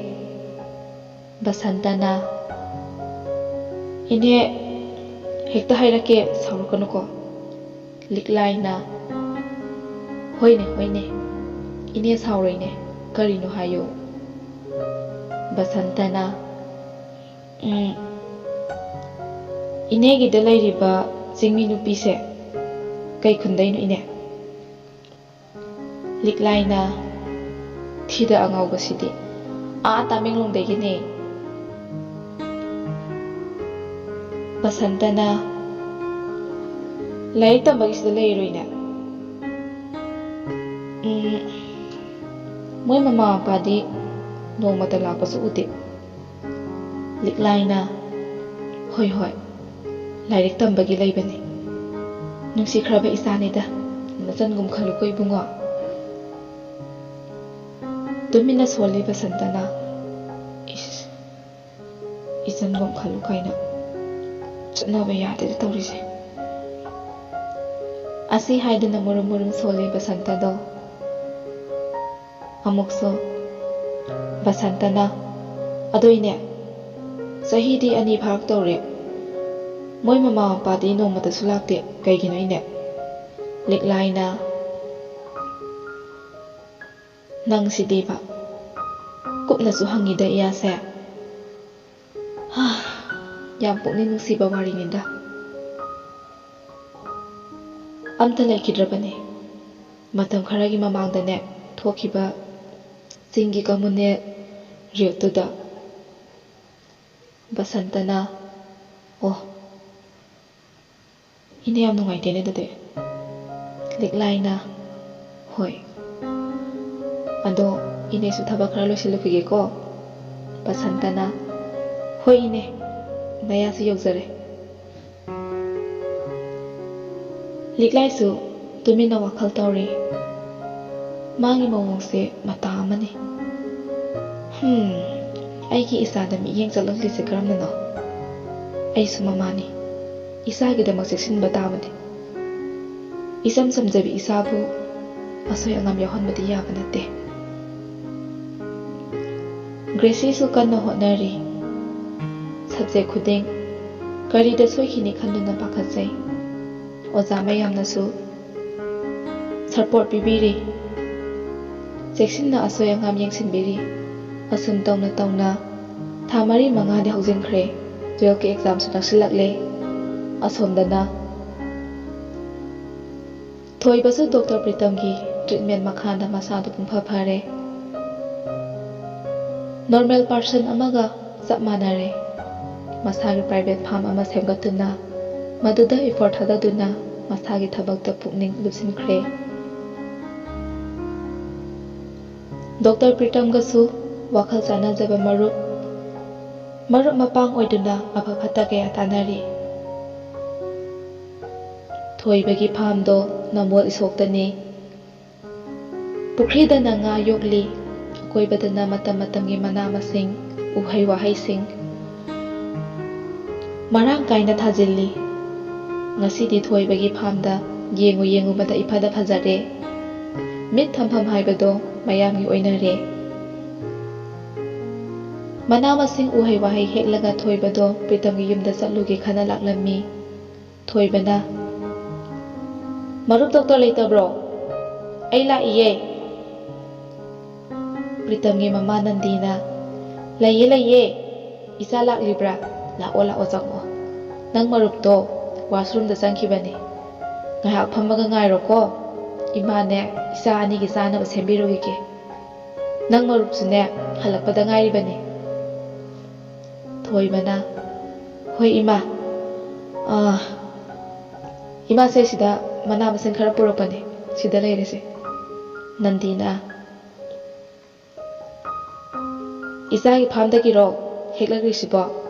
ꯕꯁꯟꯇꯅ, "ꯏꯅꯦ, ꯍꯦꯛꯇ ꯍꯥꯏꯔꯛꯀꯦ, ꯁꯥꯎꯔꯛꯀꯅꯨꯀꯣ"꯫ ꯂꯤꯛꯂꯥꯏꯅ, "ꯍꯣꯏꯅꯦ, ꯍꯣꯏꯅꯦ, ꯏꯅꯦ ꯁꯥꯎꯔꯣꯏꯅꯦ, ꯀꯔꯤꯅꯣ ꯍꯥꯏꯌꯨ"꯫ ꯕꯁꯟꯇꯅ, "ꯎꯝ, ꯏꯅꯦꯒꯤꯗ ꯂꯩꯔꯤꯕ ꯆꯤꯡꯃꯤ ꯅꯨꯄꯤꯁꯦ ꯀꯩ ꯈꯨꯟꯗꯩꯅꯣ, ꯏꯅꯦ?" ꯂꯤꯛꯂꯥꯏꯅ, "ꯊꯤꯗ ꯑꯉꯥꯎꯕꯁꯤꯗꯤ, ꯑꯥ ꯇꯥꯃꯦꯡꯂꯣꯡꯗꯒꯤꯅꯦ꯫" ꯕꯁꯟꯇꯅ, "ꯂꯥꯏꯔꯤꯛ ꯇꯝꯕꯒꯤꯁꯤꯗ ꯂꯩꯔꯣꯏꯅꯦ?" "ꯎꯝ, ꯃꯣꯏ ꯃꯃꯥ ꯃꯄꯥꯗꯤ ꯅꯣꯡꯃꯇ ꯂꯥꯛꯄꯁꯨ ꯎꯗꯦ꯫" ꯂꯤꯛꯂꯥꯏꯅ, "ꯍꯣꯏ, ꯍꯣꯏ, ꯂꯥꯏꯔꯤꯛ ꯇꯝꯕꯒꯤ ꯂꯩꯕꯅꯤ꯫ ꯅꯨꯡꯁꯤꯈ꯭ꯔꯕ ꯏꯆꯥꯅꯤꯗ, ꯅꯆꯟꯒꯨꯝ ꯈꯜꯂꯨꯀꯣ ꯏꯕꯨꯡꯉꯣ꯫" ꯇꯨꯃꯤꯟꯅ ꯁꯣꯜꯂꯤ ꯕꯁꯟꯇꯅ꯫ "ꯏꯁ, ꯏꯆꯟꯒꯨꯝ ꯈꯜꯂꯨ ꯀꯥꯏꯅ꯫ ꯆꯠꯅꯕ ꯌꯥꯗꯦꯗ ꯇꯧꯔꯤꯁꯦ꯫" ꯑꯁꯤ ꯍꯥꯏꯗꯨꯅ ꯃꯨꯔꯨꯝ ꯃꯨꯔꯨꯝ ꯁꯣꯜꯂꯤ ꯕꯁꯟꯇꯗꯣ꯫ ꯑꯃꯨꯛꯁꯨ ꯕꯁꯟꯇꯅ, "ꯑꯗꯨꯏꯅꯦ, ꯆꯍꯤꯗꯤ ꯑꯅꯤ ꯐꯥꯔꯛꯇꯧꯔꯦ꯫ ꯃꯣꯏ ꯃꯃꯥ ꯃꯄꯥꯗꯤ ꯅꯣꯡꯃꯇꯁꯨ ꯂꯥꯛꯇꯦ꯫ ꯀꯩꯒꯤꯅꯣ, ꯏꯅꯦ?" ꯂꯤꯛꯂꯥꯏꯅ, "ꯅꯪꯁꯤꯗꯤꯕ, ꯀꯨꯞꯅꯁꯨ ꯍꯪꯉꯤꯗ ꯏꯌꯥꯁꯦ꯫ ꯍꯥ, ꯌꯥꯝ ꯄꯨꯛꯅꯤꯡ ꯅꯨꯡꯁꯤꯕ ꯋꯥꯔꯤꯅꯤꯗ꯫ ꯑꯝꯇ ꯂꯩꯈꯤꯗ꯭ꯔꯕꯅꯤ꯫ ꯃꯇꯝ ꯈꯔꯒꯤ ꯃꯃꯥꯡꯗꯅꯦ ꯊꯣꯛꯈꯤꯕ ꯆꯤꯡꯒꯤ ꯀꯃꯨꯅꯦꯜ ꯔꯦꯞꯇꯨꯗ꯫" ꯕꯁꯟꯇꯅ, "ꯑꯣ, ꯏꯅꯦ, ꯌꯥꯝ ꯅꯨꯡꯉꯥꯏꯇꯦꯅꯦ ꯑꯗꯨꯗꯤ꯫" ꯂꯤꯛꯂꯥꯏꯅ, "ꯍꯣꯏ꯫ ꯑꯗꯣ ꯏꯅꯦꯁꯨ ꯊꯕꯛ ꯈꯔ ꯂꯣꯏꯁꯤꯜꯂꯨꯈꯤꯒꯦꯀꯣ꯫" ꯕꯁꯟꯇꯅ, "ꯍꯣꯏ ꯏꯅꯦ, ꯅꯌꯥꯁꯨ ꯌꯧꯖꯔꯦ꯫" ꯂꯤꯛꯂꯥꯏꯁꯨ ꯇꯨꯃꯤꯟꯅ ꯋꯥꯈꯜ ꯇꯧꯔꯤ꯫ ꯃꯥꯒꯤ ꯃꯑꯣꯡꯁꯦ ꯃꯇꯥ ꯑꯃꯅꯤ꯫ "ꯍꯝ, ꯑꯩꯒꯤ ꯏꯆꯥꯗ ꯃꯤꯠꯌꯦꯡ ꯆꯠꯂꯛꯂꯤꯁꯦ ꯀꯔꯝꯅꯅꯣ? ꯑꯩꯁꯨ ꯃꯃꯥꯅꯤ, ꯏꯆꯥꯒꯤꯗꯃꯛ ꯆꯦꯛꯁꯤꯟꯕ ꯇꯥꯕꯅꯤ꯫ ꯏꯆꯝ ꯆꯝꯖꯕꯤ ꯏꯆꯥꯕꯨ ꯑꯁꯣꯏ ꯑꯉꯥꯝ ꯌꯥꯎꯍꯟꯕꯗꯤ ꯌꯥꯕ ꯅꯠꯇꯦ꯫" ꯒ꯭ꯔꯦꯁꯤꯁꯨ ꯀꯟꯅ ꯍꯣꯠꯅꯔꯤ꯫ ꯁꯕꯖꯦꯛ ꯈꯨꯗꯤꯡ ꯀꯔꯤꯗ ꯁꯣꯏꯈꯤꯅꯤ ꯈꯟꯗꯨꯅ ꯄꯥꯈꯠꯆꯩ꯫ ꯑꯣꯖꯥ ꯃꯌꯥꯝꯅꯁꯨ ꯁꯄꯣꯔꯠ ꯄꯤꯕꯤꯔꯤ꯫ ꯆꯦꯛꯁꯤꯟꯅ ꯑꯁꯣꯏ ꯑꯉꯥꯝ ꯌꯦꯡꯁꯤꯟꯕꯤꯔꯤ꯫ ꯑꯁꯨꯝ ꯇꯧꯅ ꯇꯧꯅ ꯊꯥ ꯃꯔꯤ ꯃꯉꯥꯗꯤ ꯍꯧꯖꯤꯟꯈ꯭ꯔꯦ꯫ ꯇꯨꯌꯦꯜꯐꯀꯤ ꯑꯦꯛꯖꯥꯝꯁꯨ ꯅꯛꯁꯤꯜꯂꯛꯂꯦ꯫ ꯑꯁꯣꯝꯗꯅ ꯊꯣꯏꯕꯁꯨ ꯗꯣꯛꯇꯔ ꯄ꯭ꯔꯤꯇꯝꯒꯤ ꯇ꯭ꯔꯤꯠꯃꯦꯟ ꯃꯈꯥꯗ ꯃꯁꯥꯗꯨ ꯄꯨꯡꯐ ꯐꯔꯦ꯫ ꯅꯣꯔꯃꯦꯜ ꯄꯥꯔꯁꯟ ꯑꯃꯒ ꯆꯞ ꯃꯥꯟꯅꯔꯦ꯫ ꯃꯁꯥꯒꯤ ꯄ꯭ꯔꯥꯏꯚꯦꯠ ꯐꯥꯔꯝ ꯑꯃ ꯁꯦꯝꯒꯠꯇꯨꯅ ꯃꯗꯨꯗ ꯏꯐꯣꯔꯠ ꯊꯥꯗꯗꯨꯅ ꯃꯁꯥꯒꯤ ꯊꯕꯛꯇ ꯄꯨꯛꯅꯤꯡ ꯂꯨꯞꯁꯤꯟꯈ꯭ꯔꯦ꯫ ꯗꯣꯛꯇꯔ ꯄ꯭ꯔꯤꯇꯝꯒꯁꯨ ꯋꯥꯈꯜ ꯆꯥꯟꯅꯖꯕ ꯃꯔꯨꯞ, ꯃꯔꯨꯞ ꯃꯄꯥꯡ ꯑꯣꯏꯗꯨꯅ ꯑꯐ ꯐꯠꯇ ꯀꯌꯥ ꯇꯥꯟꯅꯔꯤ꯫ ꯊꯣꯏꯕꯒꯤ ꯐꯥꯝꯗꯣ ꯅꯝꯕꯣꯜ ꯏꯁꯣꯛꯇꯅꯤ꯫ ꯄꯨꯈ꯭ꯔꯤꯗꯅ ꯉꯥ ꯌꯣꯛꯂꯤ, ꯑꯀꯣꯏꯕꯗꯅ ꯃꯇꯝ ꯃꯇꯝꯒꯤ ꯃꯅꯥ ꯃꯁꯤꯡ, ꯎꯍꯩ ꯋꯥꯍꯩꯁꯤꯡ ꯃꯔꯥꯡ ꯀꯥꯏꯅ ꯊꯥꯖꯤꯜꯂꯤ꯫ ꯉꯁꯤꯗꯤ ꯊꯣꯏꯕꯒꯤ ꯐꯥꯝꯗ ꯌꯦꯡꯉꯨ ꯌꯦꯡꯉꯨꯕꯗ ꯏꯐꯗ ꯐꯖꯔꯦ꯫ ꯃꯤꯠ ꯊꯝꯐꯝ ꯍꯥꯏꯕꯗꯣ ꯃꯌꯥꯝꯒꯤ ꯑꯣꯏꯅꯔꯦ꯫ ꯃꯅꯥ ꯃꯁꯤꯡ ꯎꯍꯩ ꯋꯥꯍꯩ ꯍꯦꯛꯂꯒ ꯊꯣꯏꯕꯗꯣ ꯄ꯭ꯔꯤꯇꯝꯒꯤ ꯌꯨꯝꯗ ꯆꯠꯂꯨꯒꯦ ꯈꯟꯅ ꯂꯥꯛꯂꯝꯃꯤ꯫ ꯊꯣꯏꯕꯅ, "ꯃꯔꯨꯞ ꯗꯣꯛꯇꯔ ꯂꯩꯇꯕ꯭ꯔꯣ?" "ꯑꯩ ꯂꯥꯛꯏꯌꯦ꯫" ꯄ꯭ꯔꯤꯇꯝꯒꯤ ꯃꯃꯥ ꯅꯟꯗꯤꯅ, "ꯂꯩꯌꯦ, ꯂꯩꯌꯦ꯫ ꯏꯆꯥ ꯂꯥꯛꯂꯤꯕ꯭ꯔꯥ? ꯂꯥꯛꯑꯣ, ꯂꯥꯛꯑꯣ, ꯆꯪꯉꯛꯑꯣ꯫ ꯅꯪ ꯃꯔꯨꯞꯇꯣ ꯋꯥꯁꯔꯨꯝꯗ ꯆꯪꯈꯤꯕꯅꯤ꯫ ꯉꯥꯏꯍꯥꯛ ꯐꯝꯃꯒ ꯉꯥꯏꯔꯣꯀꯣ꯫ ꯏꯃꯥꯅꯦ, ꯏꯆꯥ ꯑꯅꯤꯒꯤ ꯆꯥꯅꯕ ꯁꯦꯝꯕꯤꯔꯨꯈꯤꯒꯦ꯫ ꯅꯪ ꯃꯔꯨꯞꯁꯨꯅꯦ, ꯍꯜꯂꯛꯄꯗ ꯉꯥꯏꯔꯤꯕꯅꯤ꯫" ꯊꯣꯏꯕꯅ, "ꯍꯣꯏ ꯏꯃꯥ, ꯑꯥ, ꯏꯃꯥꯁꯦ ꯁꯤꯗ ꯃꯅꯥ ꯃꯁꯤꯡ ꯈꯔ ꯄꯨꯔꯛꯄꯅꯦ, ꯁꯤꯗ ꯂꯩꯔꯦꯁꯦ꯫" ꯅꯟꯗꯤꯅ, "ꯏꯆꯥꯒꯤ ꯐꯥꯝꯗꯒꯤꯔꯣ ꯍꯦꯛꯂꯛꯂꯤꯁꯤꯕꯣ?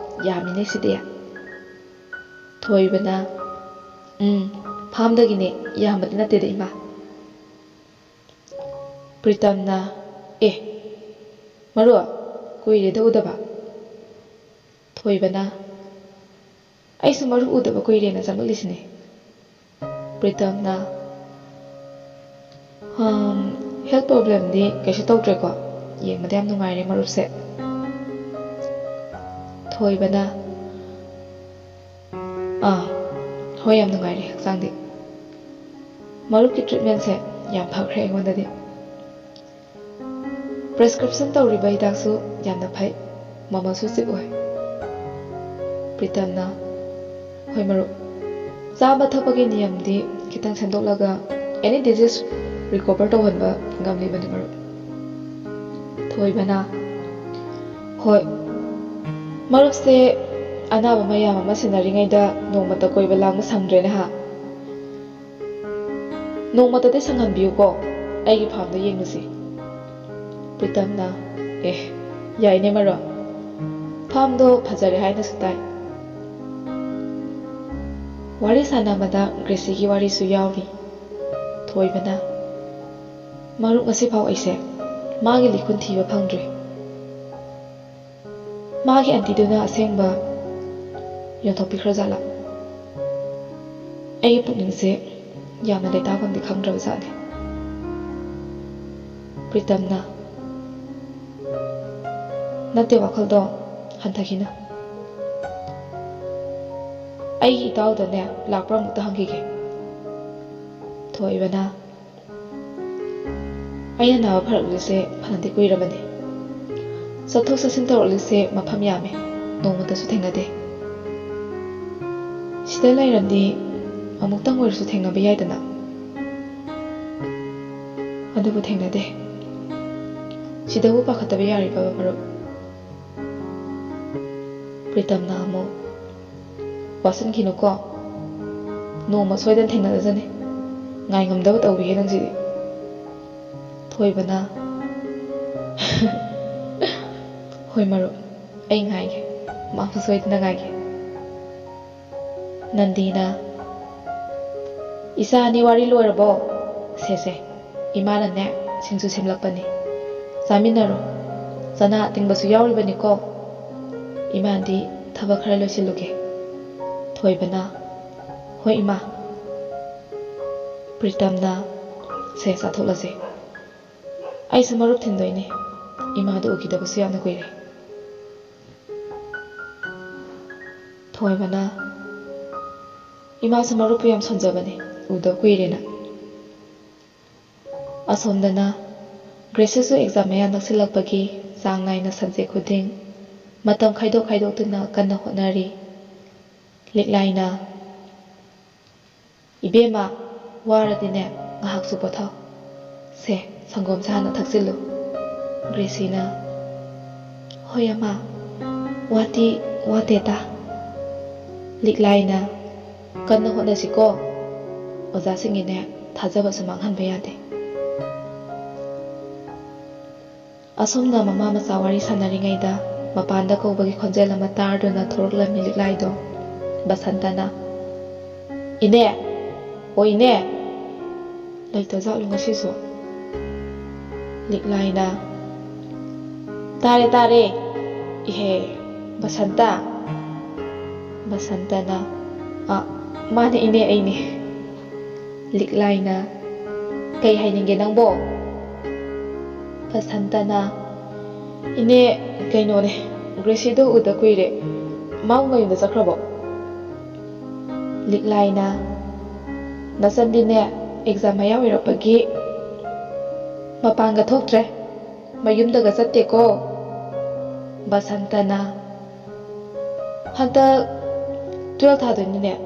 ꯌꯥꯝꯃꯤꯅꯦ ꯁꯤꯗꯤ꯫" ꯊꯣꯏꯕꯅ, "ꯎꯝ, ꯐꯥꯝꯗꯒꯤꯅꯦ, ꯌꯥꯝꯕꯗꯤ ꯅꯠꯇꯦꯗ ꯏꯃꯥ꯫" ꯄ꯭ꯔꯤꯇꯝꯅ, "ꯑꯦ, ꯃꯔꯨꯞ, ꯀꯨꯏꯔꯦꯗ ꯎꯗꯕ꯫" ꯊꯣꯏꯕꯅ, "ꯑꯩꯁꯨ ꯃꯔꯨꯞ ꯎꯗꯕ ꯀꯨꯏꯔꯦꯅ ꯆꯪꯂꯛꯂꯤꯁꯤꯅꯦ꯫" ꯄ꯭ꯔꯤꯇꯝꯅ, "ꯍꯝ, ꯍꯦꯜꯊ ꯄ꯭ꯔꯣꯕ꯭ꯂꯦꯝꯗꯤ ꯀꯩꯁꯨ ꯇꯧꯗ꯭ꯔꯦꯀꯣ? ꯌꯦꯡꯕꯗ ꯌꯥꯝ ꯅꯨꯡꯉꯥꯏꯔꯦ ꯃꯔꯨꯞꯁꯦ꯫" ꯊꯣꯏꯕꯅ, "ꯑꯥ, ꯍꯣꯏ, ꯌꯥꯝ ꯅꯨꯡꯉꯥꯏꯔꯦ ꯍꯛꯆꯥꯡꯗꯤ꯫ ꯃꯔꯨꯞꯀꯤ ꯇ꯭ꯔꯤꯠꯃꯦꯟꯁꯦ ꯌꯥꯝ ꯐꯈ꯭ꯔꯦ ꯑꯩꯉꯣꯟꯗꯗꯤ꯫" ꯄ꯭ꯔꯦꯁꯀ꯭ꯔꯤꯞꯁꯟ ꯇꯧꯔꯤꯕ ꯍꯤꯗꯥꯛꯁꯨ ꯌꯥꯝꯅ ꯐꯩ, ꯃꯃꯜꯁꯨ ꯆꯤꯞ ꯑꯣꯏ꯫ ꯄ꯭ꯔꯤꯇꯝꯅ, "ꯍꯣꯏ ꯃꯔꯨꯞ, ꯆꯥꯕ ꯊꯛꯄꯒꯤ ꯅꯤꯌꯝꯗꯤ ꯈꯤꯇꯪ ꯁꯦꯝꯗꯣꯛꯂꯒ ꯑꯦꯅꯤ ꯗꯤꯖꯤꯁ ꯔꯤꯀꯣꯚꯔ ꯇꯧꯍꯟꯕ ꯉꯝꯂꯤꯕꯅꯤ ꯃꯔꯨꯞ꯫" ꯊꯣꯏꯕꯅ, "ꯍꯣꯏ, ꯃꯔꯨꯞꯁꯦ ꯑꯅꯥꯕ ꯃꯌꯥꯝ ꯑꯃ ꯁꯦꯟꯅꯔꯤꯉꯩꯗ ꯅꯣꯡꯃꯇ ꯀꯣꯏꯕ ꯂꯥꯡꯕ ꯁꯪꯗ꯭ꯔꯦꯅꯦ ꯍꯥ? ꯅꯣꯡꯃꯇꯗꯤ ꯁꯪꯍꯟꯕꯤꯌꯨꯀꯣ, ꯑꯩꯒꯤ ꯐꯥꯝꯗ ꯌꯦꯡꯂꯨꯁꯤ꯫" ꯄ꯭ꯔꯤꯇꯝꯅ, "ꯑꯦ, ꯌꯥꯏꯅꯦ ꯃꯔꯨꯞ, ꯐꯥꯝꯗꯣ ꯐꯖꯔꯦ ꯍꯥꯏꯅꯁꯨ ꯇꯥꯏ꯫" ꯋꯥꯔꯤ ꯁꯥꯟꯅꯕꯗ ꯒ꯭ꯔꯦꯁꯤꯒꯤ ꯋꯥꯔꯤꯁꯨ ꯌꯥꯎꯔꯤ꯫ ꯊꯣꯏꯕꯅ, "ꯃꯔꯨꯞ, ꯉꯁꯤꯐꯥꯎ ꯑꯩꯁꯦ ꯃꯥꯒꯤ ꯂꯤꯈꯨꯟ ꯊꯤꯕ ꯐꯪꯗ꯭ꯔꯤ꯫ ꯃꯥꯒꯤ ꯑꯟꯇꯤꯗꯨꯅ ꯑꯁꯦꯡꯕ ꯌꯣꯟꯊꯣꯛꯄꯤꯈ꯭ꯔꯖꯥꯠꯂꯥ? ꯑꯩꯒꯤ ꯄꯨꯛꯅꯤꯡꯁꯦ ꯌꯥꯝꯅ ꯂꯩꯇꯥꯐꯝꯗꯤ ꯈꯪꯗ꯭ꯔꯕ ꯖꯥꯠꯅꯤ꯫" ꯄ꯭ꯔꯤꯇꯝꯅ, "ꯅꯠꯇꯦ, ꯋꯥꯈꯜꯗꯣ ꯍꯟꯊꯈꯤꯅꯨ꯫ ꯑꯩꯒꯤ ꯏꯇꯥꯎꯗꯅꯦ ꯂꯥꯛꯄ꯭ꯔꯥ ꯑꯃꯨꯛꯇ ꯍꯪꯈꯤꯒꯦ꯫" ꯊꯣꯏꯕꯅ, "ꯑꯩꯅ ꯅꯥꯕ ꯐꯔꯛꯂꯤꯁꯦ ꯐꯅꯗꯤ ꯀꯨꯏꯔꯕꯅꯤ꯫ ꯆꯠꯊꯣꯛ ꯆꯠꯁꯤꯟ ꯇꯧꯔꯛꯂꯤꯁꯦ ꯃꯐꯝ ꯌꯥꯝꯃꯤ, ꯅꯣꯡꯃꯇꯁꯨ ꯊꯦꯡꯅꯗꯦ꯫ ꯁꯤꯗ ꯂꯩꯔꯗꯤ ꯑꯃꯨꯛꯇꯪ ꯑꯣꯏꯔꯁꯨ ꯊꯦꯡꯅꯕ ꯌꯥꯏꯗꯅ꯫ ꯑꯗꯨꯕꯨ ꯊꯦꯡꯅꯗꯦ꯫ ꯁꯤꯗꯕꯨ ꯄꯥꯈꯠꯇꯕ ꯌꯥꯔꯤꯕꯕ ꯃꯔꯨꯞ?" ꯄ꯭ꯔꯤꯇꯝꯅ ꯑꯃꯨꯛ, "ꯋꯥꯁꯤꯟꯈꯤꯅꯨꯀꯣ, ꯅꯣꯡꯃ ꯁꯣꯏꯗꯅ ꯊꯦꯡꯅꯔꯖꯅꯤ꯫ ꯉꯥꯏꯉꯝꯗꯕ ꯇꯧꯕꯤꯍꯦ ꯅꯪꯁꯤꯗꯤ꯫" ꯊꯣꯏꯕꯅ, "ꯍꯣꯏ ꯃꯔꯨꯞ, ꯑꯩ ꯉꯥꯏꯒꯦ, ꯃꯥꯕꯨ ꯁꯣꯏꯗꯅ ꯉꯥꯏꯒꯦ꯫" ꯅꯟꯗꯤꯅ, "ꯏꯆꯥ ꯑꯅꯤ ꯋꯥꯔꯤ ꯂꯣꯏꯔꯕꯣ? ꯁꯦ ꯁꯦ, ꯏꯃꯥꯅꯅꯦ ꯁꯤꯡꯖꯨ ꯁꯦꯝꯂꯛꯄꯅꯤ, ꯆꯥꯃꯤꯟꯅꯔꯣ꯫ ꯆꯅꯥ ꯑꯇꯤꯡꯕꯁꯨ ꯌꯥꯎꯔꯤꯕꯅꯤꯀꯣ꯫ ꯏꯃꯥꯗꯤ ꯊꯕꯛ ꯈꯔ ꯂꯣꯏꯁꯤꯜꯂꯨꯒꯦ꯫" ꯊꯣꯏꯕꯅ, "ꯍꯣꯏ ꯏꯃꯥ꯫" ꯄ꯭ꯔꯤꯇꯝꯅ, "ꯁꯦ, ꯆꯥꯊꯣꯛꯂꯁꯦ꯫ ꯑꯩꯁꯨ ꯃꯔꯨꯞ ꯊꯤꯟꯗꯣꯏꯅꯦ꯫ ꯏꯃꯥꯗꯨ ꯎꯈꯤꯗꯕꯁꯨ ꯌꯥꯝꯅ ꯀꯨꯏꯔꯦ꯫" ꯊꯣꯏꯕꯅ, "ꯏꯃꯥꯁꯨ ꯃꯔꯨꯞꯄꯨ ꯌꯥꯝ ꯁꯣꯟꯖꯕꯅꯤ, ꯎꯗꯕ ꯀꯨꯏꯔꯦꯅ꯫" ꯑꯁꯣꯝꯗꯅ ꯒ꯭ꯔꯦꯁꯤꯁꯁꯨ ꯑꯦꯛꯖꯥꯝ ꯃꯌꯥ ꯅꯛꯁꯤꯜꯂꯛꯄꯒꯤ ꯆꯥꯡ ꯅꯥꯏꯅ ꯁꯟꯗꯦ ꯈꯨꯗꯤꯡ ꯃꯇꯝ ꯈꯥꯏꯗꯣꯛ ꯈꯥꯏꯗꯣꯛꯇꯨꯅ ꯀꯟꯅ ꯍꯣꯠꯅꯔꯤ꯫ ꯂꯤꯛꯂꯥꯏꯅ, "ꯏꯕꯦꯝꯃ, ꯋꯥꯔꯗꯤꯅꯦ ꯉꯥꯏꯍꯥꯛꯁꯨ ꯄꯣꯊꯥꯎ꯫ ꯁꯦ, ꯁꯪꯒꯣꯝꯁꯦ ꯍꯥꯟꯅ ꯊꯛꯆꯤꯜꯂꯨ꯫" ꯒ꯭ꯔꯦꯁꯤꯅ, "ꯍꯣꯏ ꯑꯃ, ꯋꯥꯗꯤ ꯋꯥꯗꯦꯗ꯫" ꯂꯤꯛꯂꯥꯏꯅ, "ꯀꯟꯅ ꯍꯣꯠꯅꯁꯤꯀꯣ꯫ ꯑꯣꯖꯥꯁꯤꯡꯒꯤꯅꯦ ꯊꯥꯖꯕꯁꯨ ꯃꯥꯡꯍꯟꯕ ꯌꯥꯗꯦ꯫" ꯑꯁꯣꯝꯅ ꯃꯃꯥ ꯃꯆꯥ ꯋꯥꯔꯤ ꯁꯥꯟꯅꯔꯤꯉꯩꯗ ꯃꯄꯥꯟꯗ ꯀꯧꯕꯒꯤ ꯈꯣꯟꯖꯦꯜ ꯑꯃ ꯇꯥꯔꯗꯨꯅ ꯊꯣꯔꯛꯂꯝꯃꯤ ꯂꯤꯛꯂꯥꯏꯗꯣ꯫ ꯕꯁꯟꯇꯅ, "ꯏꯅꯦ! ꯑꯣ ꯏꯅꯦ! ꯂꯩꯇꯖꯥꯠꯂꯣ ꯉꯁꯤꯁꯨ?" ꯂꯤꯛꯂꯥꯏꯅ, "ꯇꯥꯔꯦ, ꯇꯥꯔꯦ꯫ ꯏꯍꯦ, ꯕꯁꯟꯇ?" ꯕꯁꯟꯇꯅ, "ꯑ, ꯃꯥꯅꯦ ꯏꯅꯦ, ꯑꯩꯅꯦ꯫" ꯂꯤꯛꯂꯥꯏꯅ, "ꯀꯩ ꯍꯥꯏꯅꯤꯡꯒꯦ ꯅꯪꯕꯣ?" ꯕꯁꯟꯇꯅ, "ꯏꯅꯦ, ꯀꯩꯅꯣꯅꯦ, ꯒ꯭ꯔꯦꯁꯤꯗꯣ ꯎꯗ ꯀꯨꯏꯔꯦ꯫ ꯃꯥꯕꯨ ꯃꯌꯨꯝꯗ ꯆꯠꯈ꯭ꯔꯕꯣ?" ꯂꯤꯛꯂꯥꯏꯅ, "ꯅꯆꯟꯗꯤꯅꯦ, ꯑꯦꯛꯖꯥꯝ ꯃꯌꯥ ꯑꯣꯏꯔꯛꯄꯒꯤ ꯃꯄꯥꯟꯒ ꯊꯣꯛꯇ꯭ꯔꯦ, ꯃꯌꯨꯝꯗꯒ ꯆꯠꯇꯦꯀꯣ꯫" ꯕꯁꯟꯇꯅ, "ꯍꯟꯗꯛ ꯇꯨꯋꯦꯜꯐ ꯊꯥꯗꯣꯏꯅꯤꯅꯦ꯫"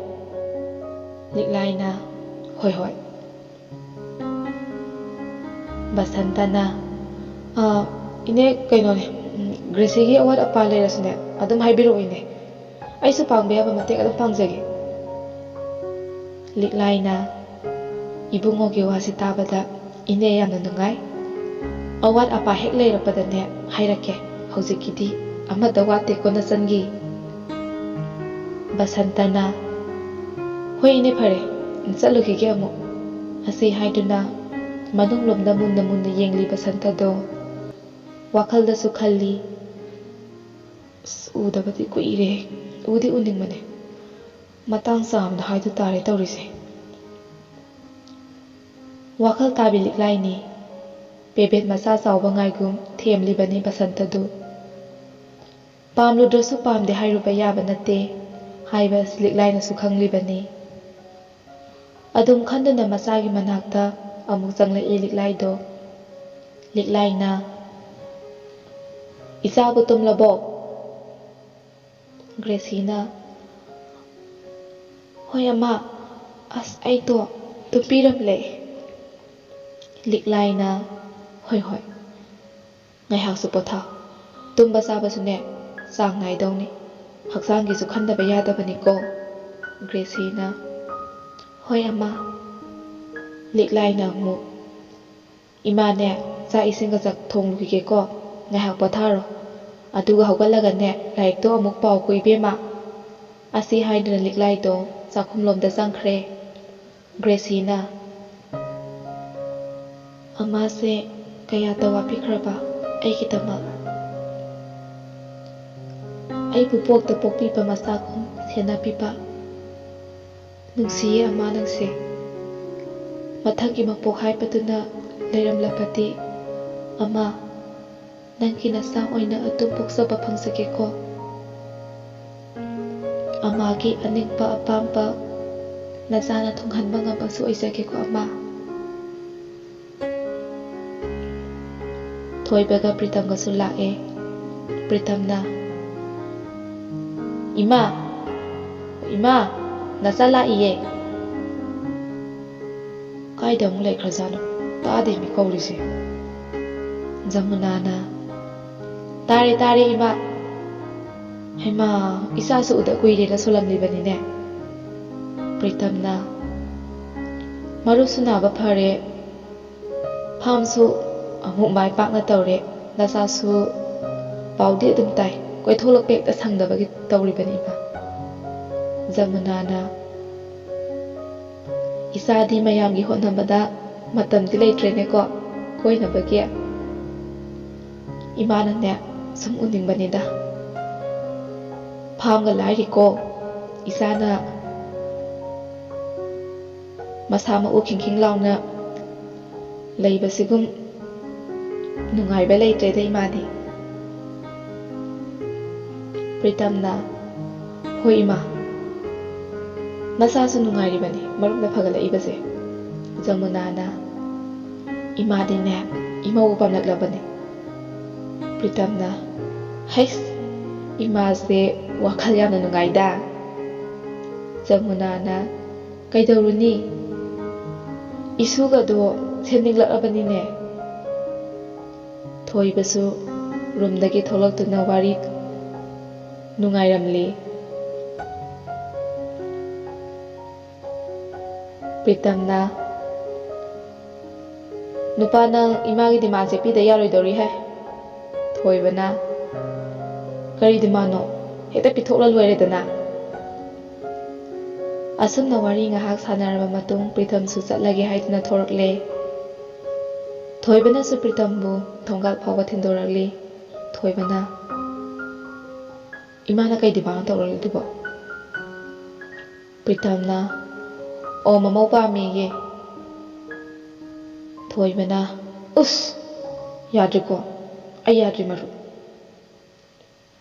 ꯂꯤꯛꯂꯥꯏꯅ, "ꯍꯣꯏ, ꯍꯣꯏ꯫" ꯕꯁꯟꯇꯅ, "ꯑ, ꯏꯅꯦ, ꯀꯩꯅꯣꯅꯦ, ꯎꯝ, ꯒ꯭ꯔꯦꯁꯤꯒꯤ ꯑꯋꯥꯠ ꯑꯄꯥ ꯂꯩꯔꯁꯨꯅꯦ, ꯑꯗꯨꯝ ꯍꯥꯏꯕꯤꯔꯛꯑꯣ ꯏꯅꯦ꯫ ꯑꯩꯁꯨ ꯄꯥꯡꯕ ꯌꯥꯕ ꯃꯇꯦꯡ ꯑꯗꯨꯝ ꯄꯥꯡꯖꯒꯦ꯫" ꯂꯤꯛꯂꯥꯏꯅ, "ꯏꯕꯨꯡꯉꯣꯒꯤ ꯋꯥꯁꯤ ꯇꯥꯕꯗ ꯏꯅꯦ ꯌꯥꯝꯅ ꯅꯨꯡꯉꯥꯏ꯫ ꯑꯋꯥꯠ ꯑꯄꯥ ꯍꯦꯛ ꯂꯩꯔꯛꯄꯗꯅꯦ ꯍꯥꯏꯔꯛꯀꯦ꯫ ꯍꯧꯖꯤꯛꯀꯤꯗꯤ ꯑꯃꯠꯇ ꯋꯥꯠꯇꯦꯀꯣ ꯅꯆꯟꯒꯤ꯫" ꯕꯁꯟꯇꯅ, "ꯍꯣꯏ ꯏꯅꯦ, ꯐꯔꯦ, ꯆꯠꯂꯨꯈꯤꯒꯦ ꯑꯃꯨꯛ꯫" ꯑꯁꯤ ꯍꯥꯏꯗꯨꯅ ꯃꯅꯨꯡꯂꯣꯝꯗ ꯃꯨꯟꯅ ꯃꯨꯟꯅ ꯌꯦꯡꯂꯤ ꯕꯁꯟꯇꯗꯣ꯫ ꯋꯥꯈꯜꯗꯁꯨ ꯈꯜꯂꯤ, "ꯑꯁ, ꯎꯗꯕꯗꯤ ꯀꯨꯏꯔꯦ, ꯎꯗꯤ ꯎꯅꯤꯡꯕꯅꯦ꯫ ꯃꯇꯥꯡ ꯆꯥꯕꯗ ꯍꯥꯏꯗꯨ ꯇꯥꯔꯦ ꯇꯧꯔꯤꯁꯦ꯫" ꯋꯥꯈꯜ ꯇꯥꯕꯤ ꯂꯤꯛꯂꯥꯏꯅꯤ꯫ ꯄꯦꯕꯦꯠ ꯃꯆꯥ ꯆꯥꯎꯕ ꯉꯥꯏꯒꯨꯝ ꯊꯦꯝꯂꯤꯕꯅꯤ ꯕꯁꯟꯇꯗꯨ꯫ ꯄꯥꯝꯂꯨꯗ꯭ꯔꯁꯨ ꯄꯥꯝꯗꯦ ꯍꯥꯏꯔꯨꯕ ꯌꯥꯕ ꯅꯠꯇꯦ ꯍꯥꯏꯕ ꯂꯤꯛꯂꯥꯏꯅꯁꯨ ꯈꯪꯂꯤꯕꯅꯤ꯫ ꯑꯗꯨꯝ ꯈꯟꯗꯨꯅ ꯃꯆꯥꯒꯤ ꯃꯅꯥꯛꯇ ꯑꯃꯨꯛ ꯆꯪꯂꯛꯏ ꯂꯤꯛꯂꯥꯏꯗꯣ꯫ ꯂꯤꯛꯂꯥꯏꯅ, "ꯏꯆꯥꯕꯨ ꯇꯨꯝꯂꯕꯣ?" ꯒ꯭ꯔꯦꯁꯤꯅ, "ꯍꯣꯏ ꯑꯃ, ꯑꯁ ꯑꯩꯗꯣ ꯇꯨꯝꯕꯤꯔꯝꯂꯦ꯫" ꯂꯤꯛꯂꯥꯏꯅ, "ꯍꯣꯏ ꯍꯣꯏ, ꯉꯥꯏꯍꯥꯛꯁꯨ ꯄꯣꯊꯥ꯫ ꯇꯨꯝꯕ ꯆꯥꯕꯁꯨꯅꯦ ꯆꯥꯡ ꯅꯥꯏꯗꯧꯅꯤ꯫ ꯍꯛꯆꯥꯡꯒꯤꯁꯨ ꯈꯟꯗꯕ ꯌꯥꯗꯕꯅꯤꯀꯣ꯫" ꯒ꯭ꯔꯦꯁꯤꯅ, "ꯍꯣꯏ ꯑꯃ꯫" ꯂꯤꯛꯂꯥꯏꯅ ꯑꯃꯨꯛ, "ꯏꯃꯥꯅꯦ, ꯆꯥꯛ ꯏꯁꯤꯡꯒ ꯆꯥꯛ ꯊꯣꯡꯂꯨꯈꯤꯒꯦꯀꯣ꯫ ꯉꯥꯏꯍꯥꯛ ꯄꯣꯊꯥꯔꯣ꯫ ꯑꯗꯨꯒ ꯍꯧꯒꯠꯂꯒꯅꯦ ꯂꯥꯏꯔꯤꯛꯇꯣ ꯑꯃꯨꯛ ꯄꯥꯎꯀꯣ ꯏꯕꯦꯝꯃ꯫" ꯑꯁꯤ ꯍꯥꯏꯗꯨꯅ ꯂꯤꯛꯂꯥꯏꯗꯣ ꯆꯥꯛꯈꯨꯝꯂꯣꯝꯗ ꯆꯪꯈ꯭ꯔꯦ꯫ ꯒ꯭ꯔꯦꯁꯤꯅ, "ꯑꯃꯥꯁꯦ ꯀꯌꯥꯗ ꯋꯥꯕꯤꯈ꯭ꯔꯕ ꯑꯩꯒꯤꯗꯃꯛ꯫ ꯑꯩꯕꯨ ꯄꯣꯛꯇ ꯄꯣꯛꯄꯤꯕ ꯃꯆꯥꯒꯨꯝ ꯁꯦꯟꯅꯕꯤꯕ꯫ ꯅꯨꯡꯁꯤꯌꯦ ꯑꯃꯥ ꯅꯪꯁꯦ꯫ ꯃꯊꯪꯒꯤ ꯃꯄꯣꯛ ꯍꯥꯏꯕꯗꯨꯅ ꯂꯩꯔꯝꯂꯕꯗꯤ ꯑꯃꯥ, ꯅꯪꯒꯤ ꯅꯆꯥ ꯑꯣꯏꯅ ꯑꯗꯨꯝ ꯄꯣꯛꯆꯕ ꯐꯪꯖꯒꯦꯀꯣ꯫ ꯑꯃꯥꯒꯤ ꯑꯅꯤꯡꯕ ꯑꯄꯥꯝꯕ ꯅꯆꯥꯅ ꯊꯨꯡꯍꯟꯕ ꯉꯝꯕꯁꯨ ꯑꯣꯏꯖꯒꯦꯀꯣ ꯑꯃꯥ꯫" ꯊꯣꯏꯕꯒ ꯄ꯭ꯔꯤꯇꯝꯒꯁꯨ ꯂꯥꯛꯑꯦ꯫ ꯄ꯭ꯔꯤꯇꯝꯅ, "ꯏꯃꯥ, ꯏꯃꯥ, ꯅꯆꯥ ꯂꯥꯛꯏꯌꯦ꯫" ꯀꯥꯏꯗ ꯑꯃꯨꯛ ꯂꯩꯈ꯭ꯔꯖꯥꯠꯅꯣ? ꯇꯥꯗꯦ ꯃꯤ ꯀꯧꯔꯤꯁꯦ꯫ ꯖꯃꯨꯅꯥꯅ, "ꯇꯥꯔꯦ, ꯇꯥꯔꯦ ꯏꯃꯥ꯫ ꯍꯩꯃꯥ, ꯏꯆꯥꯁꯨ ꯎꯗ ꯀꯨꯏꯔꯦꯅ ꯁꯣꯜꯂꯝꯂꯤꯕꯅꯤꯅꯦ꯫" ꯄ꯭ꯔꯤꯇꯝꯅ, "ꯃꯔꯨꯞꯁꯨ ꯅꯥꯕ ꯐꯔꯦ, ꯐꯥꯝꯁꯨ ꯑꯃꯨꯛ ꯃꯥꯏ ꯄꯥꯛꯅ ꯇꯧꯔꯦ, ꯅꯆꯥꯁꯨ ꯄꯥꯎꯗꯤ ꯑꯗꯨꯝ ꯇꯥꯏ, ꯀꯣꯏꯊꯣꯛꯂꯛꯄ ꯍꯦꯛꯇ ꯁꯪꯗꯕꯒꯤ ꯇꯧꯔꯤꯕꯅꯤ ꯏꯃꯥ꯫" ꯖꯃꯨꯅꯥꯅ, "ꯏꯆꯥꯗꯤ ꯃꯌꯥꯝꯒꯤ ꯍꯣꯠꯅꯕꯗ ꯃꯇꯝꯗꯤ ꯂꯩꯇ꯭ꯔꯦꯅꯦꯀꯣ ꯀꯣꯏꯅꯕꯒꯤ꯫ ꯏꯃꯥꯅꯅꯦ ꯁꯨꯝ ꯎꯅꯤꯡꯕꯅꯤꯗ꯫ ꯐꯥꯝꯒ ꯂꯥꯏꯔꯤꯀꯣ, ꯏꯆꯥꯅ ꯃꯁꯥ ꯃꯎ ꯈꯤꯡꯈꯤꯡ ꯂꯥꯎꯅ ꯂꯩꯕꯁꯤꯒꯨꯝ ꯅꯨꯡꯉꯥꯏꯕ ꯂꯩꯇ꯭ꯔꯦꯗ ꯏꯃꯥꯗꯤ꯫" ꯄ꯭ꯔꯤꯇꯝꯅ, "ꯍꯣꯏ ꯏꯃꯥ, ꯅꯁꯥꯁꯨ ꯅꯨꯡꯉꯥꯏꯔꯤꯕꯅꯤ ꯃꯔꯨꯞꯅ ꯐꯒꯠꯂꯛꯏꯕꯁꯦ꯫" ꯖꯃꯨꯅꯥꯅ, "ꯏꯃꯥꯗꯤꯅꯦ ꯏꯃꯧ ꯄꯥꯝꯂꯛꯂꯕꯅꯤ꯫ ꯄ꯭ꯔꯤꯇꯝꯅ, "ꯍꯩꯁ, ꯏꯃꯥꯁꯦ ꯋꯥꯈꯜ ꯌꯥꯝꯅ ꯅꯨꯡꯉꯥꯏꯗ"꯫ ꯖꯃꯨꯅꯥꯅ, "ꯀꯩꯗꯧꯔꯨꯅꯤ? ꯏꯁꯨꯒꯗꯣ ꯁꯦꯝꯅꯤꯡꯂꯛꯂꯕꯅꯤꯅꯦ"꯫ ꯊꯣꯏꯕꯁꯨ ꯔꯨꯝꯗꯒꯤ ꯊꯣꯛꯂꯛꯇꯨꯅ ꯋꯥꯔꯤ ꯅꯨꯡꯉꯥꯏꯔꯝꯂꯤ꯫ ꯄ꯭ꯔꯤꯇꯝꯅ, "ꯅꯨꯄꯥ, ꯅꯪ ꯏꯃꯥꯒꯤ ꯗꯤꯃꯥꯟꯁꯦ ꯄꯤꯗ ꯌꯥꯔꯣꯏꯗꯧꯔꯤ ꯍꯦ"꯫ ꯊꯣꯏꯕꯅ, "ꯀꯔꯤ ꯗꯤꯃꯥꯟꯅꯣ? ꯍꯦꯛꯇ ꯄꯤꯊꯣꯛꯂ ꯂꯣꯏꯔꯦꯗꯅ"꯫ ꯑꯁꯨꯝꯅ ꯋꯥꯔꯤ ꯉꯥꯏꯍꯥꯛ ꯁꯥꯟꯅꯔꯕ ꯃꯇꯨꯡ ꯄ꯭ꯔꯤꯇꯝꯁꯨ ꯆꯠꯂꯒꯦ ꯍꯥꯏꯗꯨꯅ ꯊꯣꯔꯛꯂꯦ꯫ ꯊꯣꯏꯕꯅꯁꯨ ꯄ꯭ꯔꯤꯇꯝꯕꯨ ꯊꯣꯡꯒꯥꯜ ꯐꯥꯎꯕ ꯊꯤꯟꯗꯣꯔꯛꯂꯤ꯫ ꯊꯣꯏꯕꯅ, "ꯏꯃꯥꯅ ꯀꯩ ꯗꯤꯃꯥꯟ ꯇꯧꯔꯛꯂꯤꯗꯨꯕꯣ?" ꯄ꯭ꯔꯤꯇꯝꯅ, "ꯑꯣ, ꯃꯃꯧ ꯄꯥꯝꯃꯦꯌꯦ"꯫ ꯊꯣꯏꯕꯅ, "ꯎꯁ! ꯌꯥꯗ꯭ꯔꯤꯀꯣ? ꯑꯩ ꯌꯥꯗ꯭ꯔꯤ, ꯃꯔꯨꯞ"꯫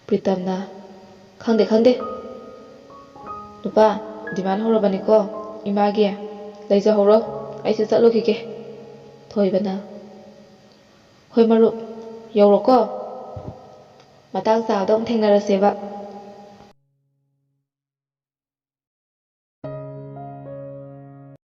ꯄ꯭ꯔꯤꯇꯝꯅ, "ꯈꯪꯗꯦ, ꯈꯪꯗꯦ꯫ ꯅꯨꯄꯥ, ꯗꯤꯃꯥꯟ ꯍꯧꯔꯕꯅꯤꯀꯣ ꯏꯃꯥꯒꯤ꯫ ꯂꯩꯖꯍꯧꯔꯣ, ꯑꯩꯁꯨ ꯆꯠꯂꯨꯈꯤꯒꯦ"꯫ ꯊꯣꯏꯕꯅ, "ꯍꯣꯏ ꯃꯔꯨꯞ, ꯌꯧꯔꯣꯀꯣ꯫ ꯃꯇꯥꯡ ꯆꯥꯕꯗ ꯑꯃꯨꯛ ꯊꯦꯡꯅꯔꯁꯦꯕ"꯫